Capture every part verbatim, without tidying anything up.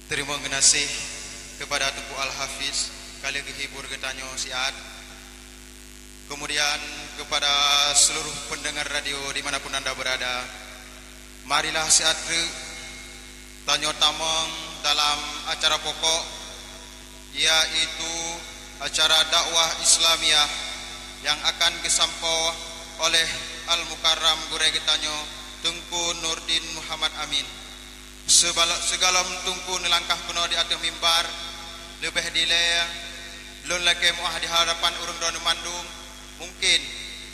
Terima kasih kepada Teungku Al-Hafiz ka lheueh geuhibur geutanyoe siat. Kemudian kepada seluruh pendengar radio di mana pun anda berada, marilah siat treuk tanyoe tamong dalam acara pokok, yaitu acara dakwah Islamiyah yang akan geusampoe oleh Al-Mukarram Gurée geutanyoe Teungku Nurdin Muhammad Amin. Seubala-, sigohlom Teungku neulangkah keunoe di ateueh mimbar, leubeh dilée lôn lakée meu'ah di hadapan ureuëng droeneuh mandum, mungkin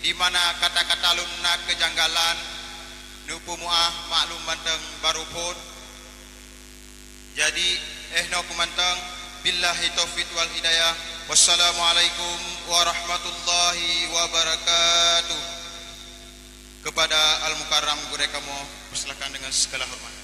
di mana kata-kata lôn na keujanggalan, neupeumeu'ah, maklum mantong barô phon. Jadi, eh, noe keuh mantong, billahi taufiq wal hidayah. Wassalamualaikum warahmatullahi wabarakatuh. Kepada Al-Mukarram Gurée kamoe, persilakan dengan segala hormat.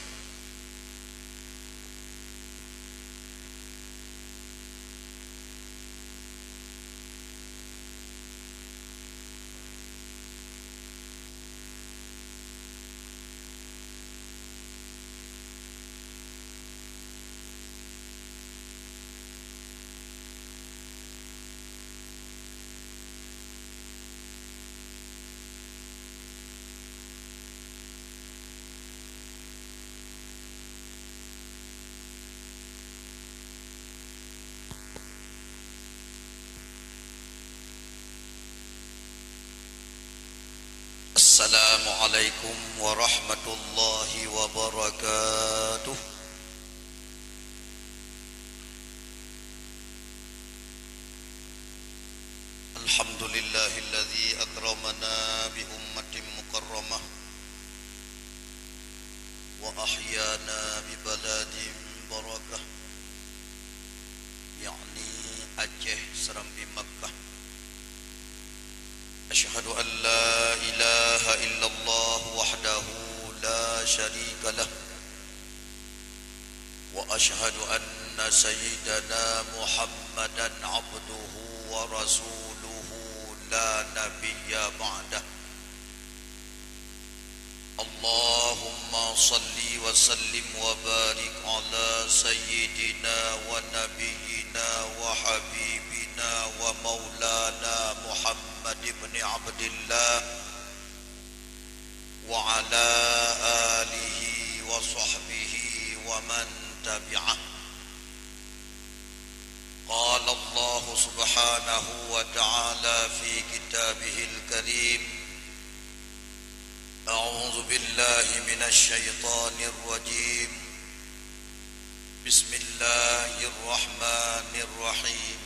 Assalamualaikum warahmatullahi wabarakatuh. Alhamdulillahilladzi akramana bi ummatin mukarramah wa ahyana bi baladin barakah, yakni Aceh Serambi Makkah. Asyhadu an la ilaha illallah wahdahu la syarika lah. Wa asyhadu anna sayyidana Muhammadan abduhu wa rasuluhu la nabiyya ba'dah. Allahumma salli wa sallim wa barik ala sayyidina wa nabiyyina wa habibina wa maulana Muhammad ibn Abdillah wa ala alihi wa sahbihi wa man tabi'ah. Qala Allahu subhanahu wa ta'ala fi kitabihil karim, a'udzu billahi minasy syaithanir rajim. Bismillahirrahmanirrahim.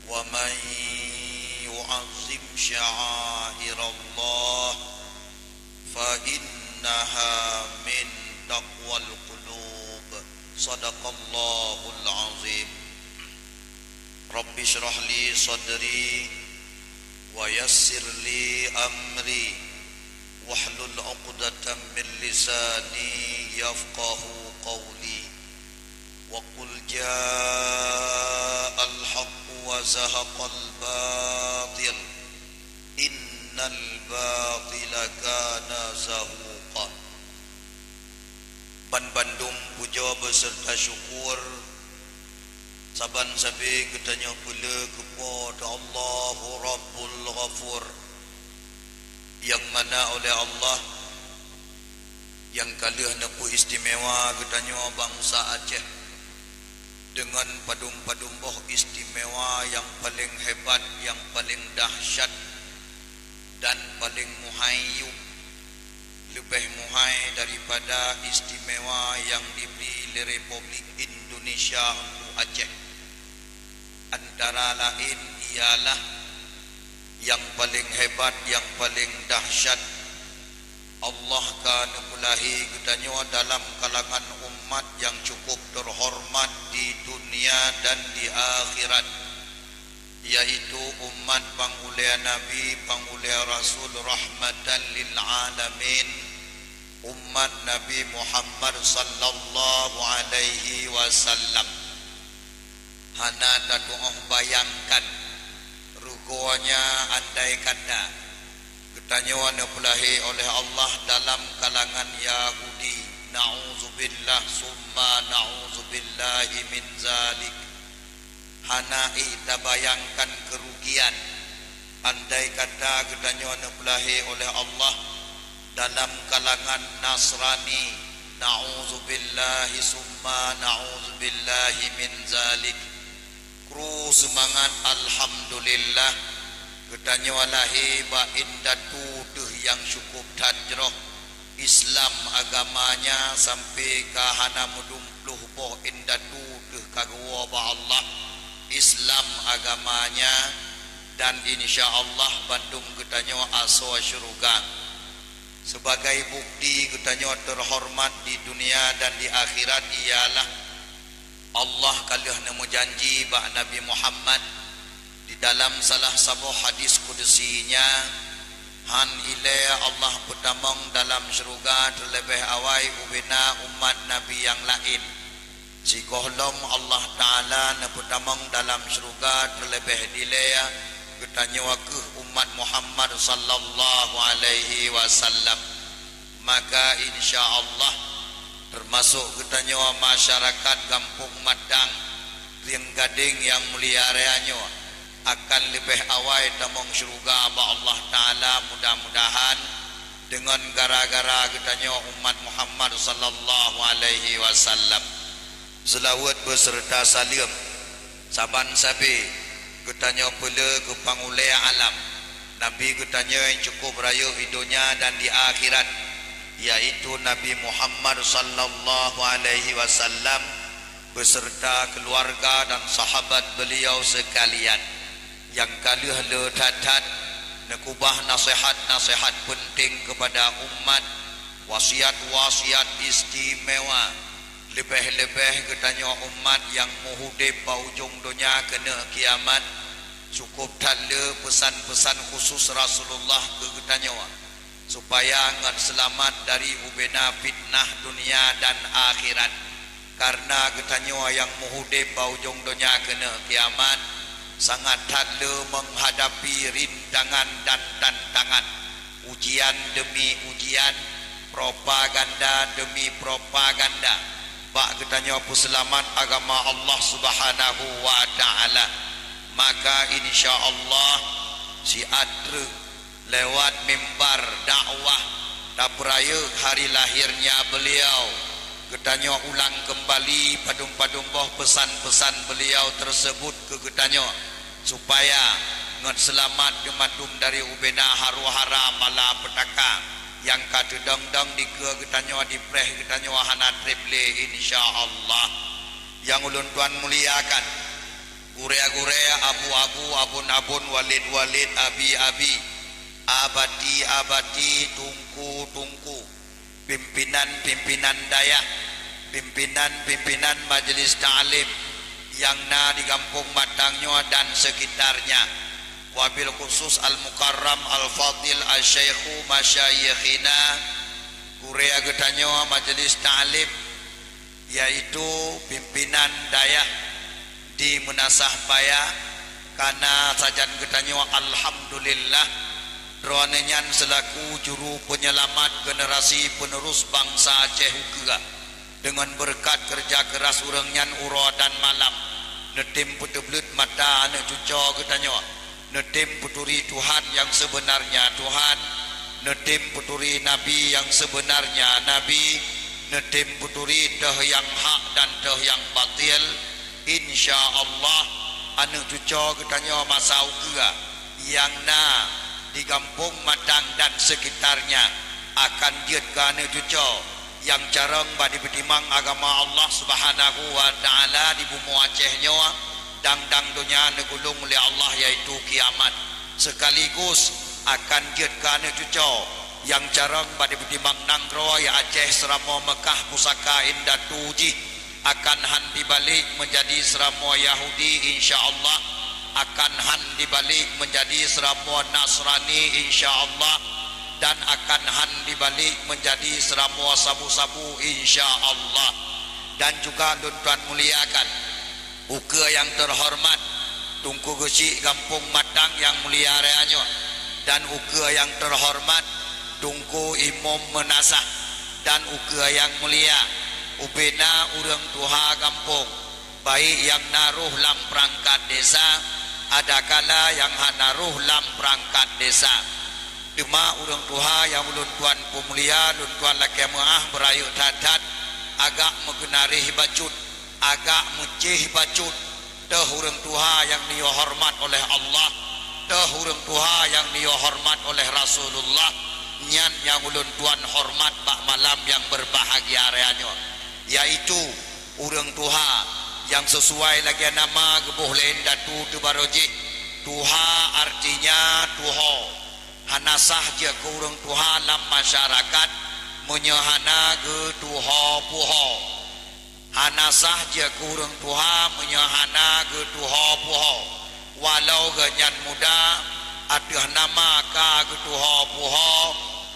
Wa man yu'azzim sya'airallah fa innaha min taqwal qulub. Sadaqallahul azim. Rabbi shrah li sadri wa yassir li amri wahlul 'uqdatam min lisani yafqahu qawli. Wa qul ja'al haqqu wa zahaqal batil, innal batila kana zahuqa. Banbandum pujoe beuseureuta syukur saban sabe geutanyoe peuleueh keu Po teu Allahu Rabbul Ghafur, nyang mana oleh Allah nyang ka lheueh neupeu istimewa geutanyoe bansa Aceh deungon padum-padum boh istimewa nyang paleng hebat, nyang paleng dahsyat, dan paleng muhai yup, leubeh muhai daripada istimewa nyang jibri lé Republik Indonesia untuk Aceh. Antara laén ialah nyang paleng hebat, nyang paleng dahsyat, Allah ka neupeulahé geutanyoe dalam kalangan umat nyang cukup teuhoreumat di dunia dan di akhirat, yaitu umat pangulèe Nabi, pangulèe Rasul, rahmatan lil alamin, umat Nabi Muhammad sallallahu alaihi wasallam. Hana tatu'oh bayangkan rugoe nyan andai kata geutanyoe neupeulahé oleh Allah dalam kalangan Yahudi, Na'udzubillah, summa na'udzubillahi min zalik. Hana ék tabayangkan keurugian andai kata geutanyoe neupeulahé oleh Allah dalam kalangan Nasrani. Na'udzubillahi, summa na'udzubillahi min zalik. Kru seumangat, alhamdulillah, geutanyoe lahé bak indatu teuh nyang syukup that jroh. Islam agamanya sampai ka hana meudum ploh boh indatu teuh ka geuwoe bak Allah. Islam agamanya, dan insya Allah bandum geutanyoe asoe syeuruga. Sebagai bukti geutanyoe teuhoreumat di dunia dan di akhirat ialah Allah ka lheueh neumeujanji bak Nabi Muhammad di dalam salah saboh hadis kudusi nya, han ilée Allah peutamong dalam syeuruga teuleubeh awai ubena umat Nabi nyang laén. Sigohlom Allah Ta'ala neupeutamong dalam syeuruga teuleubeh dilée geutanyoe keuh umat Muhammad sallallahu alaihi wasallam. Maka insya Allah, teumasok geutanyoe masyarakat Gampông Matang, Rieng Gadeng nyang mulia raya nyoe, akan leubeh awai tamong syeuruga bak Allah Ta'ala, mudah-mudahan, deungon gara-gara geutanyoe umat Muhammad sallallahu alaihi wasallam. Seulaweuet beuseureuta saleuem saban sabe geutanyoe peulé keu Pangulée Alam, Nabi geutanyoe nyang cukup rayeuk di donya dan di akhirat, yaitu Nabi Muhammad sallallahu alaihi wasallam, beuseureuta keuluwarga dan sahabat beliau seukalian, nyang ka lheueh le that-that neukeubah naseuhat-naseuhat peunteng keupada umat, wasiat-wasiat istimewa, leubeh-leubeh geutanyoe umat nyang meuhudeb bak ujong donya keuneuk kiamat, cukup that le peusan-peusan khusus Rasulullah keu geutanyoe, supaya ngon seulamat dari ubena fitnah dunia dan akhirat. Kareuna geutanyoe nyang meuhudeb bak ujong donya keuneuk kiamat, sangat that le meuhadapi rintangan dan tantangan, ujian deumi ujian, propaganda deumi propaganda, bak geutanyoe peuseulamat agama Allah Subhanahu wa Ta'ala. Maka insya Allah, siat treuk lewat mimbar dakwah tapeurayeuk hari lahirnya beliau, geutanyoe ulang keumbali padum-padum boh peusan-peusan beliau teuseubut keu geutanyoe, supaya ngon seulamat geumadum dari ubena haru-hara malapetaka nyang ka teudong-dong dikeue geutanyoe, dipreh geutanyoe hana treb lé, insya Allah. Nyang ulôn tuan muliakan, gurée-gurée, abu-abu, abon-abon, walét-walét, abi-abi, abati-abati, tungku-tungku, pimpinan-pimpinan dayah, pimpinan-pimpinan majeulis taklim nyang na di Gampông Matang nyoe dan seukitarnya, wabil khusus Al-Mukarram Al-Fadil Asy-Syaikhu Masyayikhina, gurée geutanyoe majeulis taklim, yaitu pimpinan dayah di Meunasah Paya, kana sajan geutanyoe, alhamdulillah, droeneuh nyan seulaku juru peunyeulamat generasi peuneurus bansa Aceh ukeue. Deungon beureukat keureuja keuras ureuëng nyan uroe dan malam, neutem peuteubleuet mata aneuëk cucoe geutanyoe, neutem peuturi Tuhan nyang seubeunarnya Tuhan, neutem peuturi Nabi nyang seubeunarnya Nabi, neutem peuturi teuh nyang hak dan teuh nyang batil. Insya Allah, aneuëk cucoe geutanyoe masa ukeue nyang na di Gampông Matang dan seukitarnya akan jeuet keu aneuëk cucoe nyang carông bak dipeutimang agama Allah Subhanahu wa Ta'ala di bumoe Aceh nyoe, dang-dang donya neugulong lé Allah, yaitu kiamat. Seukaligus akan jeuet keu aneuëk cucoe nyang carông bak dipeutimang nanggroe, ya Aceh, seuramoe Meukah pusaka indatu jih, akan han dibalek meunjadi seuramoe Yahudi, insya Allah, akan han dibalek meunjadi seuramoe Nasrani, insya Allah, dan akan han dibalek meunjadi seuramoe sabu-sabu, insya Allah. Dan juga lôn tuan muliakan ukeue nyang teuhoreumat Teungku Geuchik Gampông Matang nyang mulia raya nyoe, dan ukeue nyang teuhoreumat Teungku Imum Meunasah. Dan ukeue nyang mulia, ubena ureuëng tuha gampông, baik nyang na rôh lam peurangkat desa, adakala nyang hana rôh lam peurangkat desa. Teuma ureuëng tuha nyang ulôn tuan peumulia, lôn tuan lakée meuáh beurayeuk that-that, agak meugeunareh bacut, agak meucéh bacut, teuh ureuëng tuha nyang neuyue horeumat oleh Allah, teuh ureuëng tuha nyang neuyue horeumat oleh Rasulullah, nyan nyang ulôn tuan horeumat bak malam nyang beurbahagia raya nyoe, yaitu ureuëng tuha nyang sisuai lagée nama geuboh lé indatu teubarô jih. Tuha artinya tuho. Hana sah jeuet keu ureuëng tuha lam masyarakat meunyoe hana geutuho-puho. Hana sah jeuet keu ureuëng tuha meunyoe hana geutuho-puho. Walau geuhnyan muda, ateueh nama ka geutuho-puho,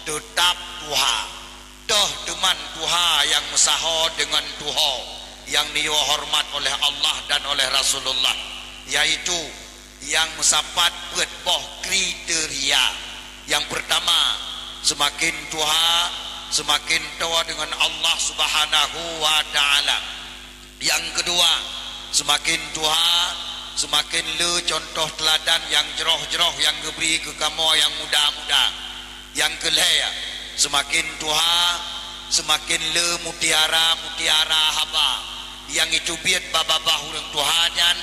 teutab tuha. Teuh teuman tuha nyang meusaho deungon tuho nyang neuyue horeumat oleh Allah dan oleh Rasulullah, yaitu nyang meusapat peuet boh kriteria. Nyang peurtama, seumaken tuha, seumaken toe deungon Allah Subhanahu wa Ta'ala. Nyang keudua, seumaken tuha, seumaken le cuntoh teuladan nyang jroh-jroh nyang geubri keu kamoe nyang muda-muda. Nyang keulhée, seumaken tuha, seumaken le mutiara-mutiara haba nyang jiteubiet bak babah ureuëng tuha nyan,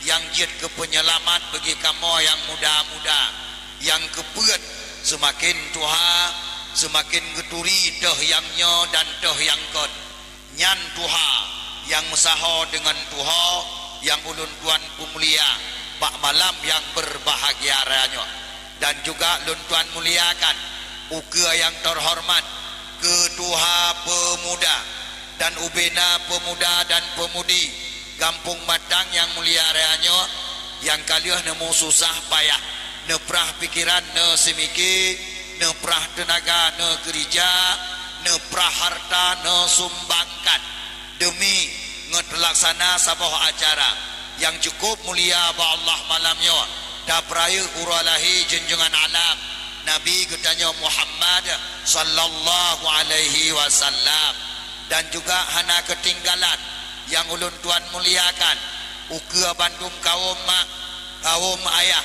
nyang jeuet keu peunyeulamat bagi kamoe nyang muda-muda. Nyang keupeuet, seumaken tuha, seumaken geuturi teuh nyang nyoe dan teuh nyang kon. Nyan tuha nyang meusaho deungon tuho nyang ulôn tuan peumulia bak malam nyang beurbahagia raya nyoe. Dan juga lôn tuan muliakan ukeue nyang teuhoreumat keutuha peumuda dan ubena peumuda dan peumudi Gampông Matang nyang mulia raya nyoe, nyang ka lheueh neumeususah payah, neuprah pikeran, neuseumiké, neuprah teunaga, neukeurija, neuprah hareuta, neusumbangkan deumi ngon teulaksana saboh acara nyang cukup mulia bak Allah malam nyoe, tapeurayeuk uroe lahé junjungan alam Nabi geutanyoe Muhammad sallallahu alaihi wasallam. Dan juga hana keutinggalan nyang ulôn tuan muliakan ukeue bandum kawöm mak, kawöm ayah,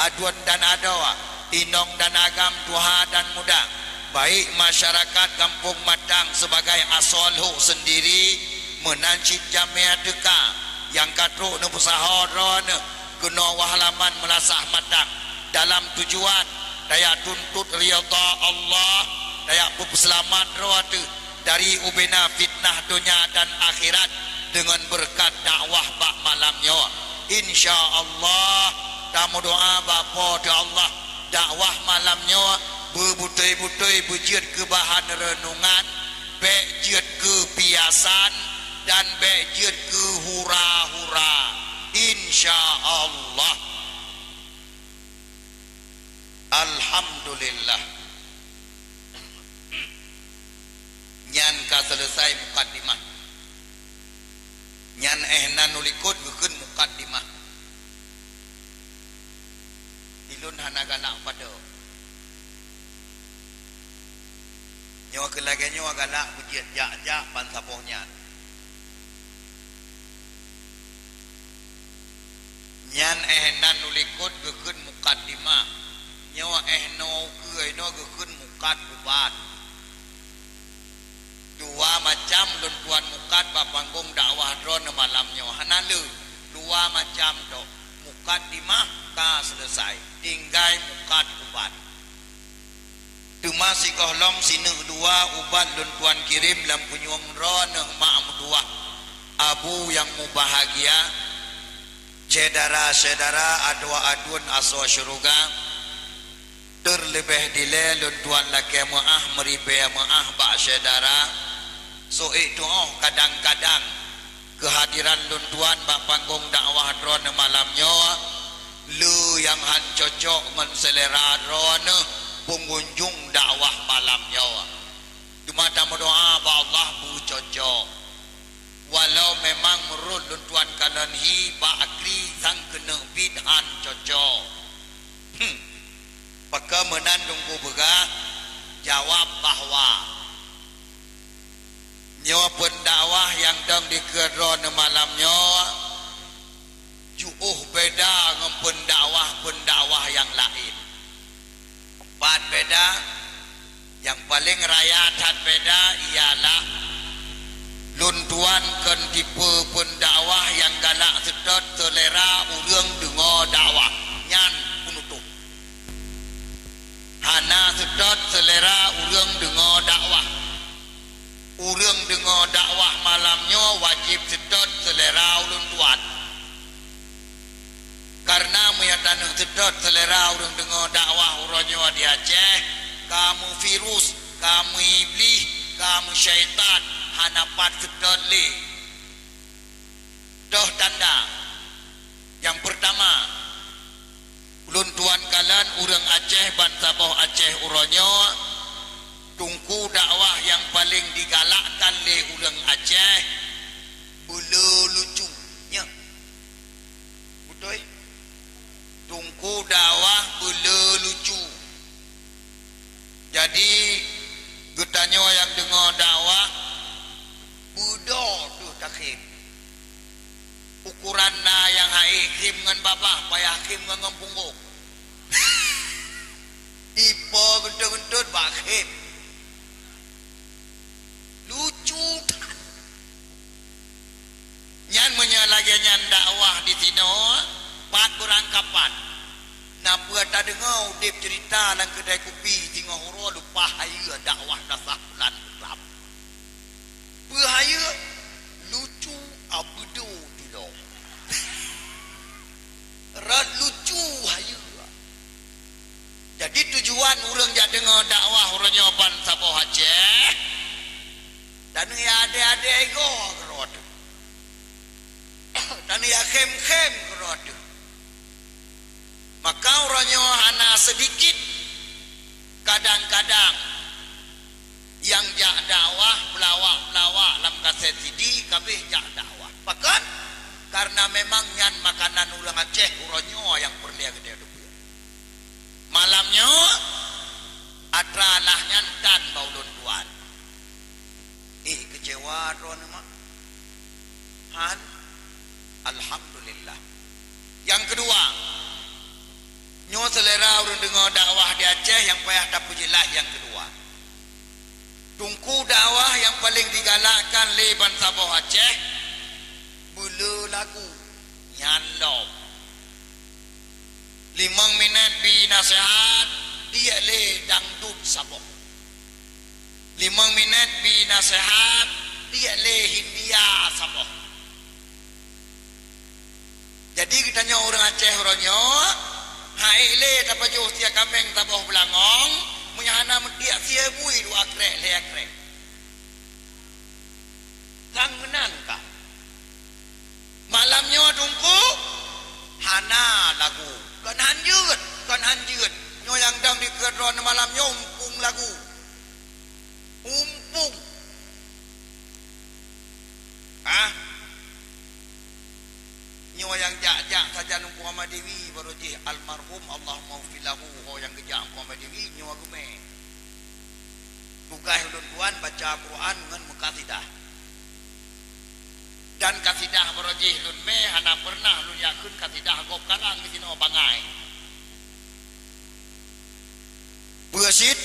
aduen dan adoe, inong dan agam, tuha dan muda, baik masyarakat Gampông Matang sibagai asoe lhok seundiri meunan cit jamé teuka nyang ka trok neupeusaho droeneuh keunoe u halaman Meulasah Matang dalam tujuan tajak tuntot ridha Allah, tajak peupeuseulamat droe teuh dari ubena fitnah donya dan akhirat deungon beureukat dakwah bak malam nyoe. Insya Allah, tameudoa bak Po teu Allah, dakwah malam nyoe beubutôi-butôi beujeuet keu bahan reunungan, bék jeuet keu piasan, dan bék jeuet keu hura-hura. Insya Allah. Alhamdulillah. Nyan ka seuleusai mukadimah. Nyan éh nan u likot geukheun mukadimah. Ulôn hana galak padub. Nyoe keu lagée nyoe galak beujeuet jak-jak ban saboh nyan. Nyan éh nan u likot geukheun mukadimah. Nyoe éh noe ukeue inoe geukheun mukad ubat. Dua macam lôn tuan mukad bak panggong dakwah droeneuh malam nyoe. Hana le, dua macam tok. Mukadimah ka seuleusai, tinggai mukad ubat. Teuma sigohlom sineuk dua ubat lôn tuan kirém lam punyueng droeneuh mak meutuwah, Abu nyang mubahagia, syedara-syedara, adoe aduen asoe syeuruga, teuleubeh dilée lôn tuan lakée meuáh meuribée meuáh bak syedara, soe tuoh kadang-kadang keuhadiran lôn tuan bak panggong dakwah droeneuh malam nyoe, le nyang han cocok ngon seulera droeneuh peungunjong dakwah malam nyoe. Teuma tameudoa bak Allah beucocok. Walau memang meurot lôn tuan kalon hi bak akri sang keuneuk bit han cocok. Hmm. Pakon meunan Teungku peugah, jawab bahwa Nyoe peundakwah nyang dong dikeue droeneuh malam nyoe, jiôh beda ngon peundakwah-peundakwah nyang laén. Pat beda? Nyang paleng raya that beda ialah lôn tuan kon tipe peundakwah nyang galak seutôt seulera ureuëng deungoe dakwah, nyan peunutôp. Hana seutôt seulera ureuëng deungoe dakwah. Ureuëng deungoe dakwah malam nyoe wajéb seutôt seulera ulôn tuan. Kareuna meunyoe taneuëk seutôt seulera ureuëng deungoe dakwah uroe nyoe di Aceh, ka meuvirus, ka meuiblih, ka meusyaitan, hana pat seutôt lé. Toh tanda. Nyang peurtama, ulôn tuan kalon ureuëng Aceh bansaboh Aceh uroe nyoe, teungku dakwah nyang paleng digalakkan lé ureuëng Aceh, beuleu lucu. Nyan. Beutôi? Teungku dakwah beuleu lucu. Jadi, geutanyoe nyang deungoe dakwah, beudoh deuh takhém. Ukoran na nyang hase khém ngon babah, payah khém ngon, ngon punggong. Ipo geuntôt-geuntôt bak khém. Lucu that. Nyan meunyoe lagée nyan dakwah di sinoe, pat beurangkapat. Na peue tadeungoe udeb ceurita lam keudai kupi singoh uroe leupah hayeue dakwah dasah bulan Islam. Peue hayeue? Lucu abeudo tilom. Rot lucu hayeue. Jadi tujuan ureuëng jak deungoe dakwah uroe nyoe bansaboh Aceh, tanyoe ya adé-adé igoe keudroe teuh. Tanyoe ya khém-khém keudroe teuh. Maka uroe nyoe hana seudikit kadang-kadang nyang jak dakwah, peulawak-peulawak lam kaset C D kabeh jak dakwah. Pakon? Kareuna memang nyan makanan ureuëng Aceh uroe nyoe nyang peureulée geutanyoe teupeue. Malam nyoe, atra lah nyan tan bak ulôn tuan. Eh, keucewa droeneuh mak. Han, alhamdulillah. Nyang keudua, nyoe seulera ureuëng deungoe dakwah di Aceh nyang payah tapeujeulaih nyang keudua. Teungku dakwah nyang paleng digalakkan lé bansaboh Aceh, beuleu lagu, nyan lom. Limong minét bi naseuhat, tiek lé dangdut saboh. Limong minét bi naseuhat, tiek lé Hindia saboh. Jadi geutanyoe ureuëng Aceh uroe nyoe, han ék lé tapajoh sie kaméng saboh beulangong, meunyoe hana meutiek sie bui dua krek, lhée krek. Sang meunan ka. Malam nyoe teungku, hana lagu. Kon han jeuet, kon han jeuet. Nyoe nyang dong dikeue droeneuh malam nyoe umpung lagu. Umpung. Ah. Nyoe nyang jak-jak sajan Teungku Ahmad Dewi, barô jih almarhum, Allahumma ghfir lahu, ho nyang geujak Teungku Ahmad Dewi, nyoe geumé. Tugaih ulôn tuan baca Quran ngon meukasidah. Dan kasidah barô jih lôn mé hana peureunah lôn yakheun kasidah gob karang disinoe bangai. Peue cit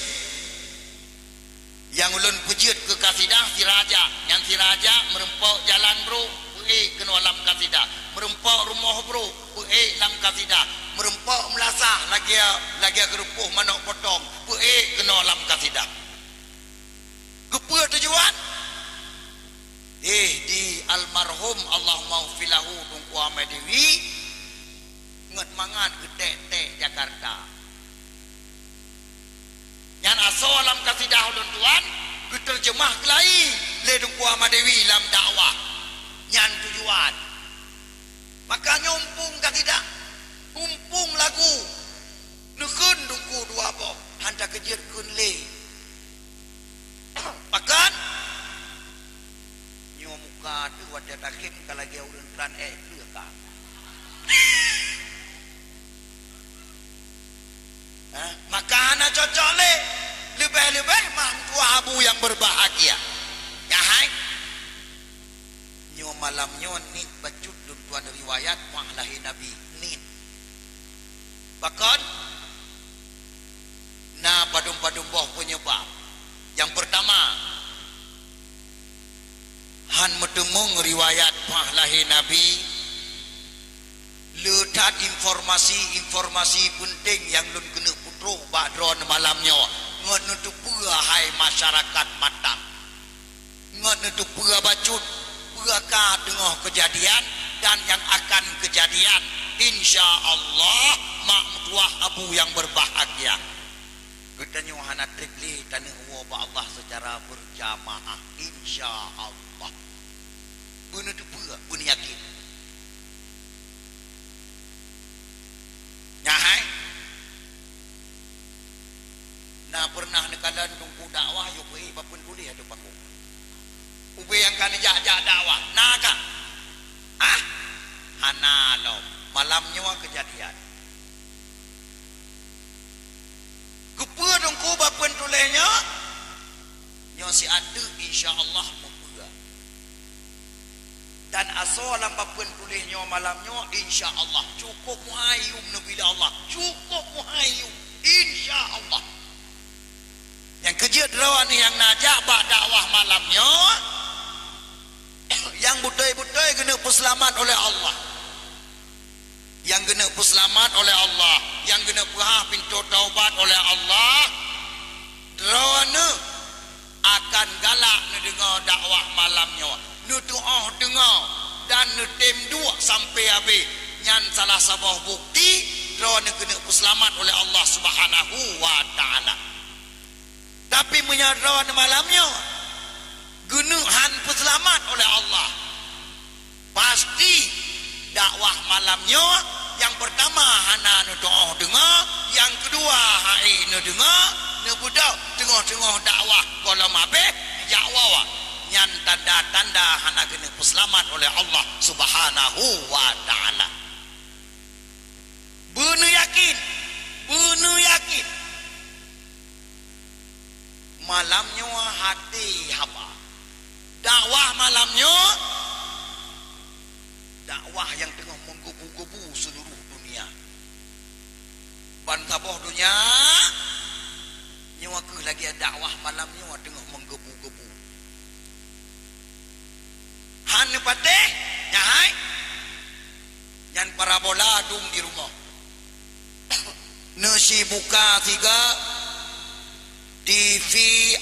nyang ulôn peujeuet keu kasidah sirajak, nyan sirajak meurumpok jalan brôk, peuék keunoe lam kasidah, meurumpok rumoh brôk, peuék lam kasidah, meurumpok meulasah lagée, lagée keureupôh manok potong, peuék keunoe lam kasidah. Keupeue tujuan? Eh, di almarhum Allahumma ghfir lahu Teungku Ahmad Dewi, ngon mangat geutek-tek Jakarta. Nyan asoe lam kasidah ulôn tuan, geuteurjeumah keulayi lé Teungku Ahmad Dewi lam dakwah. Nyan tujuan. Maka nyoe umpung kasidah, umpung lagu, neukheun Teungku dua boh, han takeujeuet kheun lé. Pakon? Nyoe muka teuh watée takhém ka lagée ureuëng tran ék kleueh ka. Hah? Maka hana cocok lé. Leubeh-leubeh mak meutuah abu nyang beurbahagia. Nyan hai, Nyoe malam nyoe niet bacut lôn tuan riwayat bah lahé Nabi, niet. Pakon? Na padum-padum boh peunyeubab. Nyang peurtama, han meuteumeung riwayat bah lahé Nabi, le that informasi-informasi peunteng nyang lôn keuneuk peutrok bak droeneuh malam nyoe ngon neuteupeue hai masyarakat Batam. Ngon neuteupeue bacut peue ka teungoh keujadian dan nyang akan keujadian. Insya Allah, mak meutuah abu nyang beurbahagia. Geutanyoe hana treb lé taneuk woe bak Allah seucara beurjamaah. Insya Allah. Beuneuteupeue, beuneuyakin. Nyan hai. Na peureunah neukalon teungku dakwah yue peuék bak peuen tuléh ateueh panggung. Ubé nyang ka neujak-jak dakwah, na ka? Ah? Hana lom. Malam nyoe keujadian. Keupeue teungku bak peuen tuléh nyoe? Nyoe siat teuk insya Allah meupeue. Dan asoe lam bak peuen tuléh nyoe malam nyoe, insya Allah, cukôp meuhai yum neubila Allah. Cukôp meuhai yum, insya Allah. Nyang keujeuet droeneuh nyang na jak bak dakwah malam nyoe, nyang beutôi-beutôi geuneuk peuseulamat oleh Allah. Nyang geuneuk peuseulamat oleh Allah, nyang geuneuk peuhah pintoe taubat oleh Allah, droeneuh akan galak neudeungoe dakwah malam nyoe, neutuoh deungoe dan neutem duek sampoe habéh. Nyan salah saboh bukeuti droeneuh geuneuk peuseulamat oleh Allah Subhanahu wa Ta'ala. Tapi meunyoe droeneuh malam nyoe geuneuk han peuseulamat oleh Allah, pasti dakwah malam nyoe nyang peurtama hana neutuoh deungoe, nyang keudua hai neudeungoe, neubeudôh teungoh-teungoh dakwah gohlom habéh jak woe. Nyan tanda-tanda hana geuneuk peuseulamat oleh Allah Subhanahu wa Ta'ala. Beuneuyakin, beuneuyakin. Malam nyoe hati haba. Dakwah malam nyoe, dakwah nyang teungoh meugebu-gebu seuluruh dunia. Ban saboh donya, nyoe kheueh lagée dakwah malam nyoe teungoh meugebu-gebu. Han neupatéh, nyan hai. Nyan parabola dum di rumoh. Neusibuka sigoe T V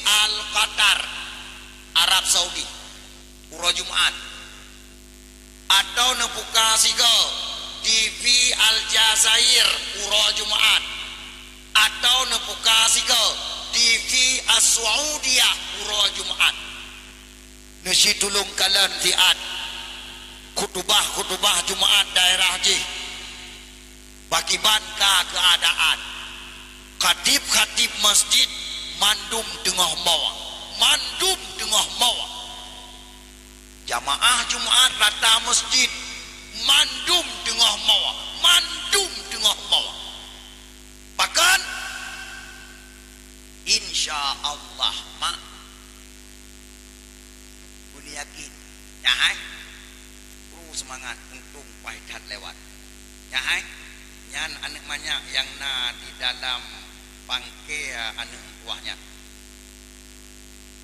Al Qatar, Arab Saudi, uroe Jumat. Atau neubuka sigoe T V Al Jazair, uroe Jumat. Atau neubuka sigoe T V As Saudiyah, uroe Jumat. Neusitulông kalon siat khutubah-khutubah Jumat daerah jih, pakiban ka keuadaan. Khatib-khatib masjid mandum teungoh moe, mandum teungoh moe. Jamaah Jumat rata masjid mandum teungoh moe, mandum teungoh moe. Pakon? Insya Allah, mak. Beuneuyakin. Nyan hai. Kru seumangat, untông paih that lewat. Nyan hai. Nyan aneuëk manyak nyang na di dalam pangke aneuëk tuah nyan.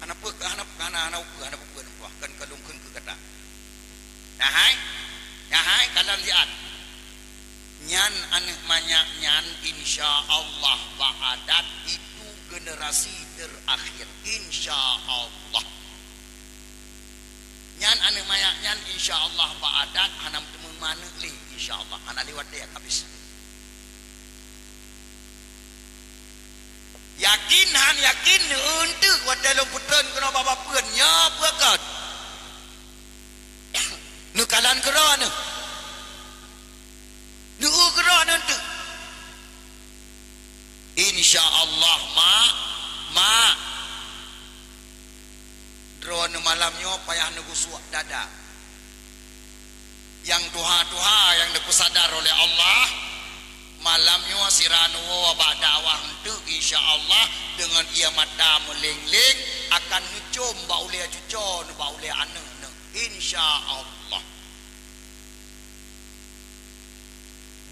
Hana peue, hana, hana, hana ukeue, hana peue, hana peue, kan ka lôn kheun keu gata. Nyan hai. Nyan hai, kalon siat. Nyan aneuëk manyak nyan, insya Allah, bak adat itu generasi terakhir. Insya Allah. Nyan aneuëk manyak nyan, insya Allah, bak adat hana meuteumé manök lé, insya Allah. Hana lewat deh, habis. Yakin han yakin, neueu teuk watée lôn peutrön keunoe bak peuen, nyoe peue kon. Neukalon keudroe neuh. Neueu keudroe neuh teuk. Insya Allah, mak, mak. Droeneuh malam nyoe payah neugusuek dada. Nyang tuha-tuha nyang neupeusadar oleh Allah, malam nyoe sira neuwoe bak dakwah eunteuk, insya Allah, deungon ié mata meuléng-léng, akan neucom bak ulée cucoe neuh, bak ulée aneuëk neuh. Insya Insya Allah.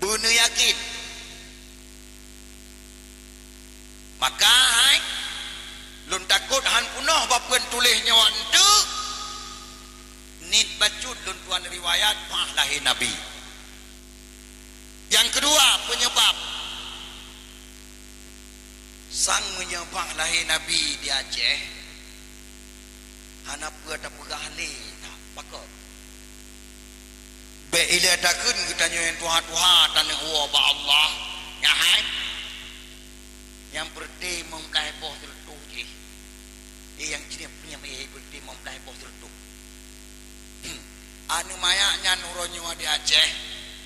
Beuneuyakin. Maka hai, lôn takot han peunoh bak peue tuléh nyoe enteuk. Niet bacut lôn tuan riwayat paih lahé Nabi. Nyang keudua, peunyeubab. Sang meunyoe paih lahé Nabi di Aceh, hana peue tapeugah lé, tak pakon. Bék ilée takheun geutanyoe nyang tuha-tuha taneuk woe bak Allah, nyan hai. Nyang peureuté meublaih boh sireutôh jih. Eh, nyang jih nyan, nyang eh, peureuté meublaih boh sireutôh. Aneuk manyak nyan uroe nyoe di Aceh,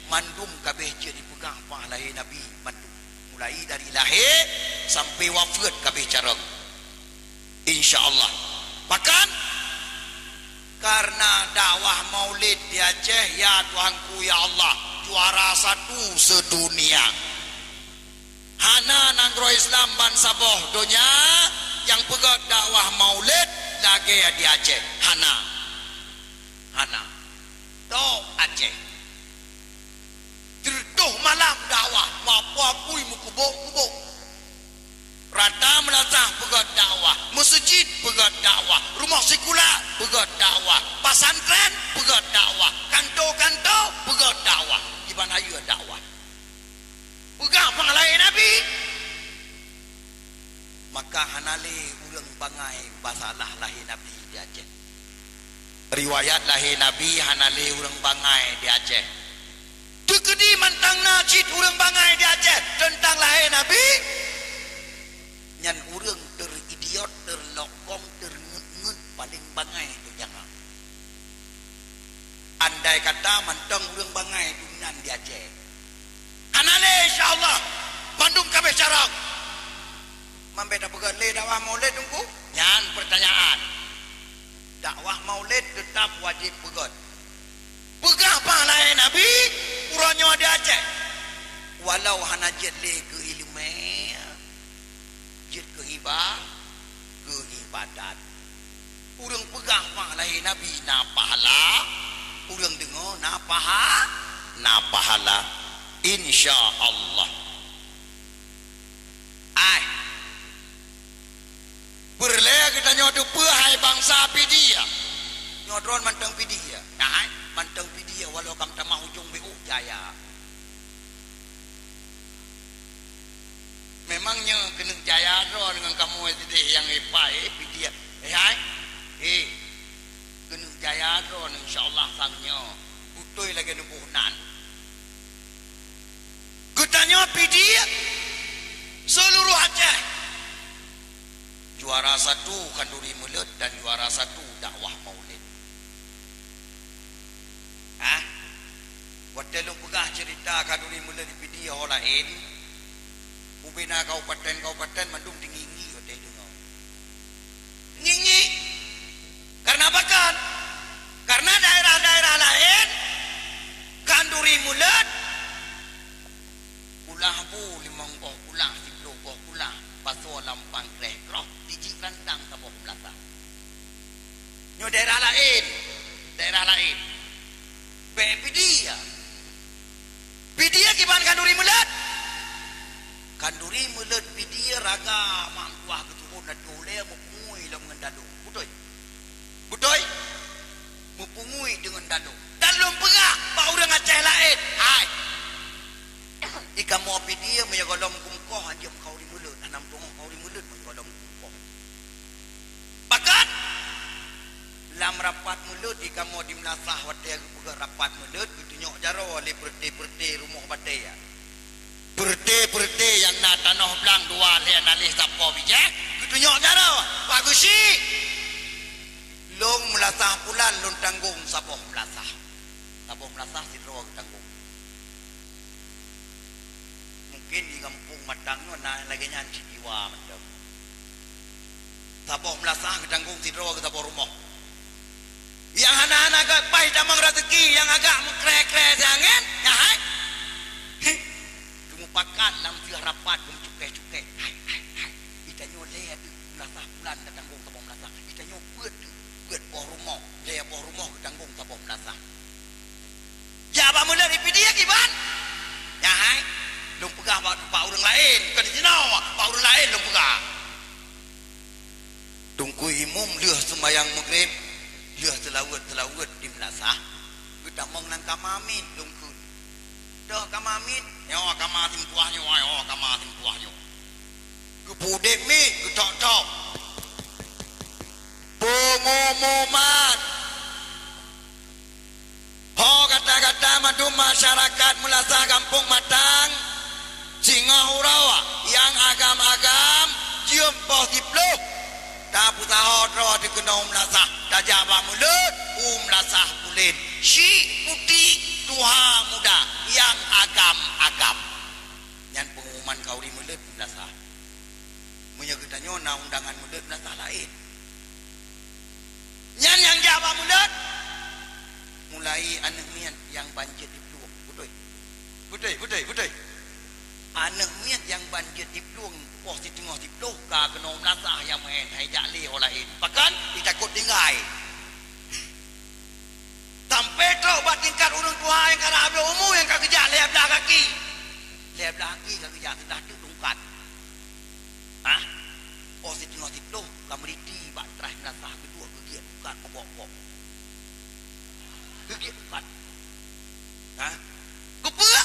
mandum ka abéh jeuet jipeugah paih lahé Nabi, mandum. Mulai dari lahé sampai wafeuet ka abéh carông. Insya Allah. Bahkan, karena dakwah maulid di Aceh, ya Tuhanku, ya Allah, juara satu sedunia. Hana nanggroe Islam bansaboh donya nyang peugét dakwah maulid lagée di Aceh. Hana. Hana. Tok Aceh. Sireutôh malam dakwah, meuapui-apui, meukubok-kubok. Rata meulasah peugét dakwah, meuseujid peugét dakwah, rumoh sikula peugét dakwah, pesantren peugét dakwah, kanto-kanto peugét dakwah. Kiban hayeue dakwah. Peugah paih lahé Nabi. Maka hana lé ureuëng bangai masalah lahé Nabi di Aceh. Riwayat lahé Nabi hana lé ureuëng bangai di Aceh. Teukeudi mantong na cit ureuëng bangai di Aceh teuntang lahé Nabi, nyan ureuëng teuridiot, teurlokong, teurngeut-ngeut paleng bangai donya. Andai kata mantong ureuëng bangai dum nyan di Aceh, hana lé, insya Allah, bandum ka abéh carông. Man bék tapeugét lé dakwah maulid, Teungku? Nyan peurtanyaan. Dakwah maulid teutab wajéb peugét. Peugah paih lahé Nabi uroe nyoe di Aceh. Walau hana jeuet lé keu iéleumé, jeuet keu iba-, keu iébadat. Ureuëng peugah paih lahé Nabi na pahala, ureuëng deungoe na paha-, na pahala. Insya Allah. Ai. Peureulée geutanyoe teupeue hai bansa Pidie. Nyoe droen mantong Pidie. Nah, hai, mantong Pidie walau ka meutamah ujong B U Jaya. Memang nyoe keuneuk jaya droen ngon kamoe sideh nyang ipai, eh, Pidie. Eh, hai. Eh. Keuneuk jaya droen, insya Allah, sang nyoe. Beutôi lagée neuboh nan. Geutanyoe Pidie seuluruh Aceh. Juara satu khanduri meuleuet dan juara satu dakwah maulid. Hah? Watée lôn peugah ceurita khanduri meuleuet di Pidie ho laén, bubena kabupaten-kabupaten mandum teungieng-ngieng watée deungoe. Ngieng-ngieng. Kareuna pakon? Kareuna daerah-daerah laén khanduri meuleuet, kulah bu limong boh kulah, siplôh boh kulah, pasoe lam pangkréh kroh, tijik rantang saboh meulasah. Nyoe daerah laén, daerah laén. Bék Pidie. Pidie kiban khanduri meuleuet. Khanduri meuleuet Pidie raga mak tuah geuturun ateueh ulée meupungui lom ngon dalông. Beutôi? Beutôi? Meupungui deungon dalông. Dan lôn peugah bak ureuëng Aceh laén, hai! Di kamoe Pidie meunyoe gohlom kumeukoh, anjeuk khanduri meuleuet, hana meuteungoh khanduri meuleuet meunyoe gohlom kumeukoh. Pakon? Lam rapat meuleuet di kamoe di meulasah watée geupeugah rapat meuleuet, geutunyok jaroe lé peureuté-peureuté rumoh batée. Peureuté-peureuté nyang na tanoh blang dua lhée analeh sapo bijéh, geutunyok jaroe, "Pak Geuchik, lôn meulasah pulan lôn tanggong saboh meulasah." Saboh meulasah sidroe geutanggong. Mungkin di gampông Matang nyoe na lagée nyan cit jiwa mantong. Saboh meulasah geutanggong sidroe geuh saboh rumoh. Nyang hana-hana gét paih tamong raseuki, nyang agak meukrée-krée siangén, nyan hai. Geumeupakat lam siah rapat, geumeucukéh-cukéh. Hai, hai, hai. Geutanyoe lhée ateueh meulasah pulan tatanggong saboh meulasah. Geutanyoe peuet teuh. Peuet boh rumoh, lhèe boh rumoh geutanggong saboh meulasah. Jak bak mulod di Pidie kiban? Nyan hai, lôn peugah bak, bak ureueng laén, kon di sinoe, bak ureueng laén lôn peugah. Teungku Imum lheueh seumayang Maghrib, lheueh seulaweuet-seulaweuet di meulasah, geutamong lam kama miet lôn kheun. Toh kama miet? Nyoe kama simpuah nyoe, nyoe kama simpuah nyoe. Geupeuudép miet, geutok-tok. Peungumuman. Ho gata-gata mandum masyarakat meulasah Gampông Matang, singoh uroe nyang agam-agam jeuem poh siplôh, tapeusaho droe teuh keunoe u meulasah, tajak bak mulod u meulasah pulen. Chik putéh tuha muda nyang agam-agam. Nyan peungumuman khanduri mulod u meulasah. Meunyoe geutanyoe na undangan mulod meulasah laén. Nyan nyang jak bak mulod, mulai aneuk miet nyang ban jeuet diplueng, beutôi. Beutôi, beutôi, beutôi. Aneuk miet nyang ban jeuet diplueng poh siteungoh siplôh ka keunoe meulasah nyang meu'en, han ijak lé ho laén. Pakon? Jitakot tinggai. Sampai trok bak tingkat ureueng tuha nyang ka na habéh umu nyang ka geujak lhèe blah kaki. Lhèe blah kaki ka geujak, seudah teuk tungkat. Hah? Poh siteungoh siplôh ka meuriti bak traih meulasah, geuduek geugiek tungkat, peugok-gok. Geugiek tungkat. Hah? Geupeue?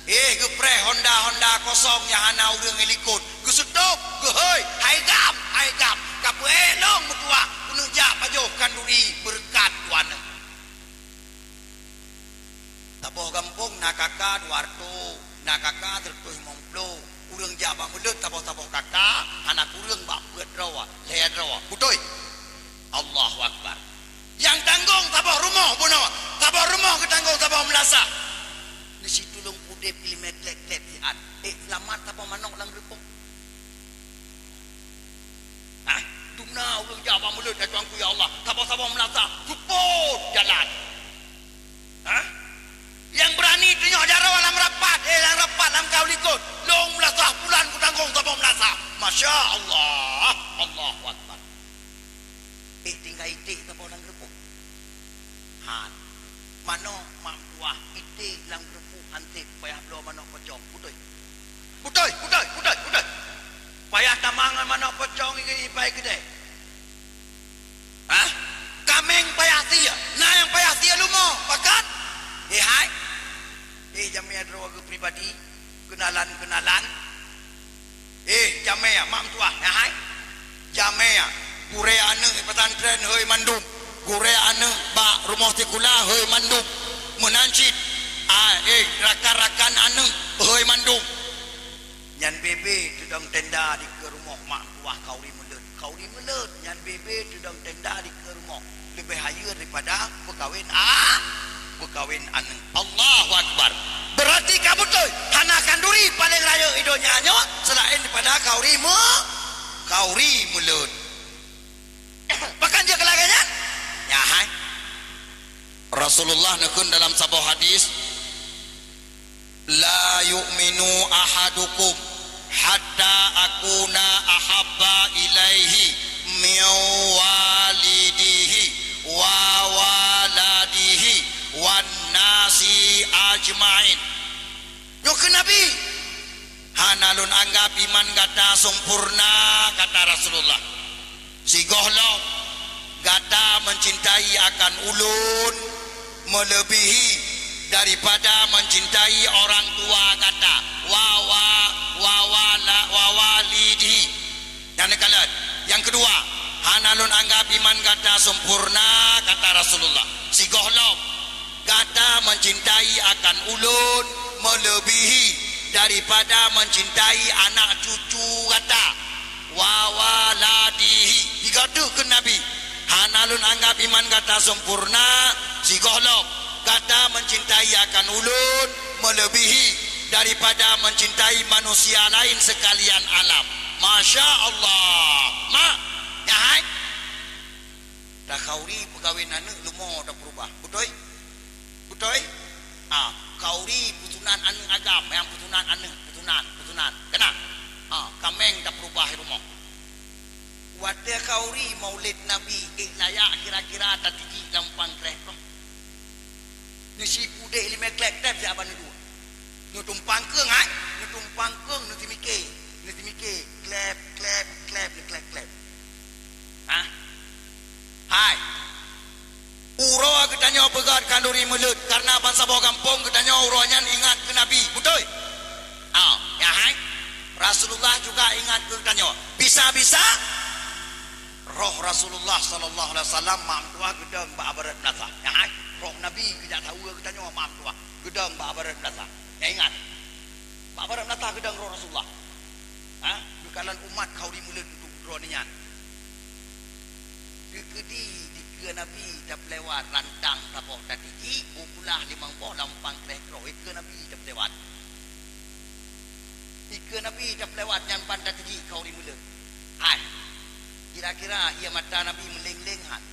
Eh, geupreh honda-honda kosong nyang hana ureueng likot. Geuseutôb, geuhôi, hai gam, hai gam. Ka peuék lôn meutuah, keuneuk jak pajoh khanduri beureukat dua nyoe. Saboh gampông na K K dua reutôh, na K K sireutôh limong ploh. Ureueng jak bak mulod saboh-saboh K K, hana kureueng bak peuet droe, lhèe droe. Beutôi? Allahu Akbar. Nyang tanggong saboh rumoh bunoe, saboh rumoh geutanggong saboh meulasah. Di situ lôn udép ileumèe klèp-klèp siat. Eh, seulamat saboh manok lam geureupoh. Hah? Dum na ureueng jak bak mulod, ya Tuhanku, ya Allah. Saboh-saboh meulasah, seupôt jalan. Hah? Nyang beurani tunyok jaroe lam rapat, eh, lam rapat, lam kawan likot. Lôn meulasah, pulan kutanggong saboh meulasah. Masya Allah. Allahu Akbar. Eh, tinggai iték saboh lam geureupoh. Han. Manok mak meutuah, iték lam geureupoh han sép, payah bloe manok pocong. Beutôi. Beutôi, beutôi, beutôi, beutôi. Payah tamang ngon manok pocong i, i pai keudè. Hah? Kaméng payah sie. Na nyang payah sie leumo, pakat? Eh, hai. Eh, jamé droe geupribadi. Kenalan-kenalan. Eh, jamé, mak meutuah, nyan hai. Jamé, gurèe aneuk pesantren, hôi mandum. Gurèe aneuk bak rumoh sikula, hôi mandum. Meunan cit, ah, eh, rakan-rakan aneuk, hôi mandum. Nyan bebe teudong tenda dikeue rumoh mak meutuah khanduri mulod. Khanduri mulod, nyan bebe teudong tenda dikeue rumoh. Leubeh hayeue daripada peukawen a-, peukawen aneuk. Allahu Akbar. Beurati ka beutôi, hana khanduri paleng rayeuk i donya nyoe seulaén daripada khanduri mu-, khanduri mulod. Pakon jeuet keu lagèe nyan? Nyan hai. Rasulullah neukheun dalam saboh hadis, "La yu'minu ahadukum hatta akuna ahabba ilaihi min walidihi wa waladihi wan nasi ajma'in." Nyoe kheun Nabi, "Hana lôn anggab iman gata sempurna," kata Rasulullah. Sigohlom gata mencintai akan ulôn melebihi daripada mencintai orang tua gata, wa, wa, wa, wa, la, wa walidi. Nyang neukalon. Nyang keudua, hana lôn anggab iman gata sempurna, kata Rasulullah. Sigohlom gata mencintai akan ulôn melebihi daripada mencintai anak cucu gata. Wa waladihi. Tiga tu kheun Nabi. Hana lôn anggab iman gata sempurna, sigohlom gata mencintai akan ulôn melebihi daripada mencintai manusia lain sekalian alam. Masya Allah. Mak, nyan hai. Takhanduri peukawen aneuk leumo tapeureubah. Beutôi? Beutôi? Ah, khanduri peusunan aneuk agam, nyang peusunan aneuk, peusunan, peusunan. Keunan? Ah, kaméng tapeureubah i rumoh. Watèe Watèe khauri Maulid Nabi, éh, layak kira-kira tatijik lam pankréh kah? Neusipu deh limé klép-klép siat bak neuduek. Neutumpang keueng, hai? Neutumpang keueng, neusimiké. Neusimiké, klép, klép, klép, neuklép-klép. Hah? Hai. Uroe geutanyoe peugöt khanduri meuleuet, kareuna bansaboh gampông geutanyoe uroe nyan ingat keu Nabi. Beutôi? Ah, ya, hai? Rasulullah juga ingat keu geutanyoe. Bisa-bisa roh Rasulullah sallallahu alaihi wasallam mak meutuah geudong bak barat meulasah. Ya, hai? Roh Nabi geujak saweue geutanyoe mak meutuah geudong bak barat meulasah. Ya, ingat. Bak barat meulasah geudong roh Rasulullah. Ha? Geukalon umat khauri meuleuet untuk droeneuh nyan. Dikeudi dikeue Nabi tapeulewat rantang saboh tatijik, bukeulah limong boh lam pankréh keudroe, dikeue Nabi tapeulewat. Dikeue Nabi tapeulewat nyan ban tatijik khauri meuleuet. Hai. Kira-kira ie mata Nabi meuléng-léng han.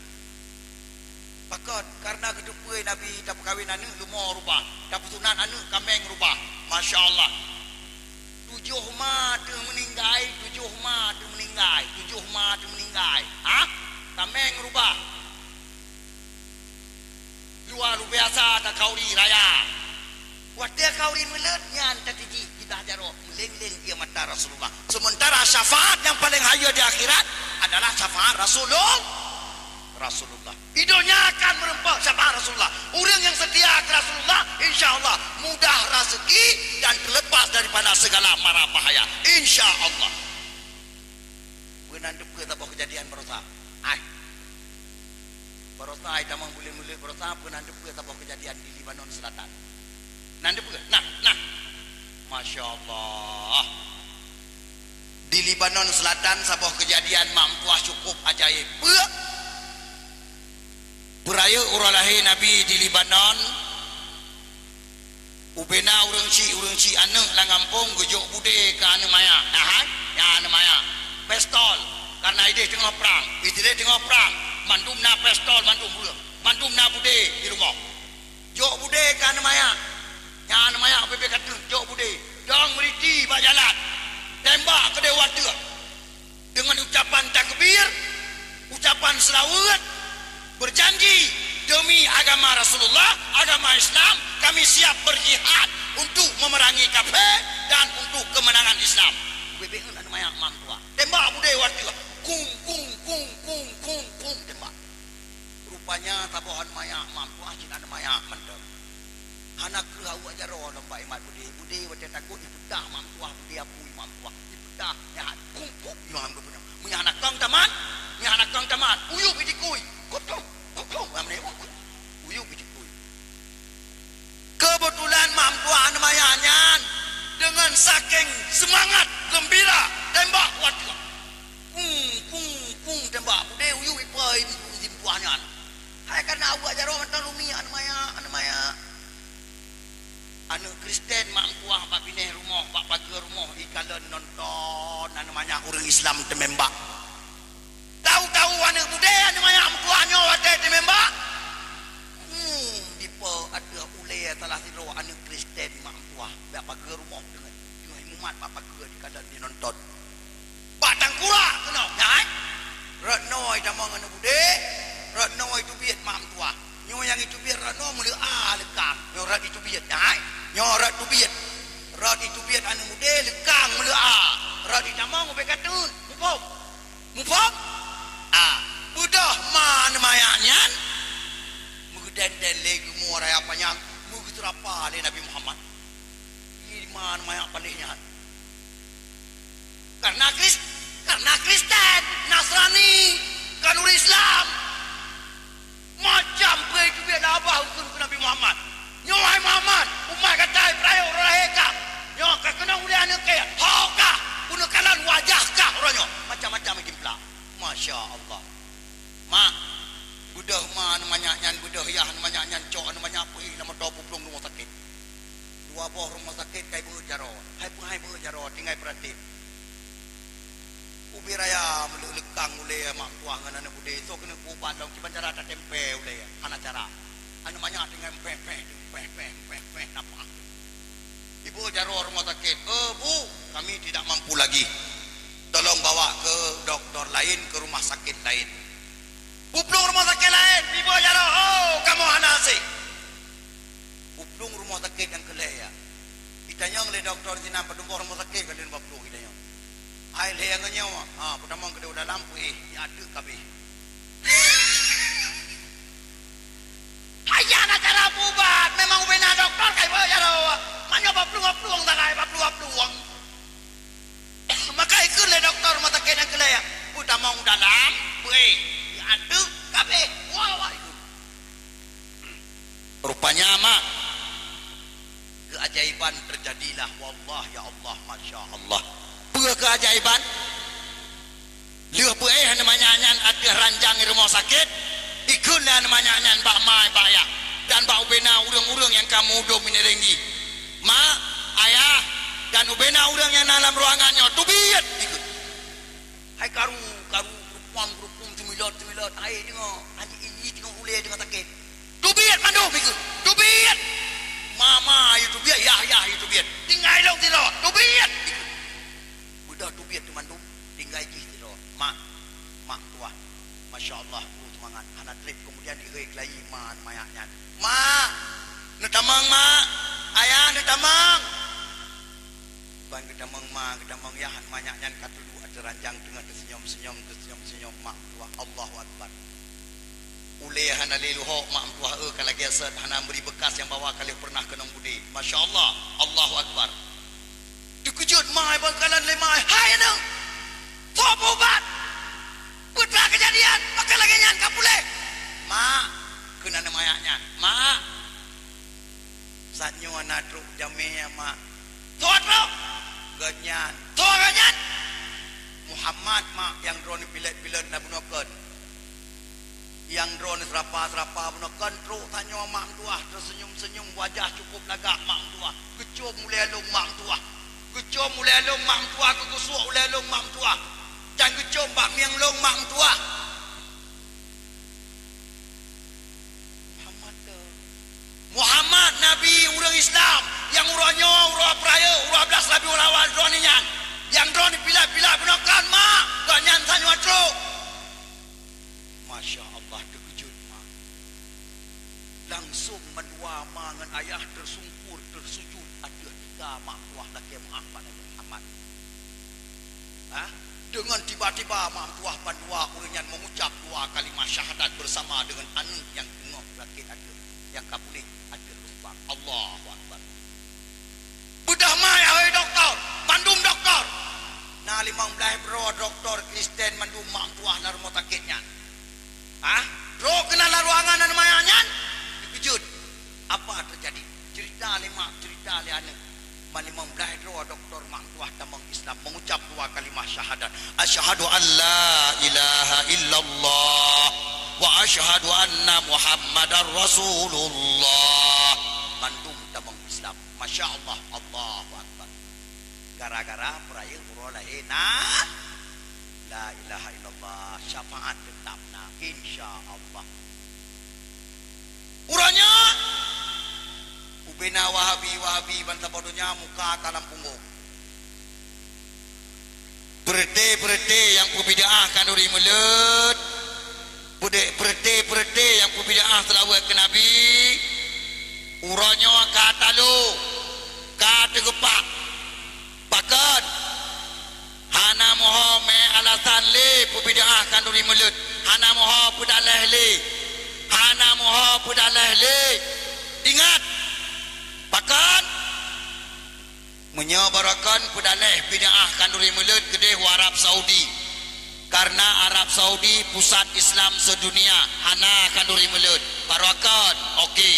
Pakon? Kareuna geuteupeue Nabi tapeukawen aneuk leumo rubah, tapeusunat aneuk kaméng rubah. Masya Allah. Tujoh ma teuh meuninggai, tujoh ma teuh meuninggai, tujoh ma teuh meuninggai. Hah? Kaméng rubah. Luar biasa takhauri raya. Watèe khauri meuleuet nyan tatijik siblah jaroe meuléng-léng ie mata Rasulullah. Sementara syafaat nyang paleng hayeue di akhirat adalah syafaat Rasulul-, Rasulullah. Di donya akan meureumpok syafaat Rasulullah. Ureueng nyang seutia keu Rasulullah, insya Allah mudah raseuki dan teulepas daripada segala mara bahaya. Insya Allah. Peunan teupeue saboh keujadian barosa. Hai. Barosa, hai tamong buleuen-buleuen barosa, peunan teupeue saboh keujadian di Lebanon Selatan. Nan teupeue? Nah, nah. Masya Allah. Di Lebanon Selatan saboh keujadian mak meutuah cukup ajaéb. Peue? Peurayeuk uroe lahé Nabi di Lebanon, ubena ureueng chik, ureueng chik aneuk lam gampông geujok budé keu aneuk manyak. Nah, hai, nyan aneuk manyak. Pistol, kareuna idéh teungoh prang, idéh teungoh prang, mandum na pistol, mandum ureueng, mandum na budé di rumoh. Jok budé keu aneuk manyak. Nyan aneuk manyak ubé-bé ka treun, jok budé. Dong meuriti bak jalan. Tembak keudéh u ateueh. Deungon ucapan takbir, ucapan seulaweuet, berjanji, "Demi agama Rasulullah, agama Islam, kami siap berjihad untuk memerangi kafé dan untuk kemenangan Islam." Ubé-bé aneuk manyak mak meutuah. Tembak budé u ateueh. Kung, kung, kung, kung, kung, kung, tembak. Rupanya saboh aneuk manyak mak meutuah jeuet aneuk manyak mantong. Hana kreueh awak jaroe lom bak imat budé. Budé watèe takot jipeugah mak meutuah, budé apui mak meutuah. Jipeugah nyan, kung, kung, nyan geupeugah. Meunyo hana kong tamat, meunyo hana kong tamat, uyueb itikui. Kop, kop, kop, kop, uyueb itikui. Keubeutulan mak meutuah aneuk manyak nyan deungon sakeng seumangat geumbira tembak u ateueh. Pung, pung, pung, tembak. Udeh uyueb ipa-, ipa-, ipa nyan. Hai kana awak jaroe mantong lumi aneuk manyak, aneuk manyak. Aneuk Kristen mak meutuah bak binéh rumoh, bak pageue rumoh, ikalon nonton aneuk manyak ureueng Islam teumembak. Tahu-tahu aneuk budeh aneuk manyak meutuah nyoe watèe teumembak. Hmm, dipa ateueh ulèe salah sidroe aneuk Kristen mak meutuah, bak pageue rumoh teungoh, teungoh mumat bak pageue dikalon dinonton. Bak tangkurak keunoe, nyan. Rot noe tamong aneuk budeh, rot noe iteubiet mak meutuah. Nyoe nyang iteubiet rot noe meuleu'a leukang. Nyoe rot iteubiet, nyan. Nyoe rot teubiet. Rot iteubiet aneuk budeh leukang meuleu'a. Rot itamong ubé kateuet. Muphom? Muphom? Ah, beudôh ma aneuk manyak nyan. Meugeudèn-dèn lé geumoe raya panyang, meugeuseurapa lé Nabi Muhammad. Iman manyak paléh nyan. Karena Kris-, karena Kristen, Nasrani, kon ureueng Islam. Macam peue teubiet babah ukeue keu Nabi Muhammad. Nyoe hai Muhammad, umat gata peurayeuk uroe lahé kah. Nyoe ka keunong ulèe aneuk kèe, ho kah, keuneuk kalon wajah kah uroe nyoe. Macam-macam jipeugah. Masya Allah. Mak, beudôh ma aneuk manyak nyan, beudôh yah aneuk manyak nyan, cok aneuk manyak peuhi lam moto peuplueng rumoh sakét. Dua boh rumoh sakét ka ibeuet jaroe. Hai peue hai beuet jaroe, tinggai peuratéb. Ubé raya meuleuleukang ulèe mak meutuah ngon aneuk budeh, soe keuneuk peuubat lom, kiban cara tatempé ulèe, hana cara. Aneuk manyak tinggai mpéh-mpéh, mpéh-mpéh, mpéh-mpéh, napah. Ibeuet jaroe rumoh sakét, "Eh, Bu, kami tidak mampu lagi. Tolong bawa ke doktor lain, ke rumah sakét laén. Peuplueng rumoh sakét laén, tiba jaroe, oh, kamoe hana hasé. Peuplueng rumoh sakét nyang keu lhèe, ya. Itanyong lé dokto sinan, padum boh rumoh sakét ka lheueh bak plueng itanyong. Hai lhèe ngon nyoe, ha, peutamong keudéh u dalam, peuéh, ya teuk kabéh. Hai na cara peuubat, memang ubena dokto kai bak jaroe. Meunyoe bak plueng-plueng sagai, bak plueng-plueng. Maka ikheun lé dokto rumoh sakét nyang keu lhèe, peutamong u dalam, peuéh, ya teuk kabéh. Wah, wah, ikheun. Rupanya, mak, keajaiban terjadilah. Wallah, ya Allah, masya Allah. Peue keajaiban? Lheueh peuéh aneuk manyak nyan ateueh ranjang rumoh sakét, ikheun lé aneuk manyak nyan bak ma, bak ayah, dan bak ubena ureuëng-ureuëng nyang ka meudum ineureng jih. "Mak, ayah, dan ubena ureuëng nyang na lam ruangan nyoe, teubiet!" ikheun. Hai karu, karu, geurupom, geurupom, teumilot, teumilot. Hai deungoe, anjing ini teungoh ulèe, teungoh sakét. "Teubiet mandum," ikheun. "Teubiet! Mama, yue teubiet, yah, yah, yue teubiet. Tinggai lôn sidroe, teubiet!" ikheun. Beudôh teubiet teumandum, tinggai jih sidroe. "Mak, mak tuah." Masya Allah, peue seumangat. Hana trép keumudian, ihôi keulayi ma aneuk manyak nyan. "Mak, neutamong, Mak! Ayah, neutamong!" Ban geutamong ma, geutamong yah, aneuk manyak nyan ka teuduek ateueh ranjang teungoh teusenyom-senyom, teusenyom-senyom, mak meutuah, Allahu Akbar. Ulèe hana lé leuhok, mak meutuah, eh, ka lagèe sét, hana meubri beukas nyang bahwa ka lheueh peureunah keunong beudé. Masya Allah, Allahu Akbar. Teukeujot ma, ban kalon lé ma, "Hai aneuk! Soe peuubat? Peue teuma keujadian? Pakon lagèe nyan ka puléh?" "Mak," kheun aneuk manyak nyan, "Mak, saat nyoe na trok jamé, Mak." "Soe trok?" "Gobnyan." "Soe gobnyan?" "Muhammad, Mak, nyang droeneuh pilet-pilet na bunoe kon. Nyang droeneuh seurapa-seurapa bunoe kon trok tanyoe, mak meutuah, teusenyum-senyum, wajah cukup lagak, mak meutuah. Geucom ulèe lôn, mak meutuah. Geucom ulèe lôn, mak meutuah, geugeusuek ulèe lôn, mak meutuah. Dan geucom bak mieng lôn, mak meutuah." Muhammad tu. Muhammad Nabi ureueng Islam nyang uroe nyoe, uroe peurayeuk, uroe blaih Rabiul Awal droeneuh nyan. Nyang droeneuh pilat-pilat bunoe kon, mak, gobnyan tanyoe trok. Masya Allah, teukeujot ma. Langsong mandua ma ngon ayah teusungkur, teusujut ateueh tika mak meutuah lakèe meu'ah bak Nabi Muhammad. Ha? Deungon tiba-tiba mak meutuah bandua ureueng nyan mengucap dua kalimah syahadat bersama dengan aneuk nyang teungoh sakét ateueh, nyang ka puléh ateueh lubang. Allahu Akbar. Beudôh ma, hai dokto, mandum dokto. Na limong blaih droe dokto Kristen mandum mak meutuah lam rumoh sakét nyan. Hah? Trok keunan lam ruangan aneuk manyak nyan, teukeujot. Apa teujadi? Ceurita lé mak, ceurita lé aneuk. Ma limong blaih droe dokto mak meutuah tamong Islam, mengucap dua kalimah syahadat, "Asyhadu an la ilaha illallah wa asyhadu anna Muhammadar Rasulullah." Mandum tamong Islam. Masya Allah, Allahu Akbar. Gara-gara peurayeuk uroe lahé na, la ilaha illallah, syafaat teutap na, insya Allah. Uroe nyoe, ubena Wahabi-Wahabi bansaboh donya muka ka lam punggong. Peureuté-peureuté nyang peubid'ah khanduri meuleuet, peudeh, peureuté-peureuté nyang peubid'ah seulaweuet keu Nabi, uroe nyoe ka talo, ka teugeupak. Pakon? Hana meuho mé alasan lé peubid'ah khanduri meuleuet, hana meuho peudaleh lé, hana meuho peudaleh lé. Ingat, pakon? Meunyoe barokon peudaleh bid'ah khanduri meuleuet keudeh u Arab Saudi, karena Arab Saudi pusat Islam seudunia, hana khanduri meuleuet. Barokon, oke.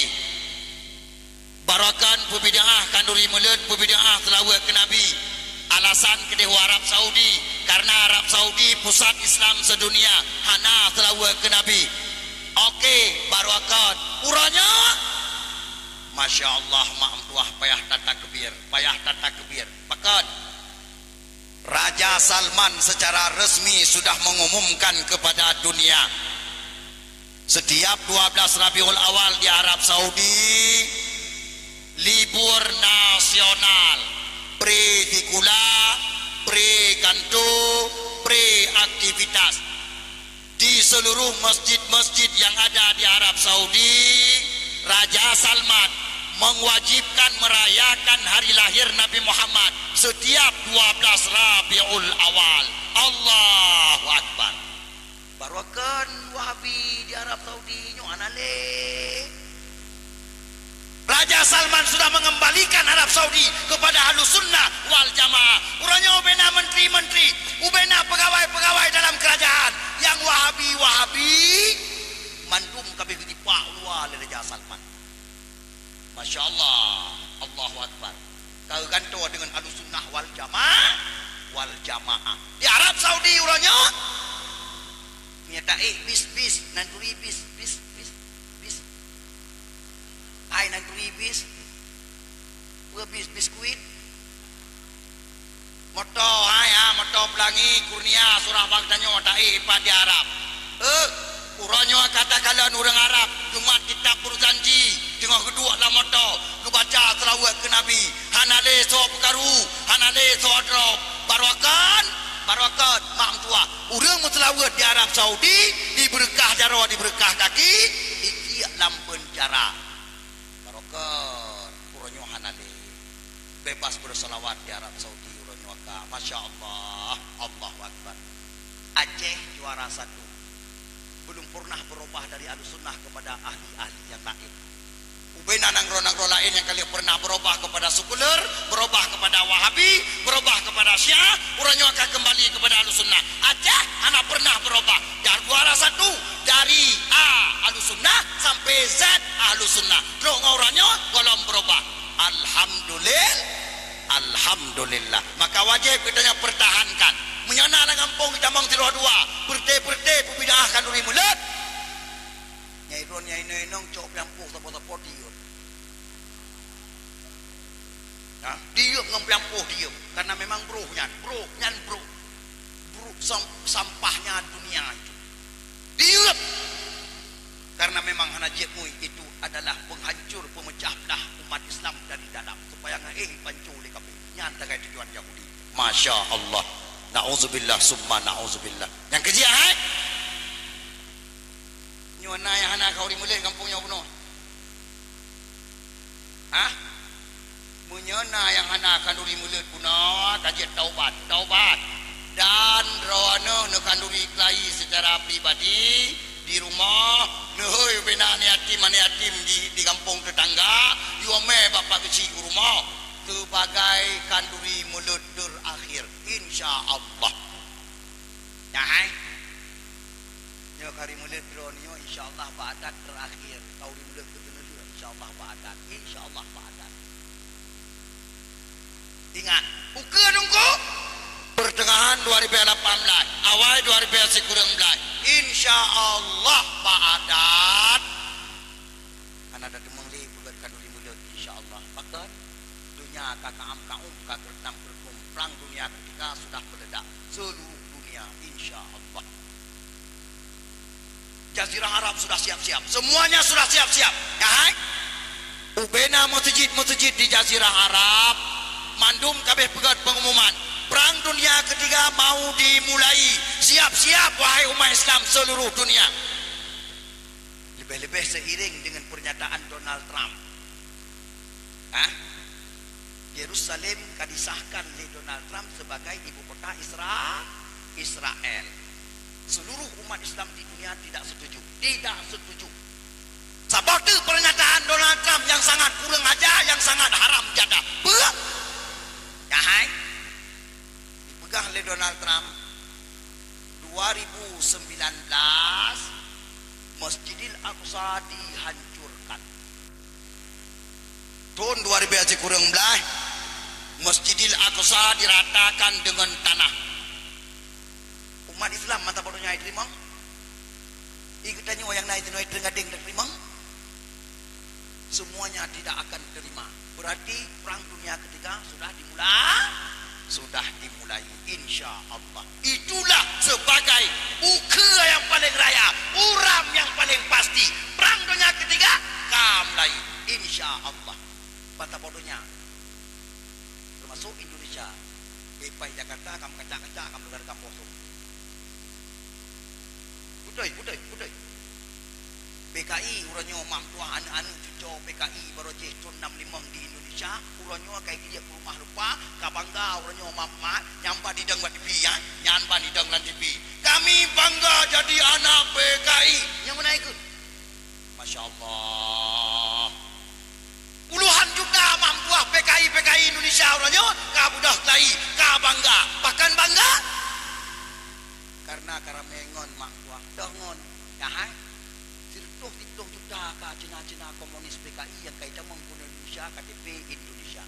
Barokon peubid'ah khanduri meuleuet, peubid'ah seulaweuet keu Nabi. Alasan keudeh u Arab Saudi, karena Arab Saudi pusat Islam seudunia, hana seulaweuet keu Nabi. Oke, barokon. Uroe nyoe, masya Allah, mak meutuah payah tatakbir. Payah tatakbir. Pakon? Raja Salman secara resmi sudah mengumumkan kepada dunia, setiap dua belas Rabiul Awal di Arab Saudi, libur nasional, pre sikula, pre kanto, pre aktivitas. Seluruh masjid-masjid yang ada di Arab Saudi, Raja Salman mewajibkan merayakan hari lahir Nabi Muhammad setiap dua belas Rabiul Awal. Allahu Akbar. Barokan Wahabi di Arab Saudi nyoe hana lé. Raja Salman sudah mengembalikan Arab Saudi kepada Ahlus Sunnah wal Jamaah. Uroe nyoe ubena menteri-menteri, ubena pegawai-pegawai dalam kerajaan nyang Wahabi-Wahabi, mandum ka abéh geujipak u luwa lé Raja Salman. Masya Allah, Allahu Akbar. Ka geugantoe deungon Ahlus Sunnah wal Jamaah, wal Jamaah. Di Arab Saudi uroe nyoe, meunyo taék bis-bis, nan turi bis, bis, bis, bis. Hai nan turi bis, peue bis, biskuit. Moto, hai, ha, moto Pelangi, Kurnia, surah bak tanyoe taék pat di Arab. Eh, uroe nyoe ka takalon ureuëng Arab, Jumat kitab Burzanji, teungoh geuduek lam moto, geubaca seulaweuet keu Nabi, hana lé soe peukaru, hana lé soe droe, barokan, barokan, mak meutuah. Ureuëng meuseulaweuet di Arab Saudi, dibeureukat jaroe, dibeureukat kaki, ditiek lam peunjara. Barokat, uroe nyoe hana lé. Bebas bersolawat di Arab Saudi uroe nyoe ka. Masya Allah, Allahu Akbar. Aceh juara satu. Belum pernah berubah dari Ahlus Sunnah kepada ahli-ahli yang lain. Ubena nanggroe-nanggroe lain nyang ka lheueh pernah berubah kepada sekuler, berubah kepada Wahabi, berubah kepada Syiah, uroe nyoe ka kembali kepada Ahlus Sunnah. Aceh hana pernah berubah. Dari juara satu, dari A Ahlus Sunnah sampai Z Ahlus Sunnah. Trok ngon uroe nyoe gohlom berubah. Alhamdulillah. Alhamdulillah. Maka wajib geutanyoe pertahankan. Meunyoe na lam gampông geutamong tiroh dua, peureuté-peureuté peubid'ah khanduri mulod. Nyai droe nyai inong-inong cok piang poh sapo-sapo tiep. Nah, tiep ngon piang poh tiep. Karena memang broh nyan, broh nyan broh. Broh sam-, sampahnya dunia itu. Tiep. Karena memang hana jeuet mui, itu adalah penghancur, pemecah belah umat Islam dari dalam, supaya ngeeh panco lé kafé. Nyan tagai tujuan Yahudi. Masya Allah. Nauzubillah summa nauzubillah. Nyang keujih, hai? Nyoe na nyang hana khanduri mulod gampông nyoe bunoe? Hah? Meunyoe na nyang hana khanduri mulod bunoe, ka jeuet taubat, taubat. Dan droeneuh neukhanduri keulayi secara pribadi di rumoh, neuhôi ubena aneuk yatim, aneuk yatim di, di gampông teutangga, yue mè bapak geuchik u rumoh, sebagai khanduri mulod teurakhir, insya Allah. Nyan hai. Nyoe khanduri mulod droeneuh nyoe, insya Allah bak adat teurakhir. Khanduri mulod keuneulheueh, insya Allah bak adat. Insya Allah bak adat. Ingat, ukeue Teungku, pertengahan dua ribu lapan belas, awai dua ribu sikureueng belas, insya Allah bak adat. Hana tateumeung lé peugöt khanduri mulod, insya Allah. Pakon? Dunia ka kaam-kaum, ka keureutam-keureukum. Perang dunia ketiga sudah meledak seluruh dunia, insya Allah. Jazirah Arab sudah siap-siap. Semuanya sudah siap-siap. Ya, hai? Ubena meuseujid-meuseujid di Jazirah Arab, mandum ka abéh peugöt pengumuman. Perang dunia ketiga mau dimulai. Siap-siap, wahai umat Islam seluruh dunia. Leubeh-leubeh seiring dengan pernyataan Donald Trump. Hah? Yerusalem ka disahkan lé Donald Trump sebagai ibu kota Isra-, Israel. Seluruh umat Islam di dunia tidak setuju. Tidak setuju. Saboh teuk pernyataan Donald Trump yang sangat kurang ajar, yang sangat haram jadah. Peue? Ya, hai? Dipeugah lé Donald Trump, dua ribu sembilan belas, Masjidil Aqsa dihancurkan. Thon dua ribu sikureueng belas, Masjidil Aqsa diratakan dengan tanah. Umat Islam mantong padum nyan teurimong? Ie geutanyoe nyang na i sinoe teungadeng teurimong? Semuanya tidak akan terima. Berarti perang dunia ketiga sudah dimulai, sudah dimulai, insya Allah. Itulah sebagai ukeue yang paling raya, uram yang paling pasti. Perang dunia ketiga ka mulai, insya Allah. Mantong padum nyan. Termasuk Indonesia. Leupah Jakarta, ka meukacak-kacak, ka meudugah-dugah poh. Beutôi, P K I, uroe nyoe mak meutuah aneuk-aneuk cuco P K I barô jih thon nam limong di Indonesia, uroe nyoe ka geujak peurumoh rupa, ka bangga uroe nyoe mak, mak, nyan ban idong bak T V, ya, nyan ban idong lam T V. Kami bangga jadi anak P K I. Nyang meunan ikut. Masya Allah. Puluhan juta mak meutuah P K I, P K I Indonesia uroe nyoe ka beudôh keulayi, ka bangga. Pakon bangga? Karena ka ramé ngon mak meutuah, dôh ngon, ya hai. Sireutôh siplôh juta ka Cina-Cina komunis P K I nyang ka jitamong keunoe Indonesia, K T P Indonesia.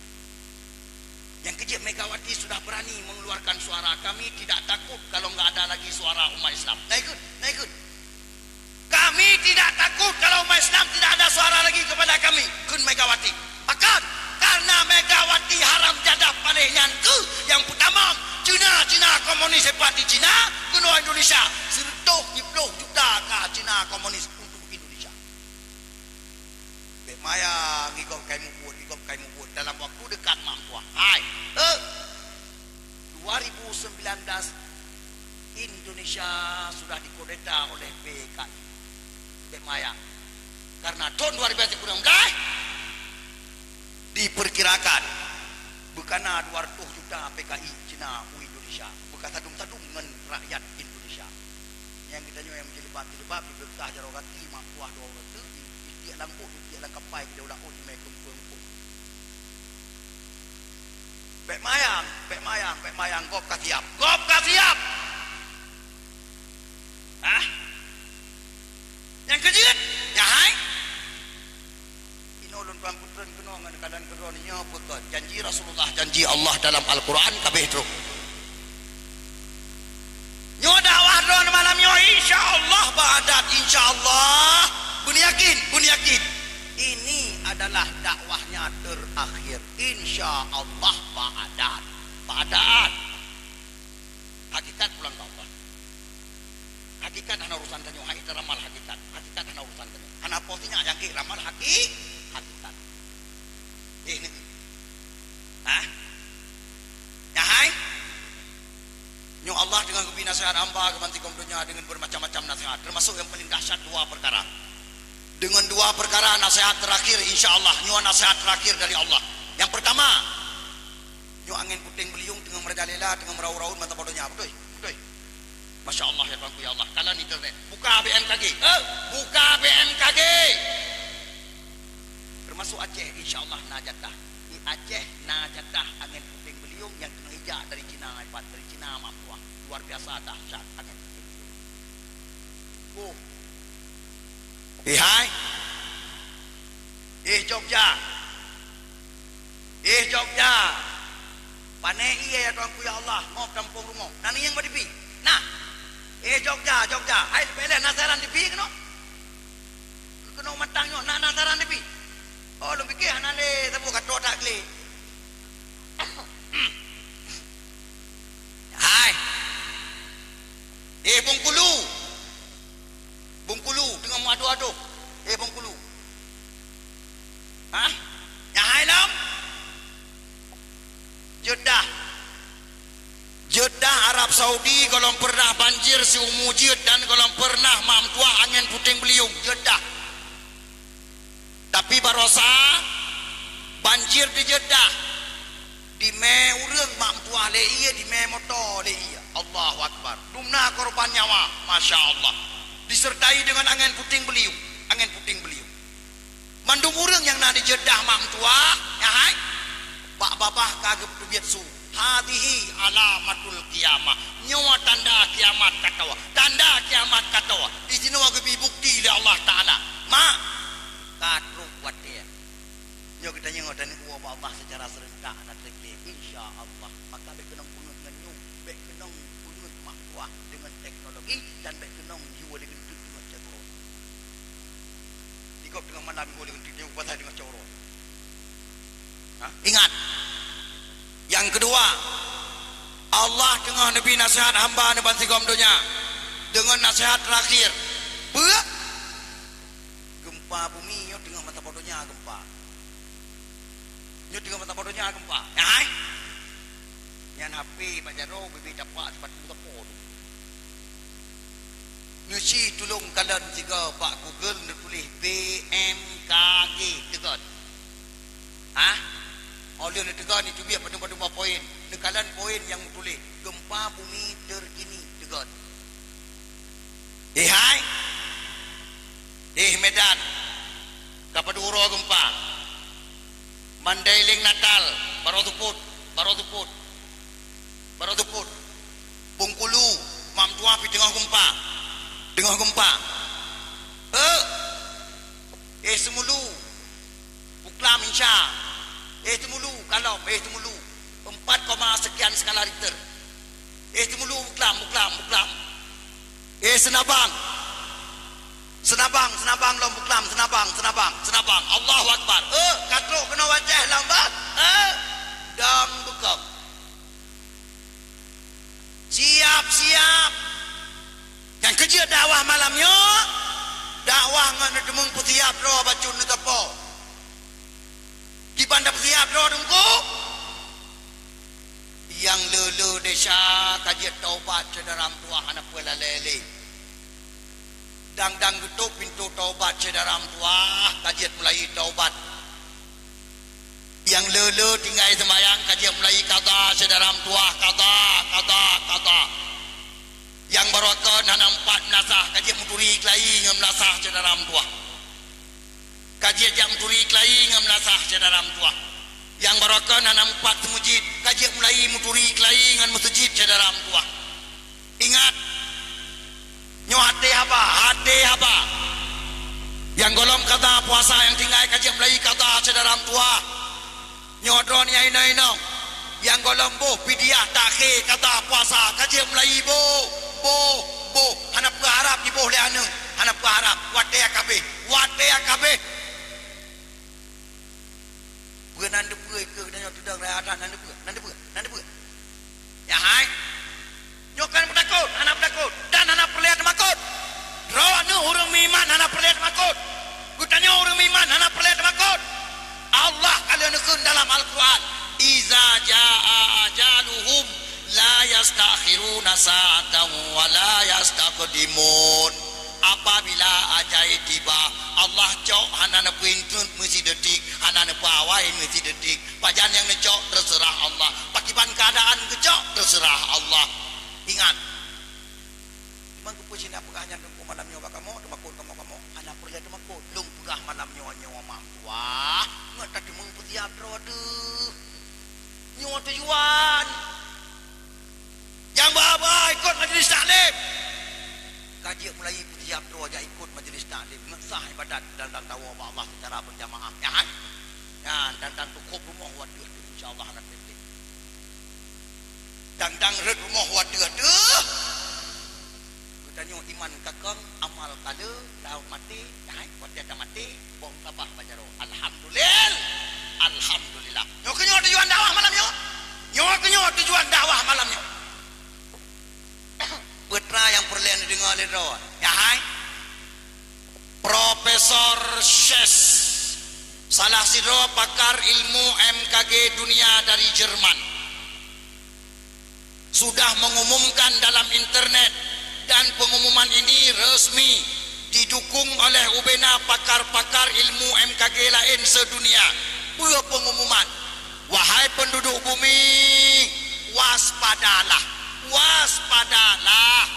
Nyang keujeuet Megawati sudah berani mengeluarkan suara, kami tidak takut kalau nggak ada lagi suara umat Islam. Na ikut, na ikut. Kami tidak takut kalau umat Islam tidak ada suara lagi kepada kami, kheun Megawati. Pakon? Karena Megawati haram jadah paléh nyan keuh nyang peutamong Cina-Cina komunis hebat di Cina keunoe Indonesia. Sireutôh siplôh juta ka Cina komunis untuk Indonesia. Bèk maya ngigob kai mubuet, ngigob kai mubuet dalam waktu dekat mak meutuah. Hai, eh, dua ribu sembilan belas Indonesia sudah dikudeta oleh P K I. Bèk maya. Karena thon dua ribu sembilan belas diperkirakan beukana dua ratus juta P K I Cina u Indonesia, beuka sadum-sadum ngon rakyat Indonesia. Nyang geutanyoe nyang meujilbab-jilbab, jibeukah jaroe gaki, mak meutuah dua uroe teuk, jitiek lam bot, jitiek lam kapai, jidong lam laôt, jimè keumpung-keumpung. Bèk mayang, bèk mayang, bèk mayang, gob ka siap, gob ka siap. Hah? Nyang keujeuet, nyan hai. Inoe lôn tuan peutreun keunoe ngon keuadaan keudroe nyoe peue keuh? Janji Rasulullah, janji Allah dalam Al-Quran ka abéh trok. Nyoe dakwah droeneuh malam nyoe, insya Allah bak adat, insya Allah. Beuneuyakin, beuneuyakin. Ini adalah dakwahnya terakhir. Insya Allah bak adat. Bak adat. Hakikat pulang ke Allah. Hakikat hana urusan tanyoe, hai, ita ramal hakikat. Hakikat hana urusan tanyoe. Hana poh sinyak nyang keu ramal haki-, hakikat. Eh, ni. Hah? Nyan hai? Nyoe Allah teungoh geubri naseuhat hamba keu bansigom donya deungon bermacam-macam naseuhat, termasuk nyang paling dahsyat dua perkara. Deungon dua perkara naseuhat terakhir, insya Allah, nyoe naseuhat terakhir dari Allah. Nyang pertama, nyoe angén puténg beuliueng teungoh meurajalela, teungoh meuraun-raun mantong donya. Beutôi? Beutôi? Masya Allah, ya Tuhanku, ya Allah. Kalon internet. Buka B M K G. Eh, buka B M K G. Termasuk Aceh, insya Allah na jatah. Di Aceh na jatah angén puténg beuliueng nyang teungoh ijak dari Cina, hebat, dari Cina mak meutuah. Luar biasa dahsyat angén puténg beuliueng. Oh. Eh, hai. Eh, Jogja. Eh, Jogja. Pané ié, ya Tuhanku, ya Allah, ngob tampông rumoh. Na nyang bak T V. Nah. Eh, Jogja, Jogja. Hai, leupah lé, na saran T V keunoe? Keunoe matang nyoe, na, na saran T V. Oh, lôn piké hana lé, saboh ka trok that glé. Hai. Eh, Bengkulu. Bengkulu, teungoh meuadoh-adoh. Eh, Bengkulu. Hah? Nyan hai lom? Jeddah. Jeddah, Arab Saudi, gohlom pernah banjir siumu jeuet dan gohlom pernah mak meutuah angén puténg beuliueng. Jeddah. Tapi barosa banjir di Jeddah. Dimè ureueng mak meutuah lé ié, dimè moto lé ié. Allahu Akbar. Dumna korban nyawa, masya Allah. Disertai dengan angén puténg beuliueng, angén puténg beuliueng. Mandum ureueng nyang na di Jeddah mak meutuah, nyan hai, bak babah ka geupeubiet su. Hadhihi alamatul qiyamah. Nyoe tanda kiamat ka toh. Tanda kiamat ka toh. Di sinoe geubri bukti lé Allah Taala. Mak, ka trok watèe. Nyoe geutanyoe taneuk woe bak Allah secara serentak na teuglé, insya Allah. Maka bèk keunong peungeut ngon nyoe, bèk keunong peungeut mak meutuah deungon teknologi dan bèk keunong yue lé geunteuk deungon cot uroe. Di gob teungoh malam yue lé geunteuk, yue pasai deungon cot uroe. Ha? Ingat. Nyang keudua, Allah teungoh neubri naseuhat hamba neuh bansigom donya deungon naseuhat terakhir. Peue? Geumpa bumi nyoe teungoh meusaboh donya geumpa. Nyoe teungoh meusaboh donya geumpa. Nyan hai. Nyan H P bak jaroe, bibit tapak sipatu sapo tu. Nyoe Ci tulông kalon sigoe bak Google neutuléh B M K G, teugon. Hah? Óh lheueh neuteugon, neuteubiet padum-padum boh poin. Neukalon poin nyang meutuléh, gempa bumi terkini, teugon. Eh, hai! Eh, Medan! Ka padum uroe gempa? Mandailing Natal, baroe seupôt, baroe seupôt, baroe seupôt. Bengkulu, Mak Meutuah pih teungoh gempa. Teungoh gempa. Eh! Eh, Seumulu, Buklam Insya. Eh, Seumulu, Kalom, eh, Seumulu. Empat koma sekian skala Richter. Eh, Seumulu, Buklam, Buklam, Buklam. Eh, Seunabang. Seunabang, Seunabang lom Buklam, Seunabang, Seunabang, Seunabang. Allahu Akbar. Eh, ka trok keunoe u Aceh lam bah. Eh, dang beukong. Siap-siap. Nyang keu jeuet dakwah malam nyoe, dakwah ngon neuteumeung peusiap droe bacut neuteupeu. Kiban tapeusiap droe Teungku? Nyang le-le desya ka jeuet taubat, syedara meutuah, hana peue lalée lé. Dang-dang geutôp pintoe taubat, syedara meutuah, ka jeuet mulai taubat. Nyang le-le tinggai seumbahyang ka jeuet mulai qadha, syedara meutuah, qadha, qadha, qadha. Nyang baroe kon hana meupat meulasah ka jeuet meuturi keulayi ngon meulasah, syedara meutuah. Ka jeuet jak meuturi keulayi ngon meulasah, syedara meutuah. Nyang baroe kon hana meupat seumeujid, ka jeuet mulai meuturi keulayi ngon meuseujid, syedara meutuah. Ingat, nyoe até haba, até haba. Nyang gohlom qadha puasa nyang tinggai ka jeuet mulai qadha, syedara meutuah. Nyoe droeneuh nyang inong-inong, nyang gohlom boh fidyah takhé qadha puasa ka jeuet mulai boh, boh, boh. Hana peue harab jiboh lé aneuk, hana peue harab. Watée ka habéh, watée ka habéh. Peue nan teupeue keu geutanyoe teudong raya that nan teupeue, nan teupeue, nan teupeue. Ya hai. Nyoe kon peutakot, hana peutakot, dan hana peureulée teumakot. Droeneuh ureuëng meuiman hana peureulée teumakot. Geutanyoe ureuëng meuiman hana peureulée teumakot. Allah ka lheueh neukheun dalam Al-Qur'an, "Iza jaa ajaluhum la yastakhiruna sa'atan wa la yastaqdimun." Apabila ajai tiba, Allah cok hana neupeuinteut meusidetik, hana neupeuawai meusidetik. Pajan nyang neucok, teuseurah Allah. Pakiban keuadaan geucok, teuseurah Allah. Ingat, iman keupeue cit na peugah nyan Teungku malam nyoe bak kamoe, teumakot kamoe-kamoe. Hana peureulée teumakot. Lôn peugah malam nyoe, nyoe Mak Meutuah, ngon tateumeung peusiap droe teuh. Nyoe tujuan. Nyang ba-ba ikot majlis taklim. Ka jeuet mulai peusiap droe jak ikot majlis taklim. Ngon sah ibadat dan, dan tawoe bak Allah seucara berjamaah. Ya, hai? Nyan, dan, dan teukhôb rumoh watée teuh, insya Allah, hana teuntée. Dang-dang rhot rumoh watée teuh. Geutanyoe iman ka kong, amal ka le, laôt maté, hai, watée tamaté, bong tabah bak jaroe. Alhamdulil-, alhamdulillah. Nyoe keuh nyoe tujuan dakwah malam nyoe. Nyoe keuh nyoe tujuan dakwah malam nyoe. Peue teuma nyang peureulée neudeungoe lé droe? Ya hai. Profesor Schätz, salah sidroe pakar ilmu M K G dunia dari Jerman, sudah mengumumkan dalam internet, dan pengumuman ini resmi didukung oleh ubena pakar-pakar ilmu M K G laén sedunia. Peue pengumuman? Wahai penduduk bumi, waspadalah, waspadalah!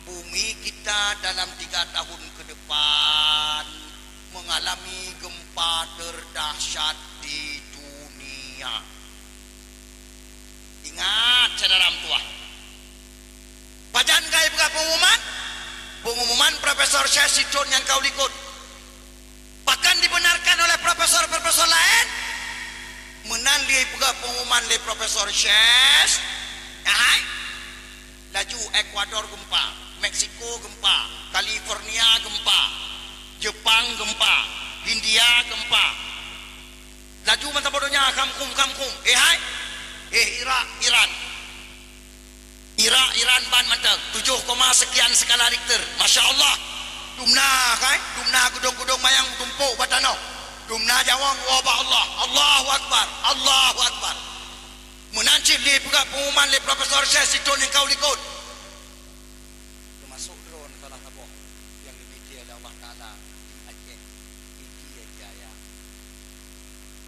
Bumi kita dalam tiga tahun ke depan mengalami gempa terdahsyat di dunia. Ingat, syedara meutuah. Pajan ka ipeugah pengumuman? Pengumuman Profesor Schätz sithon nyang ka u likot. Pakon dibenarkan oleh profesor-profesor laén? Meunan lé peugah pengumuman lé Profesor Schätz, ya hai? Laju Ekuador gempa, Meksiko gempa, California gempa, Jepang gempa, India gempa. Laju meusaboh donya, khamkhum, khamkhum. Eh, hai? Eh, Irak, Iran. Irak, Iran ban mantong, tujoh koma sekian skala Richter. Masya Allah. Dumna, kai? Dumna geudong-geudong manyang meutumpôk bak tanoh. Dumna nyawöng woe bak Allah. Allahu Akbar. Allahu Akbar. Meunan cit lé peugah pengumuman lé Profesor Schätz sithon nyang ka u likot. Teumasok droeneuh. Salah saboh nyang geubri lé Allah Taala di Aceh, Pidie Jaya.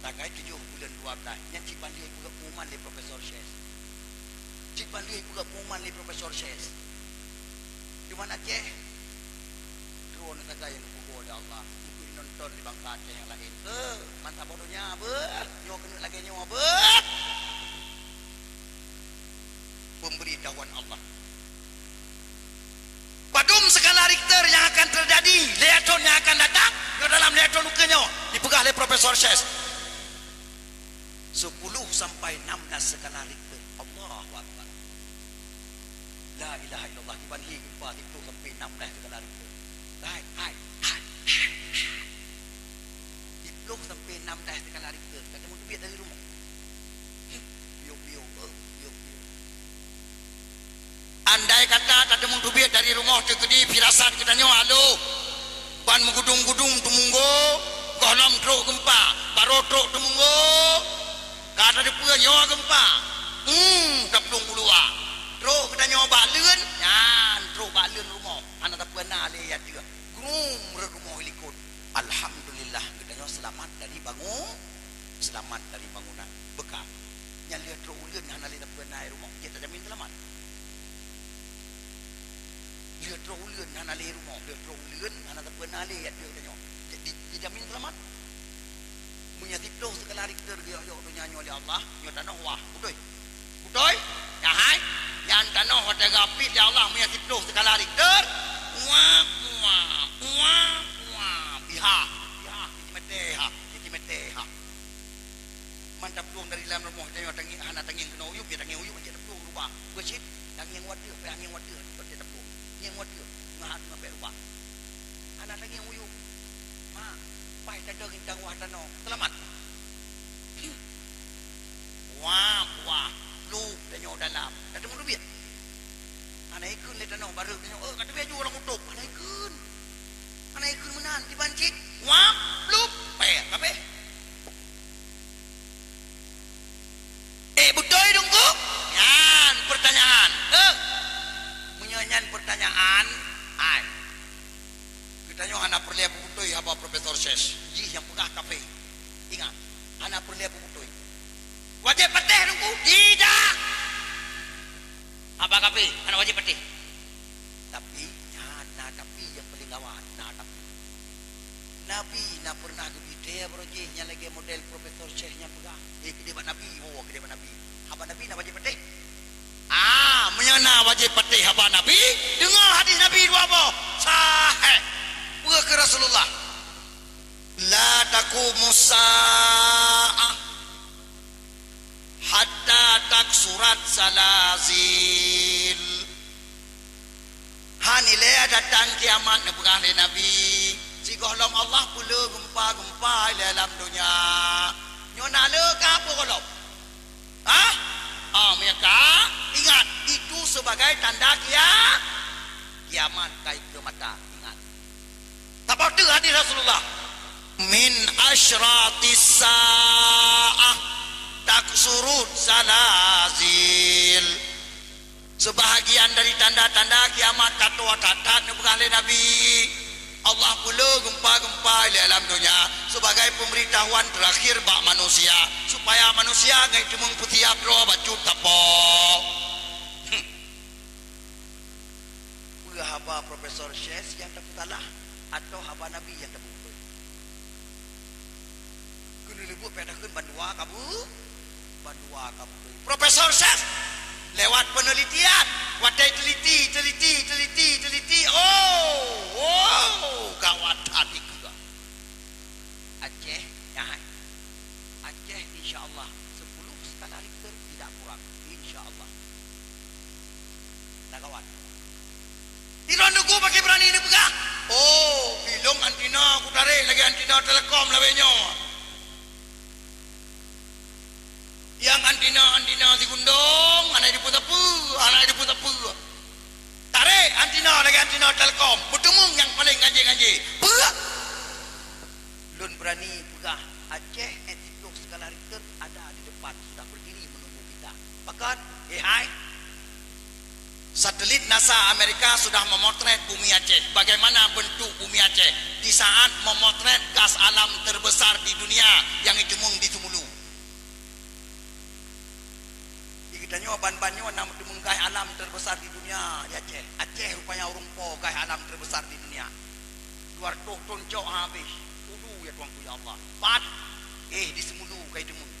Tanggai tujoh buleuen dua blaih, nyan cit ban lheueh peugah pengumuman lé Profesor Syeh. Cit ban lheueh peugah pengumuman lé Profesor Syeh. Cuman Aceh, droeneuh sagai nyang geupeugah lé Allah, untuk nonton di bangsa Aceh nyang laén. Eh, mantap boh donya, beuh. Nyoe keuneuk lagée nyoe, beuh. Pemberitahuan Allah. Padum skala Richter nyang akan teujadi lhée thon nyang akan datang, nyoe dalam lhée thon ukeue nyoe, dipeugah lé Profesor Syeh. Sepuluh sampai enam belas skala Richter. Allahu Akbar. La ilaha illallah. Kiban hi gempa siplôh sampai enam belas skala Richter. Hai, hai, hai. Siplôh sampai enam belas skala Richter. Ka teumeutubiet dari rumoh. Piôh-piôh, eh, piôh-piôh. Andai kata tateumeutubiet dari rumoh teukeudi firasat geutanyoe halo, ban meugudung-gudung teumunggo, gohlom trok gempa, barô trok teumunggo, ka tateupeue nyoe gempa. Hmm, taplueng u luwa. Trok geutanyoe bak leuen, nyan trok bak leuen rumoh, hana tapeue na lé ateueh. Grum rot rumoh i likot. Alhamdulillah, geutanyoe seulamat dari bangu-, seulamat dari bangunan. Beuka. Nyan lheueh trok uleuen hana lé tapeue na i rumoh, jeuet tajamin seulamat. Lheueh trok uleuen hana lé rumoh, lheueh trok uleuen hana tapeue na lé ateueh geutanyoe. Jadi, dijamin seulamat. Meunyoe siplôh skala Richter geuyok-yok donya nyoe lé Allah, nyoe tanoh wah, beutôi. Beutôi? Nyan hai, nyan tanoh watée geuapit lé Allah meunyoe siplôh skala Richter, wah, wah, wah, wah, iha, iha, cit meuté iha, cit meuté iha. Man taplueng dari lam rumoh tanyoe tangieng, hana tangieng keunoe uyueb, ya tangieng uyueb, cit taplueng rubah. Beucit, tangieng watée, payah ngieng watée, watée taplueng. Ngieng watée, ngat, ngat bèk rubah. Hana tangieng uyueb. Ma, paih tadong intan wah tanoh. Seulamat. Wah, wah, plup tanyoe dalam. Ka teumeutubiet. Hana ikheun lé tanoh bareuek tanyoe, "Eh, ka teubiet ju lam kutôb." Hana ikheun. Hana ikheun meunan, diban cit. Wah, plup, pèh, kabeh. Eh, beutôi Teungku? Nyan pertanyaan. Eh, meunyoe nyan pertanyaan, ai. Geutanyoe hana peureulée peubeutôi haba Profesor Syeh. Jih nyang peugah kafé. Ingat, hana peureulée peubeutôi. Wajéb patéh Teungku? Tidak. Haba kafé hana wajéb patéh. Tapi, nyan na tapi nyang paleng gawat, na tapi. Nabi na peureunah geubri thèe baroe jih nyang lagée model Profesor Syeh nyang peugah. Eh, keudeh bak Nabi, oh, keudeh bak Nabi. Haba Nabi na wajéb patéh. Ah, meunyoe na wajéb patéh haba Nabi, deungoe hadis Nabi dua boh. Sahih. Peue kheun Rasulullah? La taqumus sa'ah hatta taksurat zalazil. Hana lé datang kiamat neupeugah lé Nabi, sigohlom Allah peuleueh gempa-gempa ilée lam donya. Nyoe na le ka peue gohlom? Hah? Ah, meunyo ka, ingat, itu sebagai tanda kia-, kiamat ka ikeue mata. Ingat. Saboh teuk hadis Rasulullah. Min asyratis sa'ah taksuruz zalazil. Sebahagian dari tanda-tanda kiamat ka tuha that-that neupeugah lé Nabi. Allah peuleueh gempa-gempa ilée lam donya sebagai pemberitahuan terakhir bak manusia, supaya manusia ngai teumeung peusiab droe bacut tapo. Hmm. Peue haba Profesor Syeh nyang tapeusalah, atau haba Nabi nyang tapeubeutôi? Keuneuk leubuet payah takheun bandua kabu-, bandua kabu-. Profesor Syeh lewat penelitian, watée teliti, teliti, teliti, teliti, oh, oh, gawat that dikeue. Aceh, nyan. Aceh, insya Allah, sepuluh skala Richter tidak kurang. Insya Allah. Nah, kawan. Droeneuh Teungku pakon beurani neupeugah, "Oh, bilong antina kutarek lagée antina Telkom lawét nyoe." Nyang antina-antina sigundong, hana jiteupeue sapeue, hana jiteupeue sapeue. Tarek antina lagée antina Telkom, beuteumeung nyang paleng ganjé-ganjé. Peue? Lôn beurani peugah, Aceh, eh, siplôh skala Richter ada di depan, sudah berdiri menunggu kita. Pakon? Eh, hai. Satelit NASA Amerika sudah memotret bumi Aceh. Bagaimana bentuk bumi Aceh di saat memotret gas alam terbesar di dunia yang ditemukan di Sumulu? Di geutanyoe ban-ban nyoe na meuteumé gas alam terbesar di dunia di Aceh. Aceh rupanya ureuëng po gas alam terbesar di dunia. Dua ratus ton cok habéh. Udu ya Tuhanku ya Allah. Pat. Eh, di Sumulu kai teumé.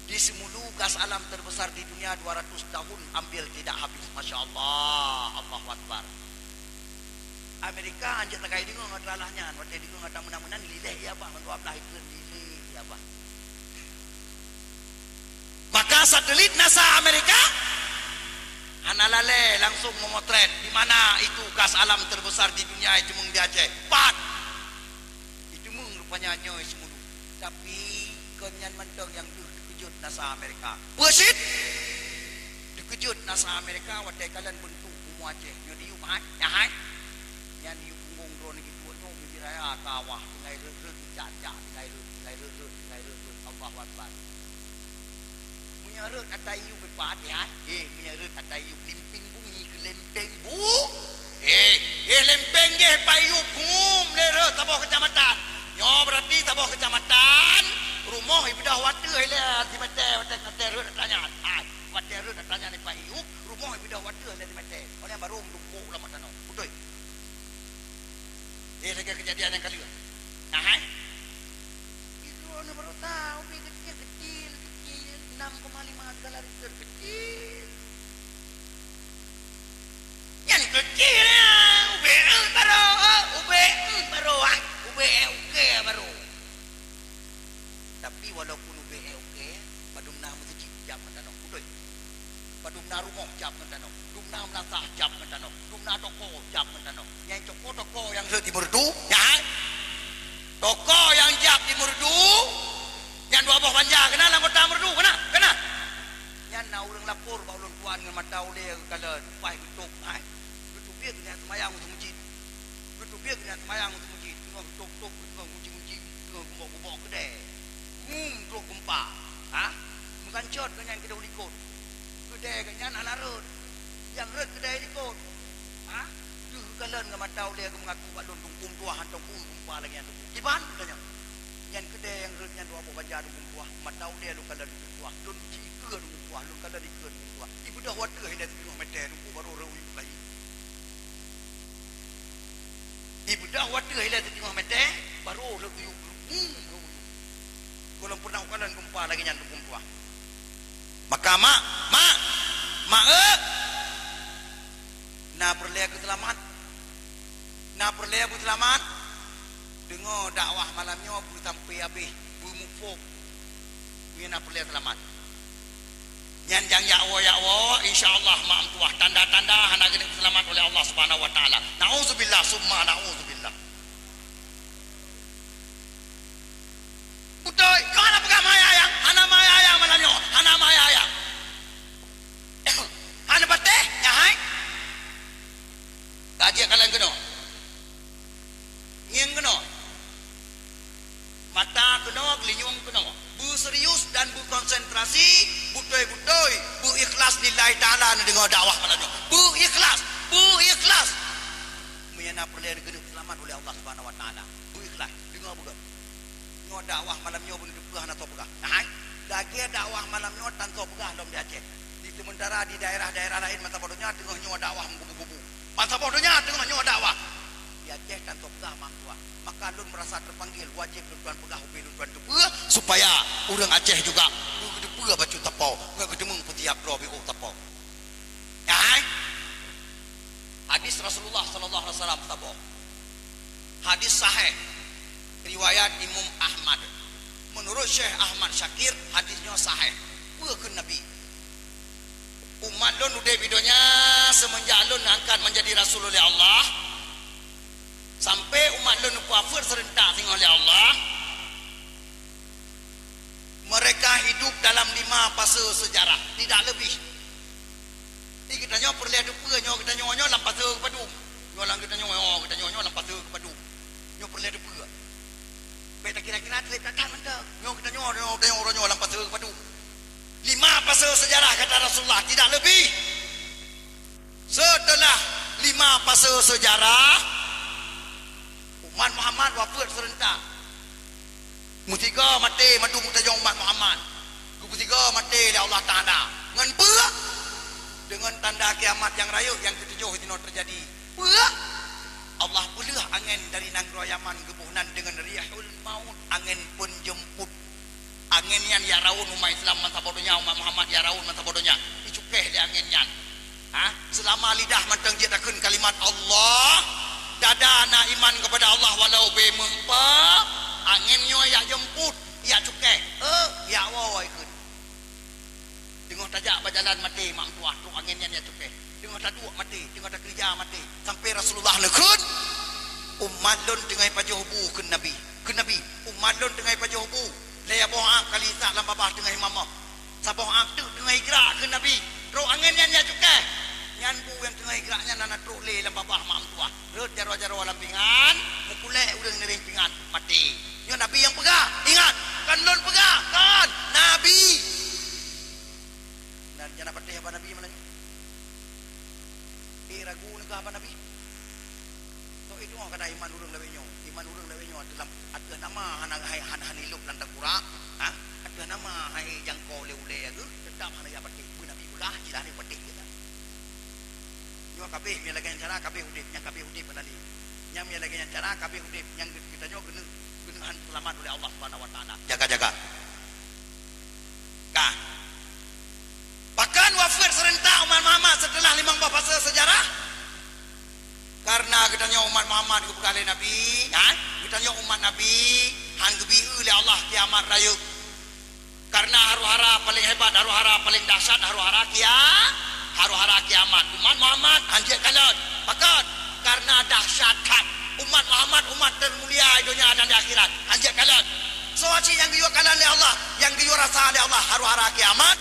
Di Sumulu gas alam terbesar di dunia dua ratus tahun hampir tidak habis. Masya Allah. Allahu Akbar. Amerika anjak tagai deungoe ngon teulah nyan. Watée deungoe ngon meunan-meunan lileh ya bah, ngon dua belas ikreun lileh ya bah. Maka satelit NASA Amerika hana lalée langsung memotret di mana itu gas alam terbesar di dunia itu di Aceh. Pat. Itu meng rupanya nyoe Sumulu. Tapi kon nyan mantong nyang deuh teukeujot NASA Amerika. Peue cit? Teukeujot NASA Amerika watée kalon bentuk bumoe Aceh. Nyoe diyueb hai, nyan hai. Nyan diyueb punggong droeneuh geutuek nyoe meunjih raya ka awah, tinggai rhot-rhot, jak-jak, tinggai rhot, tinggai rhot-rhot, tinggai rhot-rhot. Allahu Akbar. Meunyoe rhot ata iyueb beupat ya, eh, meunyoe rhot ata iyueb limping bumi keu lempeng bu, eh, eh, lempeng geh pat iyueb hum lé rhot saboh keucamatan. Nyoe berarti saboh keucamatan, rumoh ibeudôh watée ilée simeté, watée, watée rhot ata nyan. Ah, watée rhot ata nyan pat iyueb, rumoh ibeudôh watée ilée simeté. Oleh barô meudumpok lam mata nyoe. Beutôi. Eh, lagée keujadian nyang ka lheueh. Nah, hai. Itu ni baru tahu, ubé kecil, kecil, kecil, enam koma lima skala Richter kecil. Nyan kecil ya, ubé eh baru, ubé eh baru, ah, ubé eh uke baru. Tapi walaupun ubé eh uke, padum na meuseujid jak ngon tanoh. Beutôi. Padum na rumoh jak ngon tanoh. Dum na meunasah jak ngon tanoh. Dum na toko jak ngon tanoh. Nyang toko-toko nyang rhot di Meureudu, nyan. Toko nyang jak di Meureudu, nyang dua boh banja keunan lam kota Meureudu, keunan, keunan. Nyan na ureuëng lapor bak ulôn tuan ngon mata ulée geukalon, paih geutôb, hai. Geuteubiet geuhnyan seumayang u meuseujid. Geuteubiet geuhnyan seumayang u meuseujid, teungoh geutôb-tôb, teungoh ngunci-ngunci, teungoh geumbok-gumbok keudée. Ngum trok geumpa, ha? Meugancot geuhnyan keudeh u likot. Keudeh geuhnyan hana rhot. Nyang rhot keudeh likot. Ha? Deuh geukalon ngon mata ulée geumeungaku bak lôn, Teungku meutuah hántom peue geumpa lagée nyan Teungku. Kiban geutanyoe. Nyan keudeh nyang rhot nyan dua boh banja Teungku meutuah, mata ulée lôn kalon Teungku meutuah. Lôn ci keue Teungku meutuah, lôn kalon dikeue Teungku meutuah. Ibeudôh watée ilée siteungoh meté Teungku baru rhot u likot lagi. Ibeudôh watée ilée siteungoh meté, baru rhot u likot. Hmm, rhot u likot. Gohlom pernah ukalon geumpa lagée nyan Teungku meutuah. Maka mak, mak, mak, eh, na peureulée keu seulamat. Na peureulée beuseulamat. Deungoe dakwah malam nyoe beusampai habéh, beumupok. Nyan na peureulée seulamat. Nyan nyang yakwo-yakwo, insya Allah mak meutuah tanda-tanda hana geuneuk seulamat oleh Allah Subhanahu wa Taala. Nauzubillah summa nauzubillah. Beutôi, nyoe hana peugah maya ayang, hana maya ayang malam nyoe, hana maya ayang. Hana patéh, nyan hai. Ka jeuet kalon keunoe. Ngieng keunoe. Mata keunoe, geulinyueng keunoe. Beuserius dan beukonsentrasi, beutôi-beutôi, beuikhlas lillahi ta'ala neudeungoe dakwah malam nyoe. Beuikhlas, beuikhlas. Meunyo na peureulée geuneuk seulamat oleh Allah Subhanahu wa Taala. Beuikhlas, deungoe beugét. Nyoe dakwah malam nyoe beuneuteupeu hana soe peugah. Nah, hai. Lagée dakwah malam nyoe tan soe peugah lom di Aceh. Di sementara di daerah-daerah laén masa boh donya teungoh nyoe dakwah meukubu-kubu. Masa boh donya teungoh nyoe dakwah. Di Aceh tan soe peugah mak meutuah. Maka lôn meurasa teupanggil wajéb lôn tuan peugah ubé lôn tuan teupeue supaya ureuëng Aceh juga geuteupeue bacut sapo, ngon geuteumeung peutiab droe biôh sapo. Hai. Hadis Rasulullah sallallahu alaihi wasallam saboh. Hadis sahih. Riwayat Imam Ahmad. Menurut Syekh Ahmad Syakir, hadis nyoe sahih. Peue kheun Nabi? Umat lôn udeb di donya semenjak lôn angkat menjadi rasul oleh Allah, sampai umat lôn kafir serentak singoh oleh Allah, mereka hidup dalam lima fase sejarah, tidak lebih. Di geutanyoe peureulée teupeue nyoe geutanyoe nyoe lam fase keupadum. Nyoe lam geutanyoe, oh, geutanyoe nyoe lam fase keupadum. Nyoe peureulée teupeue. Bék takira-kira treb that-that mantong. Nyoe geutanyoe, nyoe, nyoe, nyoe lam fase keupadum. Lima fase sejarah kata Rasulullah, tidak lebih. Seuteulah lima fase seujarah, umat Muhammad wafeuet seurentak. Meusigoe maté mandum geutanyoe umat Muhammad. Geupeusigoe maté lé Allah Taala. Ngon peue? Deungon tanda kiamat nyang rayeuk nyang keutujoh jinoe teujadi. Peue? Allah peulheueh angén dari nanggroe Yaman geuboh nan deungon rihul maut, angén peunjeumput. Angén nyan jak raun umat Islam bansaboh donya, umat Muhammad jak raun bansaboh donya. Jicukéh lé angén nyan. Ha? Seulama lidah mantong jeuet takheun kalimat Allah, dada na iman keupada Allah walau bée meuempa, angén nyoe jak jeumput, jak cukéh, eh, jak woe kheun. Teungoh tajak bak jalan maté mak meutuah, trok angén nyan jak cukéh. Teungoh taduek maté, teungoh takeurija maté. Sampai Rasulullah neukheun, "Umat lôn teungoh pajoh bu," kheun Nabi. Kheun Nabi, "Umat lôn teungoh pajoh bu. Lhée boh ap ka lheueh isak lam babah teungoh imamoh. Saboh ap teuk teungoh igrak," kheun Nabi. Trok angén nyan jak cukéh. Nyan bu nyang teungoh igrak nyan hana trok lé lam babah mak meutuah. Rhot jaroe-jaroe lam pingan, meukulée ureuëng ngiréng pingan, maté. Nyoe Nabi nyang peugah. Ingat, kon lôn peugah, kon. Nabi. Dan nyang na patéh haba Nabi meunan nyoe. Eh, ragu neugah haba Nabi. Toh itu kata iman ureuëng lawét nyoe. Iman ureuëng lawét nyoe ateueh, ateueh nama hana hai, hana, hana ilop lam tangkurak, ha? Ateueh nama hai jangko lé ulée geuh, teutap hana jak patéh. Beu Nabi peugah, jilah ni patéh geuh. Nyoe kabeh meunyo lagée nyan cara, kabeh udeb, nyang kabeh udeb hana lé. Nyang meunyo lagée nyan cara, kabeh udeb, nyang geutanyoe keuneuk, keuneuk han seulamat ulée Allah Subhanahu wa Taala. Jaga-jaga. Ka. Pakon wafeuet seurentak umat Muhammad seuteulah limong boh fase seujarah? Kareuna geutanyoe umat Muhammad geupeugah lé Nabi, ha? Geutanyoe umat Nabi han geubi-eu lé Allah kiamat rayeuk. Kareuna haru-hara paleng hebat, haru-hara paleng dahsyat, haru-hara kia-, haru-hara kiamat. Umat Muhammad han jeuet kalon. Pakon? Kareuna dahsyat that. Umat Muhammad umat teumulia di donya dan di akhirat. Han jeuet kalon. Soe cit nyang geuyue kalon lé Allah, nyang geuyue rasa lé Allah, haru-hara kiamat?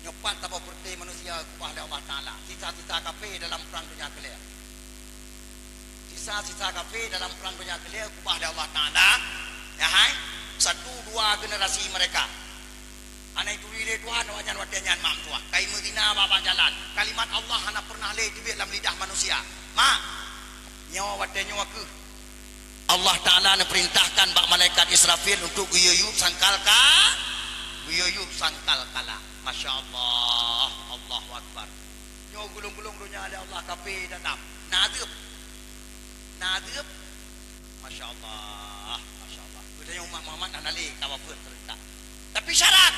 Nyoe pat saboh peureuté manusia geubah lé Allah Taala. Sisa-sisa kafé dalam prang donya keulhèe. Sisa-sisa kafé dalam prang donya keulhèe geubah lé Allah Taala. Ya hai, satu dua generasi mereka. Hana ituri lé Tuhan awaknyan watèe nyan mak meutuah. Ka imeuzina bak-bak jalan. Kalimat Allah hana pernah lé teubiet lam lidah manusia. Mak, nyoe watèe nyoe keuh Allah Taala neupeurintahkan bak malaikat Israfil untuk geuyue yub sangkal ka-, geuyue yub sangkal kala. Masya Allah, Allahu Akbar. Nyoe gulong-gulong donya lé Allah kafé dan nam. Na adeueb. Na adeueb. Masya Allah, Masya Allah. Geutanyoe umat Muhammad hana lé ka wafeuet seurentak. Tapi syarat,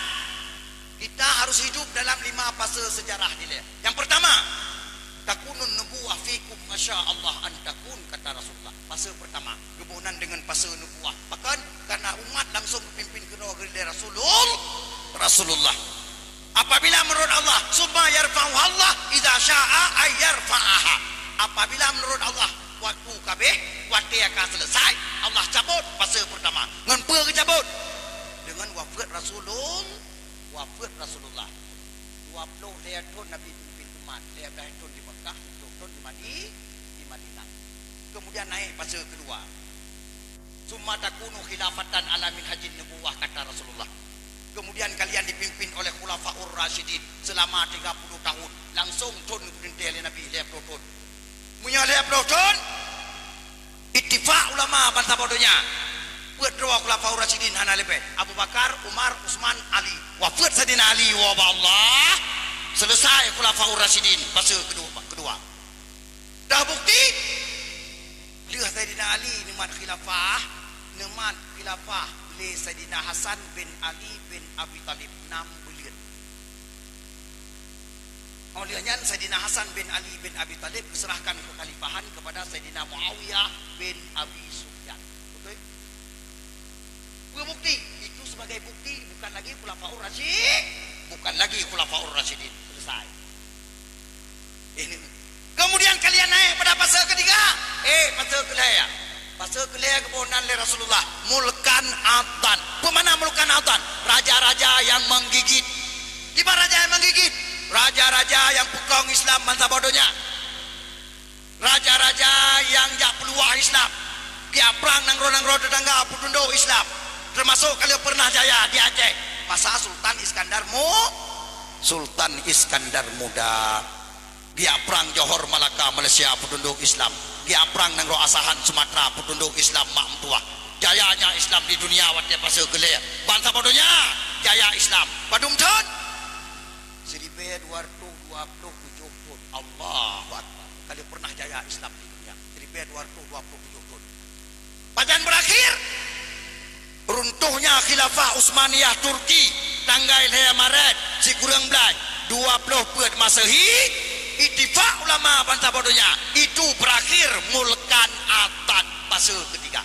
kita harus hidup dalam lima fase sejarah dilèe. Yang pertama, takunun nubuwah fikum masya Allah an takun, kata Rasulullah. Fase pertama, geuboh nan deungon fase nubuwah. Pakon? Karena umat langsung geupimpin keunoe lé Rasulul-, Rasulullah. Apabila menurut Allah, summa yarfa'uha Allah idza syaa ay yarfa'aha. Apabila menurut Allah, waktu ka abéh, watèe ka selesai, Allah cabot fase pertama. Ngon peue geucabot? Deungon wafeuet Rasulul-, wafeuet Rasulullah. Dua ploh lhèe thon Nabi pimpin umat, lhèe blaih thon di Mekah, siplôh thon di Madi-, di Madinah. Kemudian naik fase kedua. Summa takunu khilafatan ala minhajin nubuwah, kata Rasulullah. Kemudian kalian dipimpin oleh Khulafaur Rasyidin selama tiga puluh tahun. Langsung thon geupeurintah lé Nabi lhèe ploh thon. Meunyoe lhèe ploh thon, ittifak ulama bansaboh donya. Peuet droe Khulafaur Rasyidin hana leubeh. Abu Bakar, Umar, Utsman, Ali. Wafeuet Saidina Ali, woe bak Allah. Selesai Khulafaur Rasyidin fase kedua, kedua. Dah bukti, lheueh Saidina Ali neumat khilafah, neumat khilafah lé Saidina Hasan bin Ali bin Abi Thalib nam buleuen. Óh lheueh nyan, Saidina Hasan bin Ali bin Abi Thalib geuserahkan keukhalifahan kepada Saidina Muawiyah bin Abi Sufyan. Betul? Peue bukti? Itu sebagai bukti, bukan lagi Khulafaur Rasyid-, bukan lagi Khulafaur Rasyidin. Selesai. Ini. Kemudian kalian naik pada fase ketiga. Eh, fase keulhèe. Fase keulhèe geuboh nan lé Rasulullah. Mulkan abdan. Peue makna mulkan abdan? Raja-raja yang menggigit. Kiban raja yang menggigit? Raja-raja yang peukong Islam bansaboh donya. Raja-raja nyang jak peuluah Islam, jak prang nanggroe-nanggroe teutangga peutundok Islam, teumasok ka lheueh pernah jaya di Aceh, masa Sultan Iskandar Mu-, Sultan Iskandar Muda. Geujak prang Johor, Malaka, Malaysia, peutundok Islam. Geujak prang Nanggroe Asahan, Sumatra, peutundok Islam mak meutuah. Jayanya Islam di dunia watée pasoe keu lhée. Ban saboh donya, jaya Islam. Padum thon? Siribée dua ratus dua puluh tujoh thon. Allahu Akbar. Ka lheueh pernah jaya Islam di dunia. Siribée dua ratus dua puluh tujoh thon. Pajan beurakhir? Runtuhnya Khilafah Utsmaniyah Turki, tanggai lhée Maret sikureueng blaih dua ploh peuet Masehi, ittifak ulama bansaboh donya, itu berakhir mulkan Athad fase ketiga.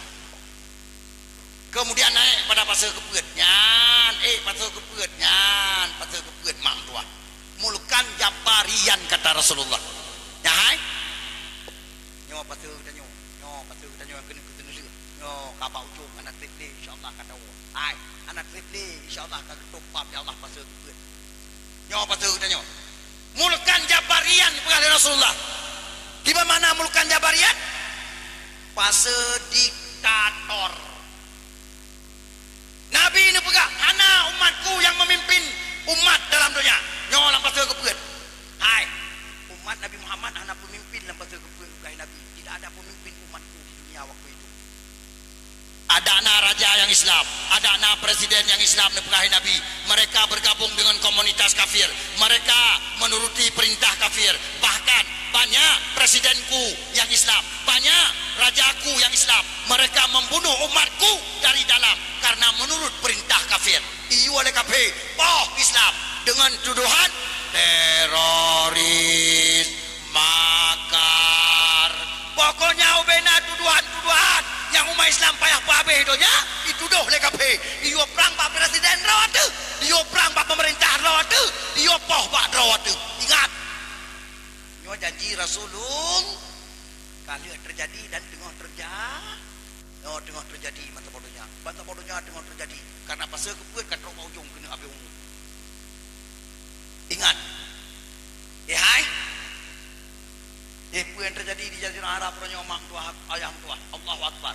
Kemudian naik pada fase keupeuet nyan, eh, fase keupeuet nyan, fase keupeuet mak meutuah. Mulkan Jabbariyan, kata Rasulullah. Nyan hai. Nyoe fase geutanyoe, nyoe fase geutanyoe nyang keuneuk keuteuneuh. Nyoe ka bak ujong, hana treb lé, insya Allah ka dawa. Hai, hana treb lé, insya Allah ka geutôp bab ya Allah fase keupeuet. Nyoe fase geutanyoe. Mulkan Jabbariyan dipeugah lé Rasulullah. Kiban makna mulkan Jabbariyan? Fase diktator. Nabi neupeugah, "Hana umatku yang memimpin umat dalam donya." Nyoe lam fase keupeuet. Hai, umat Nabi Muhammad hana pemimpin lam fase keupeuet, kheun Nabi. Tidak ada pemimpin umatku di dunia waktu itu. Adak na raja nyang Islam, adak na presiden nyang Islam, neupeugah Nabi. Mereka bergabung dengan komunitas kafir. Mereka menuruti perintah kafir. Bahkan banyak presidenku yang Islam, banyak rajaku yang Islam. Mereka membunuh umatku dari dalam karena menurut perintah kafir. Iyue lé kafé poh Islam dengan tuduhan teroris, makar. Pokoknya ubena tuduhan-tuduhan nyang umat Islam payah peuhabéh donya, itudoh lé kafé. Iyue prang bak presiden droe teuh, iyue prang bak pemerintah droe teuh, iyue poh bak droe teuh. Ingat, nyoe janji Rasulullah ka lheueh terjadi dan teungoh terja-, nyoe teungoh terjadi bansaboh donya. Bansaboh donya teungoh terjadi. Karena fase keupeuet ka trok bak ujong keuneuk habéh umu. Ingat. Eh, hai. Eh, peue nyang terjadi di Jazirah Arab uroe nyoe mak meutuah, ayah meutuah. Allahu Akbar.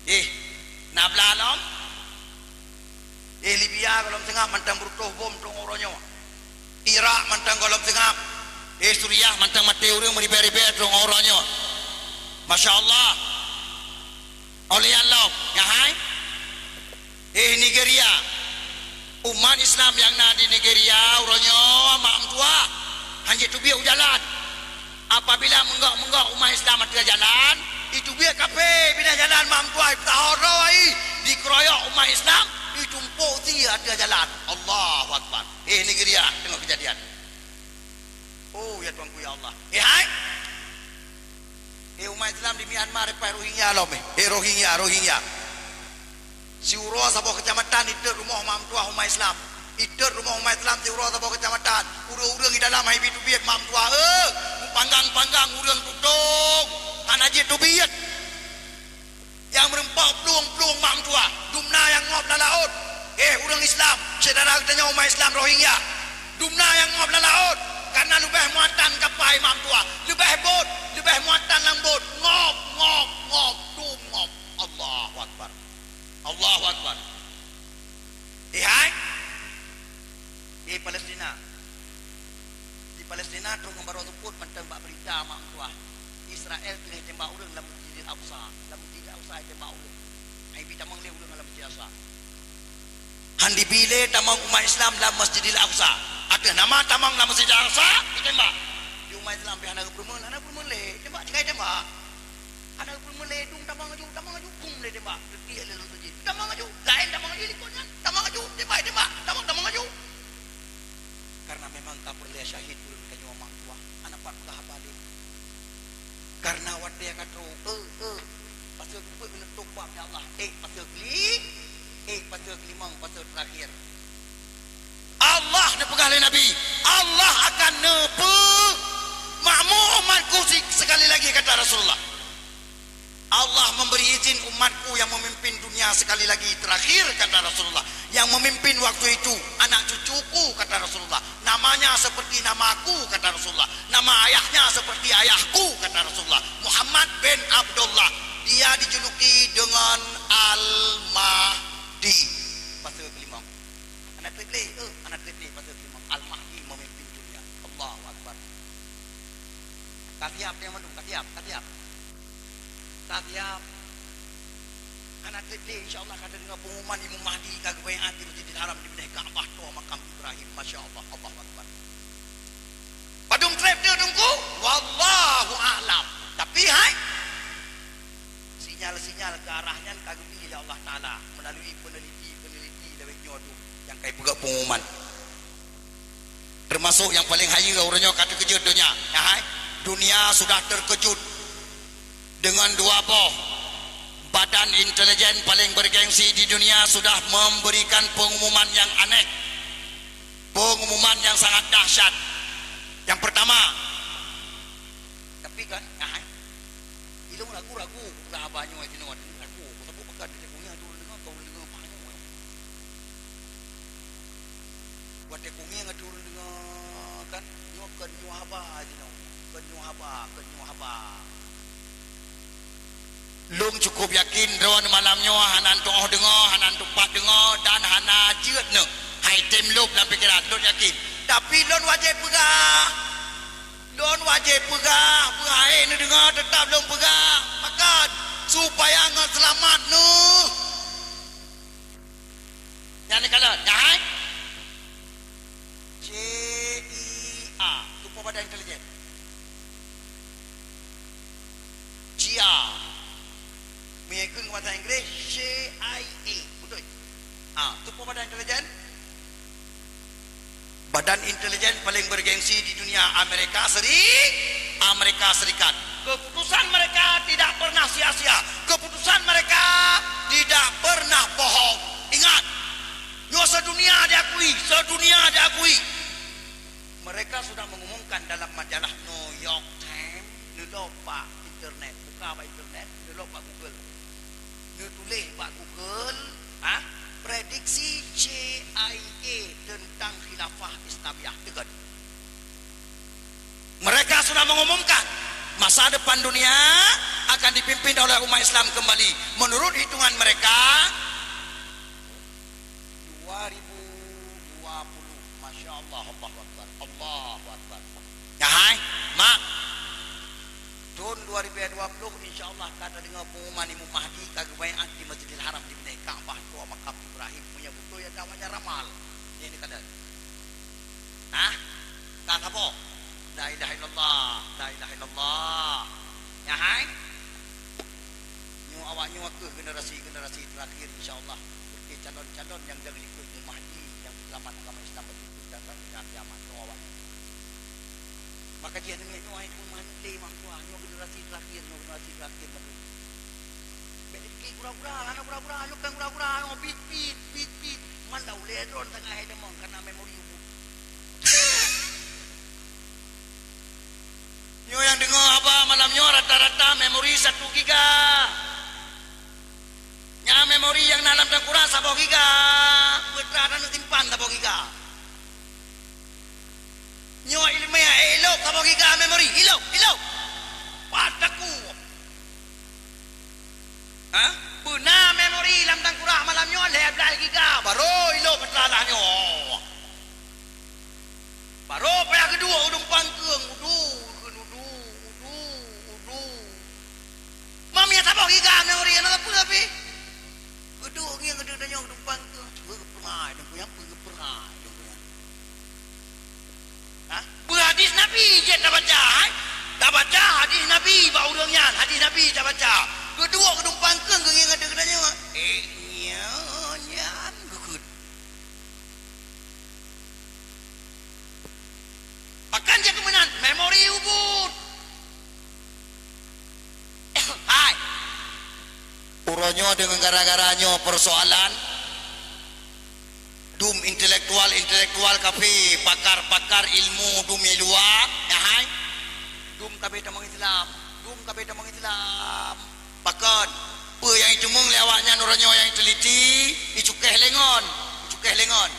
Eh, na blah lom. Eh, Libya gohlom seungab mantong beureutoh bom trok uroe nyoe. Irak mantong gohlom seungab. Eh, Suriah mantong maté ureuëng meuribée-ribée trok uroe nyoe. Masya Allah. Óh lheueh nyan lom, nyan hai. Eh, Nigeria. Umat Islam nyang na di Nigeria uroe nyoe mak meutuah, hana jiteubiet u jalan. Apabila meunggok-meunggok umat Islam ateueh jalan, iteubiet kafé binéh jalan mak meutuah, ipeusaho droe, dikeroyok umat Islam, itumpok sie ateueh jalan. Allahu Akbar. Eh, Nigeria teungoh keujadian. Oh, ya Tuhanku, ya Allah. Eh, hai. Eh, umat Islam di Myanmar, eh, Rohingya lom, eh. Eh, Rohingya, Rohingya. Siuroe saboh keucamatan itot rumoh mak meutuah umat Islam. Itot rumoh umat Islam siuroe saboh keucamatan. Ureuëng-ureuëng di dalam hai bi teubiet mak meutuah, eh. Panggang-panggang ureuëng tutong. Hana jiteubiet. Nyang meureumpok plueng-plueng mak meutuah, dumna nyang ngop lam laôt. Eh, ureuëng Islam, syedara geutanyoe umat Islam Rohingya, dumna nyang ngop lam laôt, kareuna leubeh muatan kapai mak meutuah, leubeh bot, leubeh muatan lam bot, ngop, ngop, ngop, dum ngop. Allahu Akbar. Allahu Akbar. Eh, hai. Di Palestina. Di Palestina, trok ngon baroe seupôt mantong bak beurita mak meutuah. Israel teungoh tembak ureuëng lam Masjidil Aqsa. Lam Masjidil Aqsa tembak ureuëng. Hai bi tamong lé ureuëng lam Masjidil Aqsa. Han dibi lé tamong umat Islam lam Masjidil Aqsa. Ateueh nama tamong lam Masjidil Aqsa, ditembak. Di umat Islam pih hana geupeureumeun, hana geupeureumeun lé. Tembak tinggai tembak. Hana geupeureumeun lé, dum tamong aju, tamong aju, bum lé tembak. Teubiet lé lam masjid. Tamong aju, laén tamong aju likot nyan. Tamong aju, tembak, tembak. Tamong, tamong aju. Karena memang ka peureulée syahid ureuëng tanyoe mak meutuah. Hana pat peugah haba lé. Karena watée ka trok, eh, eh, fase keupeuet keuneuk tôp bak Allah. Eh, fase keli-, eh, fase keulimong, fase terakhir. Allah neupeugah lé Nabi, Allah akan neupeu makmu umatku si-, sekali lagi, kata Rasulullah. Allah memberi izin umatku yang memimpin dunia sekali lagi terakhir, kata Rasulullah. Yang memimpin waktu itu anak cucuku, kata Rasulullah. Namanya seperti namaku, kata Rasulullah. Nama ayahnya seperti ayahku, kata Rasulullah. Muhammad bin Abdullah. Dia dijuluki dengan Al-Mahdi. Fase keulimong. Hana treb lé, eh, hana treb lé, fase keulimong. Al-Mahdi memimpin dunia. Ka siap nyang mandum, ka siap, ka siap. Ka siap. Hana treb lé, insya Allah ka tadeungoe pengumuman Imam Mahdi ka geubaiat di Masjidil Haram, di binéh Ka'bah, toh makam Ibrahim. Masya Allah, Allahu Akbar. Padum treb teuh Teungku? Wallahu a'lam. Tapi hai, sinyal-sinyal ke arah nyan ka geubri lé Allah Taala melalui peneliti-peneliti lawét nyoe tu nyang ka ipeugah pengumuman. Termasuk nyang paleng hayeue uroe nyoe ka teukeujot donya. Nyan hai, dunia sudah terkejut dengan dua boh badan intelijen paling bergengsi di dunia sudah memberikan pengumuman yang aneh, pengumuman yang sangat dahsyat. Yang pertama, tapi kan, nyan hai, ilong ragu-ragu, udah abah nyoe, ragu, aku tak bukan, dia punya tu, dengar kau dengar apa nyoe. Watèe kumieng ateueh ureueng deungoe kan, nyoe keu nyoe haba jinoe, keu nyoe haba, keu nyoe haba. Lôn cukup yakin droeneuh malam nyoe hana tu'oh deungoe, hana tupat deungoe, dan hana jeuet neuh. Hai tem lôn lam pikeran, lôn yakin. Tapi lôn wajéb peugah. Lôn wajéb peugah, peue hai neudeungoe teutap lôn peugah. Pakon? Supaya ngon seulamat neuh. Nyan neukalon, nyan hai. C I A. Tupo Badan Intelijen. C I A. Meunyoe ikheun keu bahasa Inggréh, C I A. Beutôi? Ha, tupo Badan Intelijen. Badan intelijen paling bergengsi di dunia, Amerika Seri-, Amerika Serikat. Keputusan mereka tidak pernah sia-sia. Keputusan mereka tidak pernah bohong. Ingat, nyoe sedunia diakui, sedunia diakui. Mereka sudah mengumumkan dalam majalah New York Times, neulo bak internet, buka bak internet, neulo bak Google. Neutuléh bak Google, ah, prediksi C I A tentang khilafah Islamiyah. Deungon. Mereka sudah mengumumkan masa depan dunia akan dipimpin oleh umat Islam kembali. Menurut hitungan mereka, dua ribu dua puluh. Masya Allah, Allahu Akbar, Allahu Akbar. Nyan hai, mak. Thon dua ribu dua puluh, insya Allah ka tadeungoe pengumuman Imam Mahdi ka geubaiat di Masjidil Haram di binéh Ka'bah, toh makam Ibrahim. Meunyoe beutôi nyang awaknyan ramal. Nyan neukalon. Nah, ka saboh. La ilaha illallah, la ilaha illallah. Nyan hai. Nyoe awaknyoe keuh generasi-generasi terakhir, insya Allah. Seperti calon-calon nyang jadi likot Imam Mahdi nyang peuseulamat agama Islam bak teungku dan bak dunia kiamat. Nyoe awaknyoe. Maka jih aneuk miet nyoe hai teuma manok lé mak tuha, nyoe generasi terakhir, nyoe generasi terakhir mandum. Bèk dipike gura-gura, hana gura-gura, nyoe kan gura-gura, nyoe bit-bit, bit-bit. Man dah ulèe droen tangah hai deungon karena memori ubit. Nyoe nyang deungoe haba malam nyoe rata-rata memori satu giga. Nyan memori nyang na lam tangkurang saboh giga. Peutra taneuk simpan saboh giga. Nyoe ileumèe, eh, ilok saboh giga memori, ilok, ilok. Pat takue. Ha? Beuna memori lam tangkurang malam nyoe lhèe blah giga, barô ilok peutra nyoe. Barô payah geuduek u dumpang keueng, udu, kheun udu, udu, udu. Mami saboh giga memori, hana sapeue pih. Geuduek ngieng geuduek tanyoe u dumpang keueng, peue geupeurah, nyang peue geupeurah, nyang peue. Ha? Peue hadis Nabi jeuet tabaca, hai? Tabaca hadis Nabi bak ureueng nyan, hadis Nabi tabaca. Geuduek u dumpang keueng, geungieng geuduek tanyoe. Eh, nyan, nyan, geukheun. Pakon jeuet keu meunan? Memori ubit. Hai. Uroe nyoe deungon gara-gara nyoe persoalan, dum intelektual-intelektual kafé, pakar-pakar ilmu dum i luwa, nyan hai. Dum kafé tamong Islam, dum kafé tamong Islam. Pakon? Peue nyang iteumeung lé awaknyan uroe nyoe nyang iteliti, icukéh lé ngon, icukéh lé ngon.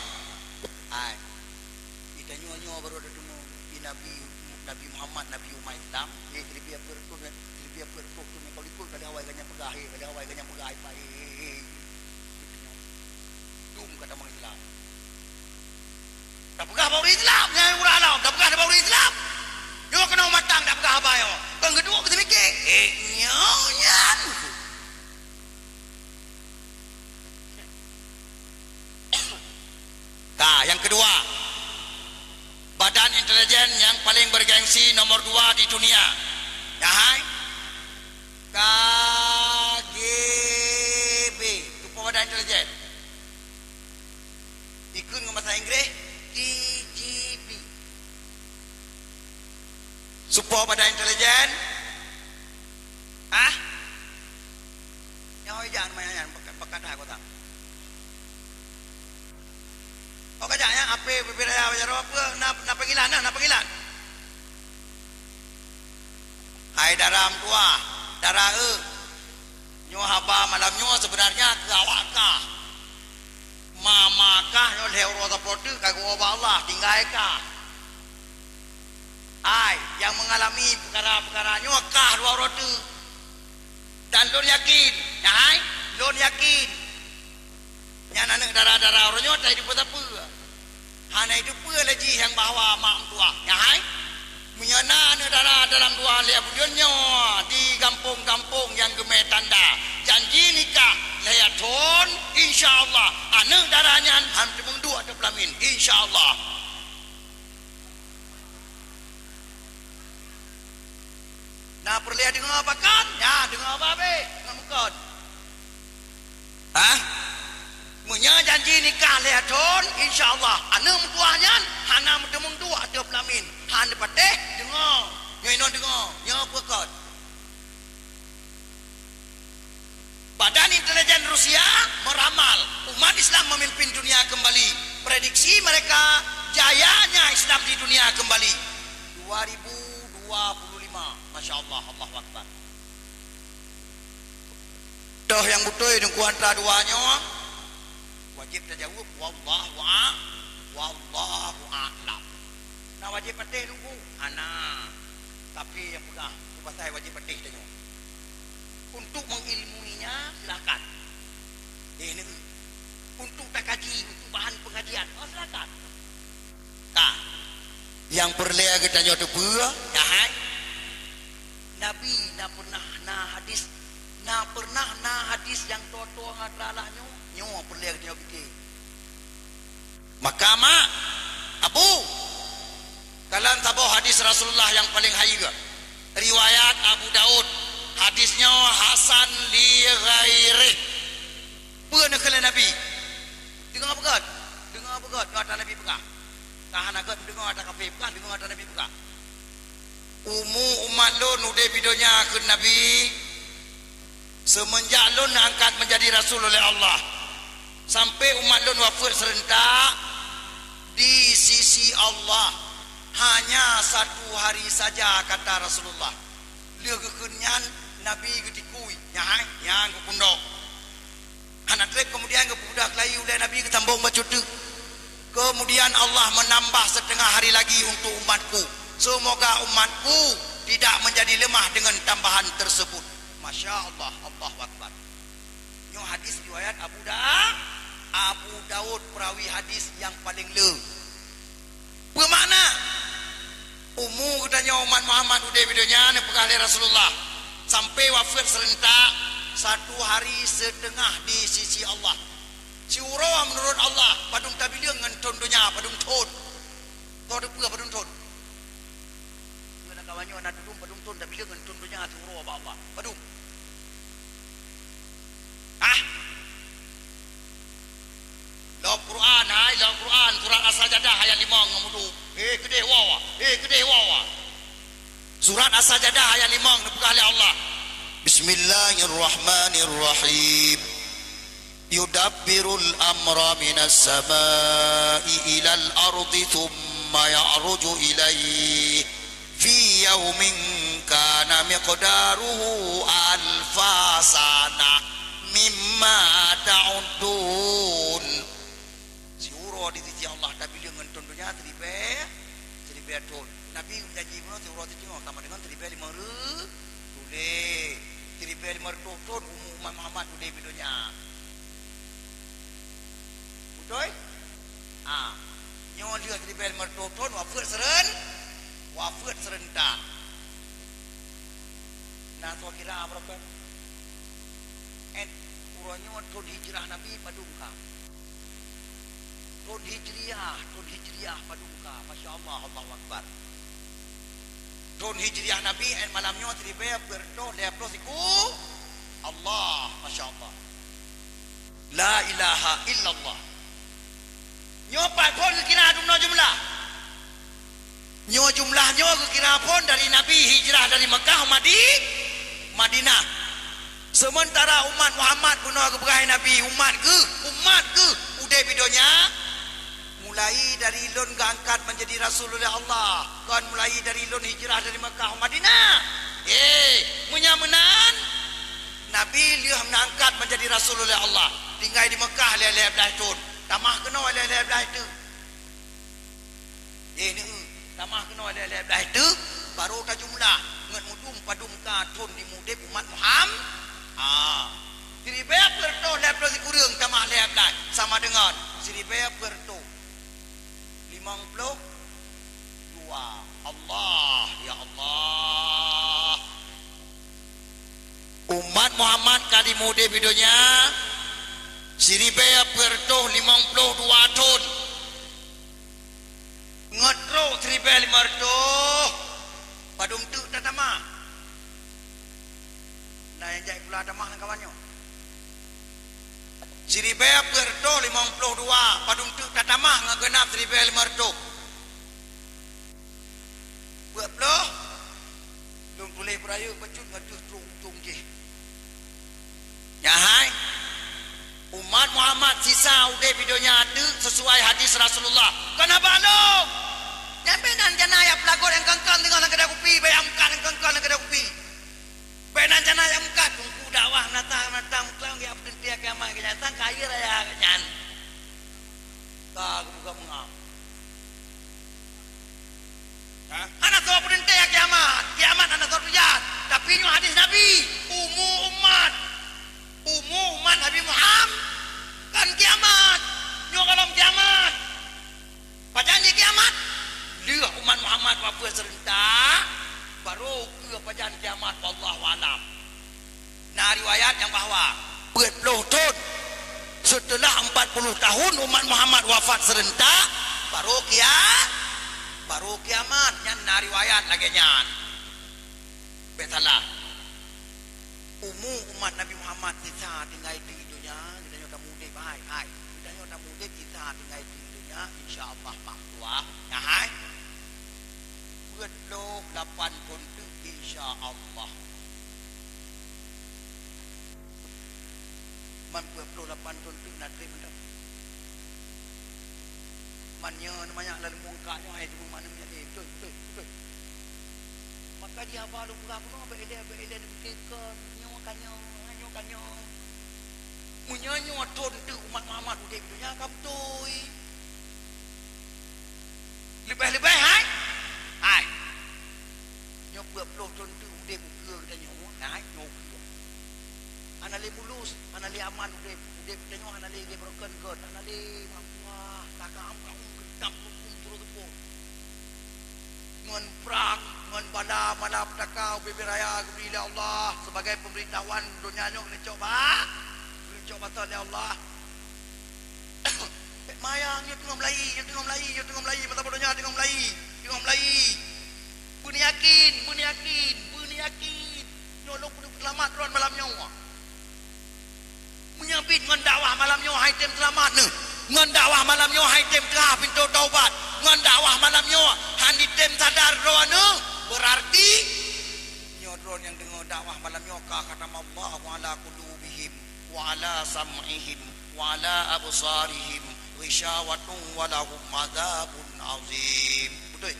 Hai. Di tanyoe nyoe barô tateumeung, di Nabi, Nabi Muhammad, Nabi umat Islam, eh, siribèe peuet reutôh, siribèe peuet reutôh thôn nyang ka likot, ka lheueh awai gobnyan peugah, eh, ka lheueh awai gobnyan peugah, eh, eh, eh, eh. Dum ka tamong Islam. Tapeugah bak ureueng Islam, nyang ureueng alam, tapeugah bak ureueng Islam. Nyoe keunoe matang tapeugah haba nyoe. Nyan hai, K G B, Supo Badan Intelijen. Dikheun ngon basa Inggréh, K G B. Supo Badan Intelijen. Ah? Nyang ijak nama nyan, bakat, bakat dah kota. Oh, kajak nyan, ape berbeda ya, ya, apa? Na, na panggilan, na, na panggilan. Hai dara meutuah, dara eu. Nyoe haba malam nyoe sebenarnya keu awak kah. Ma-, ma kah nyoe lhèe uroe saboh teuk ka geuwoe bak Allah, tinggai kah. Hai, nyang mengalami peukara-peukara nyoe kah dua uroe teuk. Dan lôn yakin, nyan hai, lôn yakin. Nyan aneuk dara-dara uroe nyoe tai dipeu-tapeu. Hana jiteupeue lé jih nyang bahwa mak meutuah, nyan hai. Meunyoe na aneuk dara dalam dua lhèe buleuen nyoe di gampông-gampông nyang geumè tanda janji nikah lhèe thôn, insya Allah aneuk dara nyan han teumeung duek ateueh peulamin, insya Allah. Na peureulèe deungoe pakat? Nyan, deungoe babeh ngon meukon. Hah? Meunyoe janji nikah lhèe thôn, insya Allah aneuk meutuah nyan hana meuteumeung duek ateueh peulamin. Han patéh deungoe. Nyoe inong deungoe, nyoe peue kon. Badan Intelijen Rusia meramal umat Islam memimpin dunia kembali. Prediksi mereka, jayanya Islam di dunia kembali. Dua ribu dua puluh lima. Masya Allah, Allahu Akbar. Toh nyang beutôi Teungku antara dua nyoe? Wajéb tajaweueb, "Wallahu a-, wallahu a'lam." Na wajéb patéh Teungku? Hana. Tapi nyang peugah, peue pasai wajéb patéh tanyoe. Untuk mengilmuinya, silakan. Eh, neu. Untuk takaji, untuk bahan pengajian, oh, silakan. Ka. Nyang peureulèe geutanyoe teupeue, nyan hai. Nabi na pernah na hadis, na pernah na hadis nyang toe-toe ngon teuralah nyoe, nyoe peureulèe geutanyoe pike. Maka mak, abu, kalon saboh hadis Rasulullah nyang paleng hayeue. Riwayat Abu Daud. Hadis nyoe hasan li ghairih. Peue neukheun lé Nabi? Deungoe beugöt, deungoe beugöt, nyoe ata Nabi peugah. Ka hana gét deungoe ata kafé peugah, deungoe ata Nabi peugah. Umu umat lôn udeb di donya kheun Nabi, seumeunjak lôn neuangkat menjadi rasul oleh Allah, sampai umat lôn wafeuet seurentak di sisi Allah, hanya satu hari saja, kata Rasulullah. Lheueh geukheun nyan, Nabi geutikui, nyan hai, nyan geupundok. Hana trép keumudian geupeugah keulayi ulèe Nabi geusambong bacut teuk. Keumudian Allah meunambah siteungoh hari lagi untuk umatku. Seumoga umatku tidak menjadi leumah deungon tambahan teurseubut. Masya Allah, Allahu Akbar. Nyoe hadis riwayat Abu Da-, Abu Daud, perawi hadis nyang paleng le. Peue makna? Umu geutanyoe umat Muhammad udeb di donya neupeugah lé Rasulullah, sampai wafeuet seurentak satu hari seuteungoh di sisi Allah. Siuroe meunurot Allah padum tabileung ngon thon donya padum thon. Soe teupeue padum thon? Ngon lam kawan nyoe na tudum padum thon tabileung ngon thon donya siuroe bak Allah. Padum? Hah? Lom Quran, hai, lom Quran, surat As-Sajadah ayat limong ngon mudu. Eh, keudeh wawa, eh, keudeh wawa. Surat As-Sajadah ayat limong neupeugah lé Allah. Bismillahirrahmanirrahim. Yudabbirul amra minas sama'i ilal ardi tsumma ya'ruju ilaihi fi yaumin kana miqdaruhu alfa sanah mimma ta'uddun. Siuroe di sisi Allah tabileung ngon thon donya siribèe, siribèe thon. Nabi geujanji bunoe siuroe siteungoh sama deungon siribèe limong reu-, tulèe. Siribèe limong reutôh thon umu umat Muhammad udeb di donya. Beutôi? Ah, nyoe lheueh siribèe limong reutôh thon wafeuet seuren-, wafeuet seurentak. Na soe kira berapa? Eh, uroe nyoe thon hijrah Nabi padum ka? Thon hijriah, thon hijriah padum ka? Masya Allah, Allahu Akbar. Thon Hijriah Nabi, eh, malam nyoe siribèe peuet reutôh lhèe ploh sikureueng. Allah, masya Allah. La ilaha illallah. Nyoe pat phon geukira dumnoe jumlah. Nyoe jumlah nyoe geukira phon dari Nabi hijrah dari Mekah Madi-, Madinah. Seumeuntara umat Muhammad bunoe geubeugai Nabi, umat geuh, umat geuh udeb di donya, mulai dari lôn geuangkat menjadi rasul lé Allah, kon mulai dari lôn hijrah dari Mekah Madinah. Eh, meunyo meunan, Nabi lheueh meuangkat menjadi rasul lé Allah, tinggai di Mekah lhèe-lhèe blaih thon, tamah keunoe lhèe-lhèe blaih teuk. Eh, neu, tamah keunoe lhèe-lhèe blaih teuk, barô tajumlah ngon mudum padum ka thon di udeb umat Muham-, ah, siribèe peuet reutôh lhèe ploh sikureueng tamah lhèe blaih sama deungon siribèe peuet reutôh limong ploh dua. Allah, ya Allah. Umat Muhammad ka jiudeb di donya siribèe peuet reutôh limong ploh dua thon. Ngon trok siribèe limong reutôh, padum teuk tatamah. Na nyang jai pula tamah lamkawan nyoe. Siribèe peuet reutôh limong ploh dua, padum teuk tatamah ngon geunab siribèe limong reutôh. Peuet ploh, lôn tuléh beurayeuk bacut ngon deuh trok ujong jih. Nyan hai, umat Muhammad sisa udeb di donya teuk sesuai hadis Rasulullah. Kon haba lôn. Nyan bèk nan jana nyang peulagot nyang kangkang teungoh lam keudè kupi, bèk nyang meukat nyang kangkang lam keudè kupi. Bèk nan jana nyang meukat, teungku dakwah meunatang-meunatang meuklong geujak peuteuntèe kiamat, geujak sang kayèe raya nyan. Ka geupeugah meungan. Ha? Hana soe peuteuntèe kiamat. Kiamat hana soe peujat. Tapi nyoe hadis Nabi, umu umat. Umu umat Nabi Muhammad kan kiamat. Nyoe gohlom kiamat. Pajan jih kiamat? Lheueh umat Muhammad wafeuet seureuntak, barô keue pajan kiamat, wallahu a'lam. Na riwayat nyang bahwa peuet ploh thon seuteulah empat puluh tahun umat Muhammad wafat seureuntak, barô kia-, barô kiamat. Nyan na riwayat lagèe nyan. Bèk salah. Umu umat Nabi Muhammad sisa tinggai di donya, geutanyoe tamudeb, hai, hai. Geutanyoe tamudeb sisa tinggai di donya, insya Allah, Pak Ketua. Nah, hai. Peuet ploh lapan thon teuk, insya Allah. Man peuet ploh lapan thon teuk na trép mantong. Man nyoe manyak laleumbong ka nyoe hai teuma maneum nyan, eh, beutôi, beutôi, beutôi. Maka di haba lôn peugah bunoe, bèk ilèe, bèk ilèe neupike kon, nyoe ka nyoe, nyoe ka nyoe. Meunyoe nyoe thon teuk umat Muhammad udeb di donya ka beutôi. Leubeh-leubeh hai? Hai. Nyoe peuet ploh thon teuk udeb ukeue geutanyoe, hai, nyoe ukeue. Hana lé mulus, hana lé aman udeb, udeb geutanyoe hana lé geubrôken gèt, hana lé meutuah, tagam kaum geutam huköm turun teupot. Ngon prang, ngon bala, bala peutaka ubé-bé raya geubri lé Allah sebagai peumbeuritahuan donya nyoe keuneuk cok ba, keuneuk cok batat lé Allah. Bèk mayang, nyoe teungoh meulayi, nyoe teungoh meulayi, nyoe teungoh meulayi, mata boh donya teungoh meulayi, teungoh meulayi. Beuneuyakin, beuneuyakin, beuneuyakin. Nyoe lôn keuneuk peuseulamat droe malam nyoe. Meunyoe bit ngon dakwah malam nyoe han jitem seulamat neuh, ngon dakwah malam nyoe han jitem teuhah pintoe taubat, ngon dakwah malam nyoe han jitem sadar droe neuh, beurarti nyoe droe nyang deungoe dakwah malam nyoe ka khatamallahu ala qulubihim wa ala sam'ihim wa ala absarihim ghishawatun wa lahum adzabun azim. Beutôi?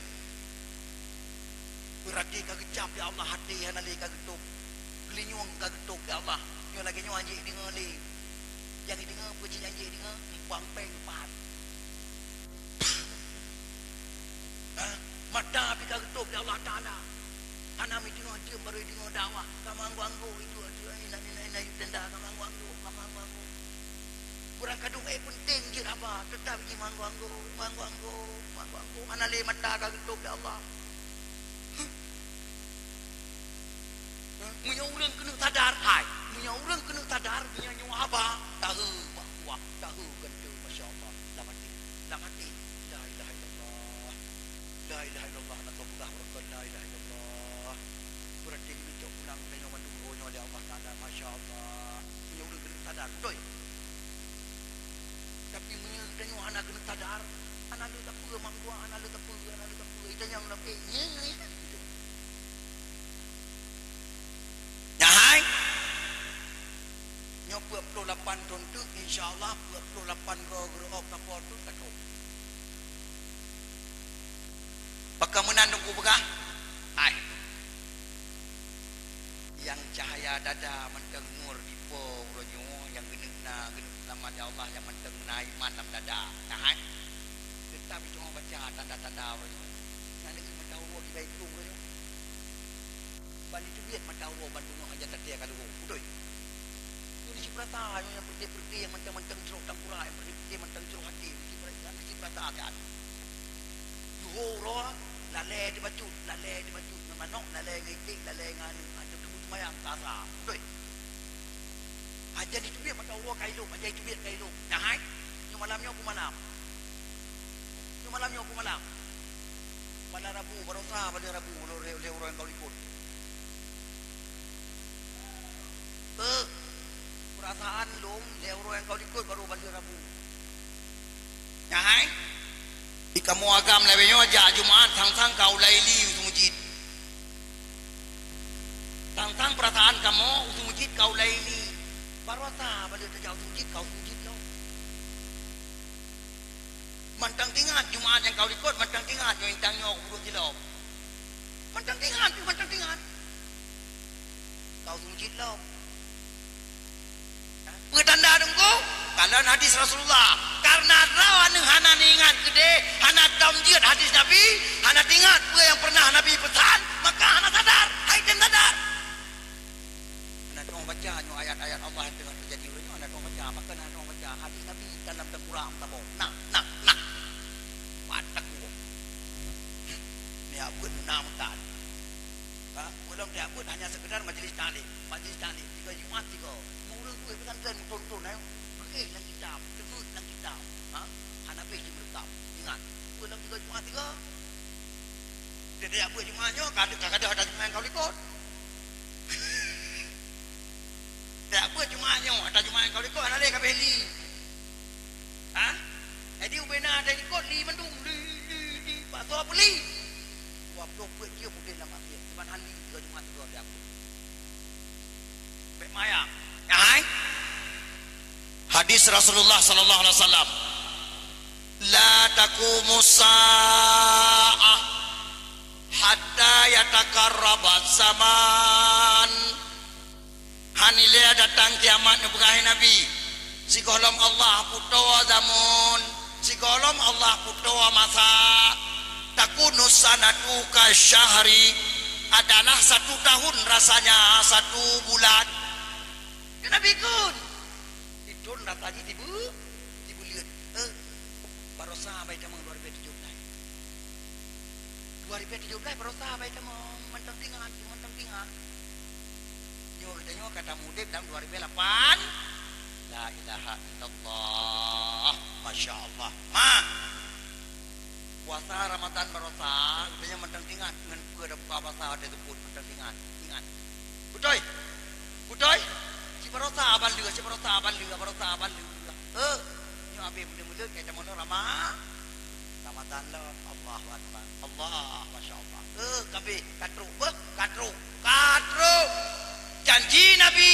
Beurati ka geucab lé Allah até, hana lé ka geutôb. Geulinyueng ka geutôb lé Allah. Nyoe lagèe nyoe han jeuet deungoe lé. Nyang jideungoe peue cit nyang jeuet deungoe? Muphom péng pat. Ha? Mata pih ka geutôb lé Allah Taala. Hana meudeungoe jeuem barô jideungoe dakwah. Ka meuanggô-anggô itu, itu, ina, ina, ina, ina, tenda, ka meuanggô-anggô, ka meuanggô-anggô. Kurang kadung, eh, peunteng jeuet haba, teutap jih meuanggô-anggô, meuanggô-anggô, meuanggô-anggô. Hana lé mata ka geutôb lé Allah. Meunyoe ureueng keuneuk sadar, hai. Meunyoe ureueng keuneuk sadar, meunyoe nyoe haba, tahe bak kuah, tahe ganteng, masya Allah. Lam até, lam até. La ilaha illallah. La ilaha illallah, na toh peugah baroesa la ilaha illallah. Berarti geucok pulang tanyoe mandum roh nyoe lé Allah Taala. Masya Allah. Nyoe ureueng keuneuk sadar, beutôi. Tapi meunyoe tanyoe hana keuneuk sadar, hana lé tapeue mak gua, hana lé tapeue, hana lé tapeue. Itanyong lam, eh, nyeue, nyeue. Nyan hai. Nyoe peuet ploh lapan thon teuk, insya Allah peuet ploh lapan droe geureuok sapo teuk ka trok. Pakon meunan Teungku peugah? Hai. Nyang cahya dada mantong nur di po uroe nyoe, nyang geuneuk na, geuneuk seulamat ya Allah, nyang mantong na iman lam dada. Nyan hai. Teutap jiteungoh baca tanda-tanda uroe nyoe. Nyan lagèe mata uroe di baét uroe nyoe. Ban jiteubiet mata uroe ban bunoe hana taté ka lheueh. Beutôi. Nyoe neusi peurasa, nyoe nyang peureté-peureté, nyang mantong-mantong jroh tangkura, nyang peureté-peureté mantong jroh até, neusi peurasa, neusi peurasa keu até. Juho uroe, lalè teubacut, lalè teubacut ngon manok, lalè ngon iték, lalè ngon aneuk, aneuk teumeuseumbayang, ka rasa. Beutôi. Hana jiteubiet mata uroe ka ilop, hana jiteubiet ka ilop. Nyan hai, nyoe malam nyoe peue malam? Nyoe malam nyoe peue malam? Malam Rabu, baroesa ban lheueh Rabu, lheueh, lheueh uroe nyang ka likot. Eh, peurasaan lom, lheueh uroe nyang ka likot barô ban lheueh Rabu. Nyan hai? Di kamoe agam lagèe nyoe jak Jumat sang-sang ka u Laili u Sumeujeut. Sang-sang peurasaan kamoe u Sumeujeut ka u Laili. Baroesa ban lheueh tajak u Sumeujeut ka u Sumeujeut lom. Mantong teuingat Jumat nyang ka u likot, mantong teuingat nyoe intang nyoe kuduek jilop. Mantong teuingat, mantong teuingat. Ka u Sumeujeut lom. Peue tanda Teungku? Kalon hadis Rasulullah. Karena droeneuh hana neuingat keudeh, hana tom jeuet hadis Nabi, hana teuingat peue nyang pernah Nabi peusan, maka hana sadar. Hai tem sadar. Hana tueng baca nyoe ayat-ayat Allah nyang teungoh teujadi uroe nyoe, hana tueng baca. Pakon hana tueng baca? Hadis Nabi dalam teukurang saboh. Nah, nah, nah. Pat takue. Nyak beuet na meukat. Ha? Ulôn nyak beuet hanya sekedar majelis taklim. Majelis taklim tiga Jumat tiga. Ureueng geuh pesantren meuthon-thon, eh. Geuéh lam kitab, teungeut lam kitab. Ha? Hana beh jimeureutam. Ingat, ulôn tiga Jumat tiga. Teuka jak beuet Jumat nyoe, ka, ka gadôh ata Jumat nyang ka u likot. Jak beuet Jumat nyoe, ata Jumat nyang ka u likot, hana lé ka beh li. Ha? Jadi, ubena ata likot li mandum, li, li, li, paksa peuli. Dua ploh peuet jeuem udeb lam maksiat, siban hali tiga Jumat tiga jak beuet. Bèk mayang. Hai? Hadis Rasulullah sallallahu alaihi wasallam, "La taqumus sa'ah hatta yataqarrabaz zaman." Hana lé datang kiamat, neupeugah Nabi, sigohlom Allah peutoe zamon, sigohlom Allah peutoe masa. Takunu sanatu kasyahri, adalah satu tahun rasanya satu bulan. Keu Nabi kheun, sithon rasa jih sibu-, sibuleuen. Eh, baroesa bai tamong dua ribèe tujoh blah. Dua ribèe tujoh blah baroesa bai tamong, mantong teuingat, mantong teuingat. Nyoe geutanyoe ka tamudeb lam dua ribèe lapan. La ilaha illallah. Masya Allah. Ma. Puasa Ramadan baroesa, geutanyoe mantong teuingat ngon peue tabuka puasa watèe teupot, mantong teuingat. Ingat. Beutôi? Beutôi? Cit baroesa ban lheueh, cit baroesa ban lheueh, baroesa ban lheueh. Eh, nyoe abéh buleuen-buleuen, ka tamong lom Rama-, Ramadan lom. Allahu Akbar. Allah, Masya Allah. Eh, ka abéh, ka trok, beuh, ka trok, ka trok. Janji Nabi,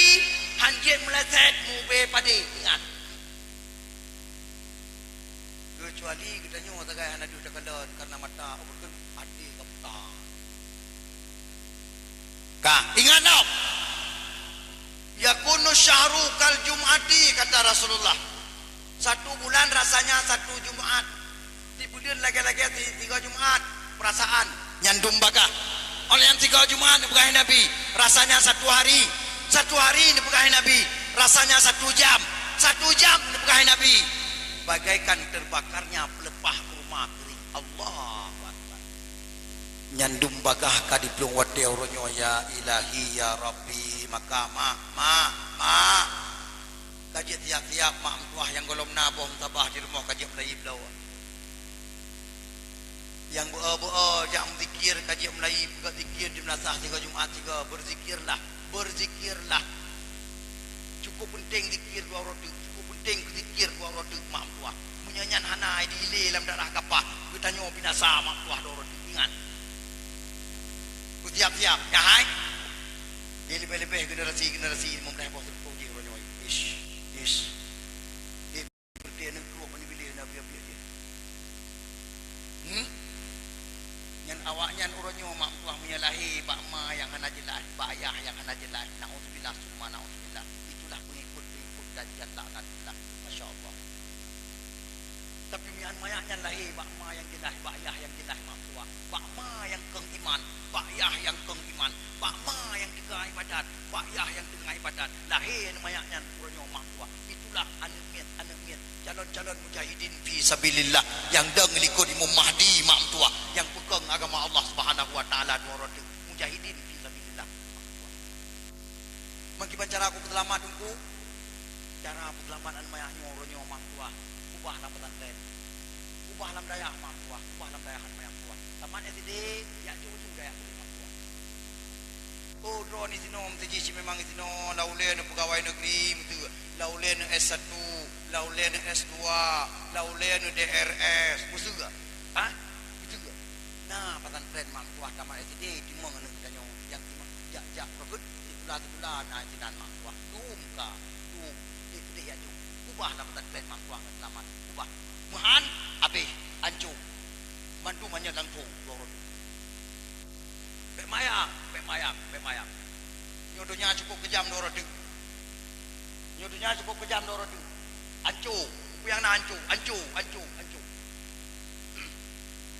hanjeuet meuleuset, mubé padé. Ingat. Keucuali geutanyoe sagai hana deuh takalon karena mata, oh, beukeuh até ka buta. Ka, ingat noh! "Yakunu syahru kal jum'ati," kata Rasulullah. Satu bulan rasanya satu Jumat. Sibuleuen lagèe-lagèe si-, sigoe Jumat, peurasaan. Nyan dum bagaih. Óh lheueh nyan sigoe Jumat neupeugah Nabi, rasanya satu hari. Satu hari neupeugah Nabi, rasanya satu jam. Satu jam neupeugah Nabi, bagaikan terbakarnya pelepah kurma kering. Allahu Akbar. Nyan dum bagaih ka diplueng watèe uroe nyoe, ya Ilahi, ya Rabbi, maka mak, mak, mak. Ka jeuet siap-siap mak meutuah nyang gohlom na boh meutabah di rumoh ka jeuet meulayeue bloe. Nyang beu-o-beu-o jak meuzikir, ka jeuet mulai peugah zikir di meunasah sigoe Jumat sigoe, beuzikirlah, beuzikirlah. Cukup peunteng zikir dua uroe teuk, cukup peunteng zikir dua uroe teuk, mak meutuah. Meunyoe nyan hana, di ilée lam darah kapah, geutanyoe binasa, mak meutuah, dua uroe teuk. Ingat. Beusiap-siap, ya hai. Di leubeh-leubeh generasi-generasi limong blaih boh seureutôh jih uroe nyoe. Ish, ish. Di Peureulée neugroh ban biléh na biet-biet jih. Hmm? Nyan awaknyan uroe nyoe, mak meutuah, meunyoe lahé bak ma nyang hana jeulaih, bak yah nyang hana jeulaih, naudzubillah summa naudzubillah, itulah peungikut-peungikut Dajjal laknatullah. Masya Allah. Tapi meunyoe manyak nyan lahé bak ma nyang jeulaih, bak yah nyang jeulaih, mak meutuah, bak ma nyang kong iman, bak yah nyang kong iman, bak ma nyang teuka ibadat, bak yah nyang teungoh ibadat, lahé manyak nyan uroe nyoe, mak meutuah. Itulah aneuk miet, aneuk miet, calon-calon mujahidin fi sabilillah nyang dong likot Imam Mahdi, mak meutuah, nyang peukong agama Allah Subhanahu wa Taala dua uroe teuk, mujahidin fi sabilillah, mak meutuah. Meukiban cara kupeuseulamat, Teungku? Cara peuseulamat aneuk manyak nyoe, uroe nyoe, mak meutuah, ubah lam pesantren, ubah lam dayah, mak meutuah, ubah lam dayah aneuk manyak, mak meutuah. Tamat S D, jak cucu dayah, mak meutuah. Oh, droeneuh sinoe meuteujih cit memang sinoe, lau lé neuh peugawai negeri, meuteugah, lau lé neuh S satu, lau lé neuh S dua, lau lé neuh D R S, meuteugah. Hah? Meuteugah. Na pesantren, mak meutuah, tamat S D, timong aneuk geutanyoe nyang timong jak-jak private, sikula-sikula na sinan, mak meutuah. Dum ka, dum, dum, dum, ya, dum. Ubah lam pesantren, mak meutuah, ngon seulamat. Ubah. Meuhan, habéh, ancô. Mandum hana langsông, dua uroe. Bék mayang, bék mayang, bék mayang. Nyoe donya cukup keujam dua uroe teuk. Nyoe donya cukup keujam dua uroe teuk. Ancô, peue nyang na ancô, ancô, ancô, ancô.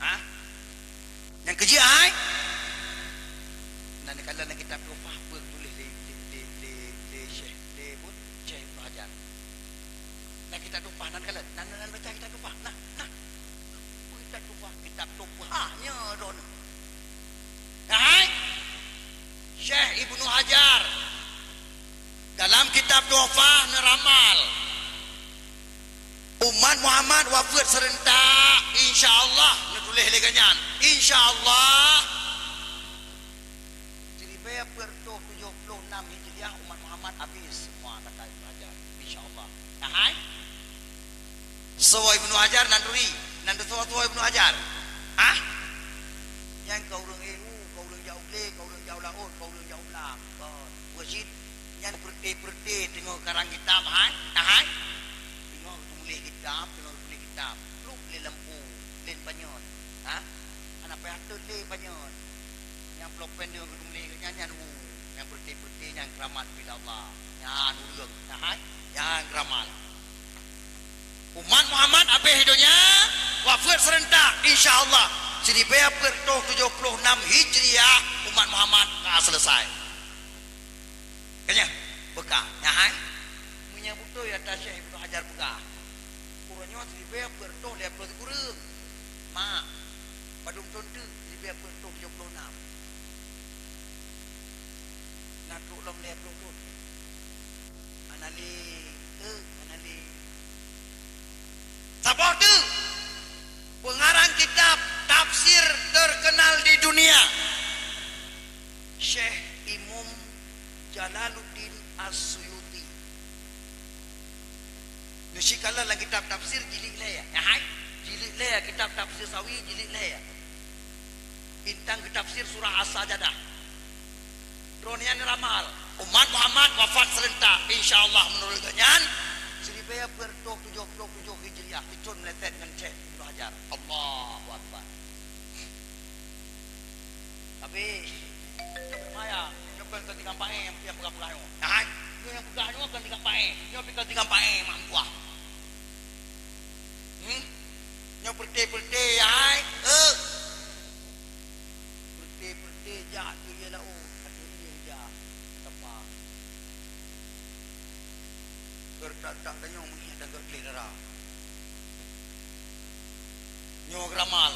Hah? Nyang keujeuet hai? Nan kalon lam kitab Tuhfah peue geutuléh lé, lé, lé, lé, lé Syekh, lé buet Syekh Ibnu Hajar. Lam kitab Tuhfah nan kalon, nan, nan baca kitab Tuhfah. Nah, nah. Kitab Tuhfah, kitab Tuhfah nyoe droeneuh. Hai, Syekh Ibnu Hajar dalam kitab Tuhfah neuramal, umat Muhammad wafeuet seurentak, insya Allah, neutuléh lé geuh nyan, insya Allah. Siribée peuet reutôh tujoh ploh nam Hijriah, umat Muhammad habéh seumua, kata Ibnu Hajar. Insya Allah. Nah hai. Soe Ibnu Hajar nan turi, nan teusoe-soe Ibnu Hajar. Hah? Nyan ka ureuëng E U, ka ureuëng jak u glé, ka ureuëng jak u laôt, ka ureuëng jak u blang. Ka ureuëng cit nyan peureute-peureute teungoh karang kitab, hai? Nah hai. Teungoh geutuléh kitab, teungoh geutuléh kitab. Pluek lé lampu, lén panyöt. Hah? Hana payah teuet lé panyöt. Nyang plopen deungon geuduek lé nyan, nyan hu, nyang peureute-peureute nyan keuramat bila Allah. Nyan ureuëng, nyan hai, nyan keuramat. Umat Muhammad habéh donya, wafeuet seurentak, insya Allah, siribée peuet reutôh tujoh ploh nam Hijriah, umat Muhammad ka seuleusai. Ka nyan, beukah, nyan hai. Meunyoe beutôi ata Syekh Ibnu Hajar peugah, uroe nyoe siribée peuet reutôh lhée ploh sikureueng. Mak, padum thon teuk siribée peuet reutôh tujoh ploh nam. Na trok lom lhée ploh thon. Hana lé, eh, hana lé. Saboh teuk pengarang kitab tafsir terkenal di dunia. Syekh Imam Jalaluddin As-Suyuti. Neusikalon lam kitab tafsir jilid lhée, ya hai? Jilid lhée, kitab tafsir Sawi jilid lhée. Bintang geutafsir surah As-Sajadah. Droeneuh nyan ramal, umat Muhammad wafat seurentak, insya Allah, meunurot geuhnyan, siribée peuet reutôh tujoh ploh tujoh Hijriah, sithon meuletet ngon Syekh Ibnu Hajar. Allahu Akbar. Tapi, nyoe peuet maya, nyoe kon tinggai paéh nyang, nyang peugah-peugah nyoe. Nah, nyoe nyang peugah nyoe kon tinggai paéh. Nyoe pih kon tinggai paéh, mak meutuah. Hmm? Nyoe peureute-peureute, ya hai. Eh. Peureute-peureute jak ateueh ié laôt, ateueh ié jak. Sapa? Geuretak-retak tanyoe meungieng dan geureuleh dara. Nyoe geuramal.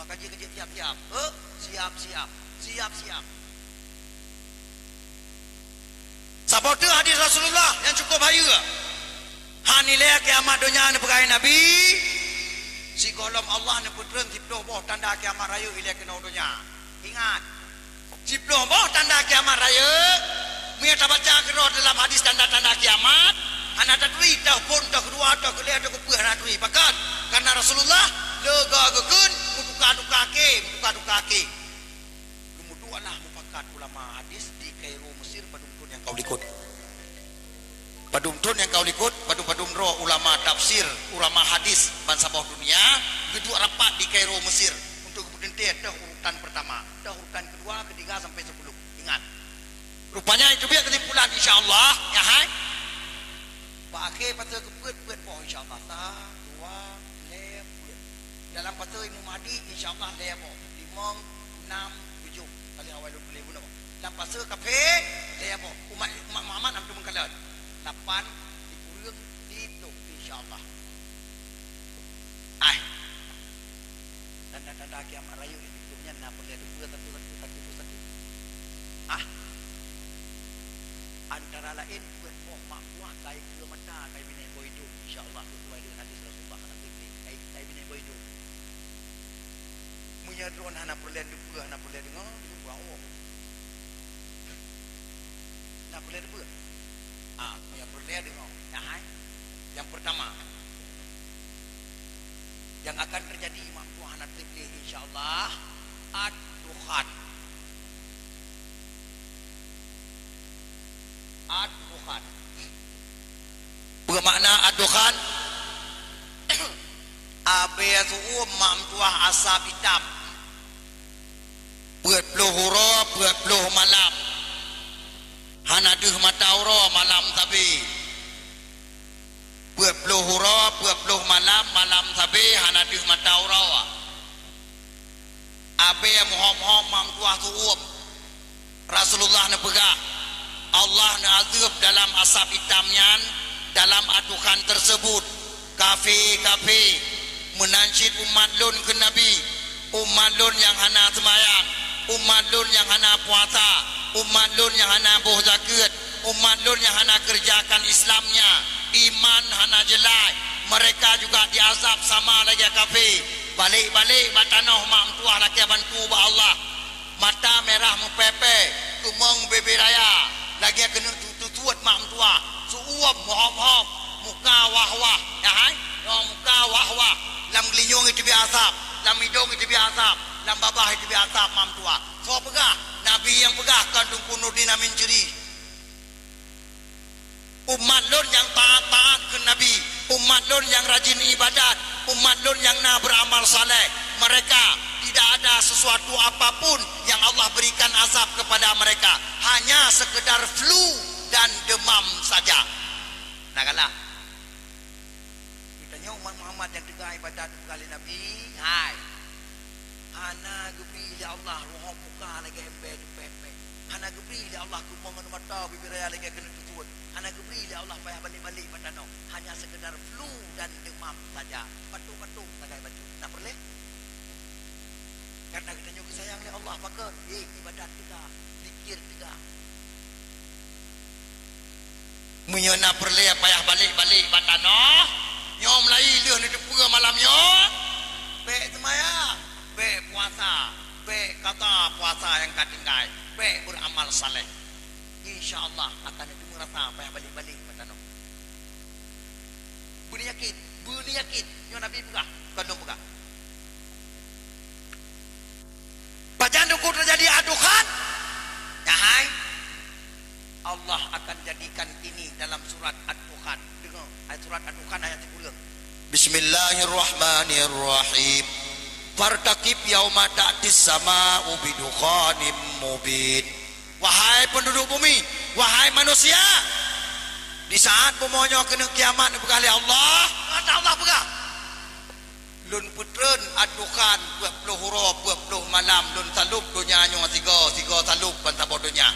Maka jih keu jeuet siap-siap. Eh, siap-siap. Siap-siap. Saboh teuk hadis Rasulullah nyang cukup hayeue. Hán ilée kiamat donya neupeugah Nabi, Sigohlom Allah neupeutreun siploh boh tanda kiamat rayeuk ilée keunoe donya. Ingat, siploh boh tanda kiamat rayeuk, meunyoe tabaca keudroe dalam hadis tanda-tanda kiamat, hana taturi, toh phon, toh keudua, toh keulhèe, toh keupeuet, hana taturi. Pakon? Karena Rasulullah leuga geukheun meutuka-tuka akhé, meutuka-tuka akhé. Geumeuduek lah mupakat ulama hadis di Kairo, Mesir, padum thon nyang ka u likot. Padum thon nyang ka u likot, padum-padum droe ulama tafsir, ulama hadis bansaboh dunia geuduek rapat di Kairo, Mesir, untuk geupeuteuntèe toh urutan pertama, toh urutan keudua, keutiga sampai sepuluh. Ingat. Rupanya itu biar kesimpulan, insya Allah, ya hai. Bak akhé pasoe keupeuet, peuet boh, insya Allah. Sa, dua, lhèe, peuet. Dalam pasoe Imam Mahdi, insya Allah, lhèe boh. Limong, nam, tujoh. Kali awai lôn tuléh bunoe. Dalam pasoe kafé, lhèe boh. Umat, umat Muhammad hana meukalon. Lapan dikureueng siploh, insya Allah. Ai. Tanda-tanda kiamat rayeuk di dunia na peureulèe teupeue satu-satu, satu persatu. Ah. Antara laén peuet boh mak buah kai keue mata, kai binéh boh idong, insya Allah sesuai dengan hadis Rasulullah, hana peureulèe, kai, kai binéh boh idong. Meunyoe droen hana peureulèe teupeue, hana peureulèe deungoe, itu buah Allah. Hana peureulèe teupeue. Ah, meunyoe peureulèe deungoe. Nah, hai. Nyang pertama, nyang akan teujadi mak tuah hana treb lé, insya Allah, ad-dukhan. Ad-dukhan. Peue makna ad-dukhan? Abée su'uem mak tuah asab itam. Peuet ploh uroe, peuet ploh malam. Hana deuh mata uroe malam sabe. Peuet ploh uroe, peuet ploh malam, malam sabe hana deuh mata uroe. Abée meuhom-hom mak tuah su'uem. Rasulullah neupeugah, Allah neuazeueb dalam asab itam nyan, dalam ad-dukhan tersebut. Kafé-kafé meunan cit umat lôn kheun Nabi, umat lôn nyang hana seumayang, umat lôn nyang hana puasa, umat lôn nyang hana boh zakeuet, umat lôn nyang hana keureujakan Islamnya, iman hana jeulaih, mereka juga diazab sama lagée kafé. Balek-balek bak tanoh mak meutuah lakée bantu bak Allah. Mata mirah meupée-pée, keumong bebe raya, lagée keuneuk tu-, tutuet mak meutuah, su'uem meuhom-hom, muka wah-wah, ya hai? Nyoe muka wah-wah, lam geulinyueng iteubiet asab, lam idong iteubiet asab, lam babah iteubiet asab mak meutuah. Soe peugah? Nabi nyang peugah, kon Teungku Nurdin Amin Cheri. Umat lôn nyang taat-taat keu Nabi, umat lôn nyang rajin ibadat, umat lôn nyang na beramal saleh, mereka tidak ada sesuatu apapun yang Allah berikan azab kepada mereka, hanya sekedar flu dan demam saja. Nah, kalah. Geutanyoe umat Muhammad nyang teuga ibadat peugah lé Nabi, hai, hana geubri lé Allah ruhob muka lagée embée teupéh-péh. Hana geubri lé Allah keumong ngon mata bibir raya lagée keuneuk tutuet. Hana geubri lé Allah payah balek-balek bak tanoh. Hanya sekedar flu dan demam saja. Batuk-batuk sagai bacut. Na peureulée? Karena geutanyoe geusayang lé Allah, pakon? Éh, ibadat teuga, zikir teuga. Meunyoe na peureulée payah balek-balek bak tanoh, nyoe meulayi lheueh neuteupeue malam nyoe, bék seumayang, bék puasa, bék kata puasa nyang ka tinggai, bék beuramal saleh. Insya Allah akan neuteumé rasa payah balek-balek bak tanoh. Beuneuyakin, beuneuyakin, nyoe Nabi peugah, bukan lôn peugah. Pajan teungku teujadi ad-dukhan? Nyan hai, Allah akan jadikan ini dalam surat Ad-Dukhan. Deungoe, ayat surat Ad-Dukhan ayat sikureueng. Bismillahirrahmanirrahim. Fartaqib yauma ta'tis sama'u bidukhanim mubin. Wahai penduduk bumi, wahai manusia, di saat bumoe nyoe keuneuk kiamat neupeugah lé Allah, kata Allah peugah, Lôn peutreun ad-dukhan peuet ploh uroe peuet ploh malam, lôn salôb donya nyoe sigoe, sigoe salôb ban saboh donya.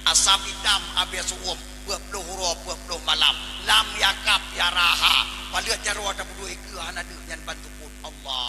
Asab itam abée su'uem peuet ploh uroe peuet ploh malam, lam yakab ya raha, paleuet jaroe tapeuduek ikeue hana deuh nyan ban seupôt. Allah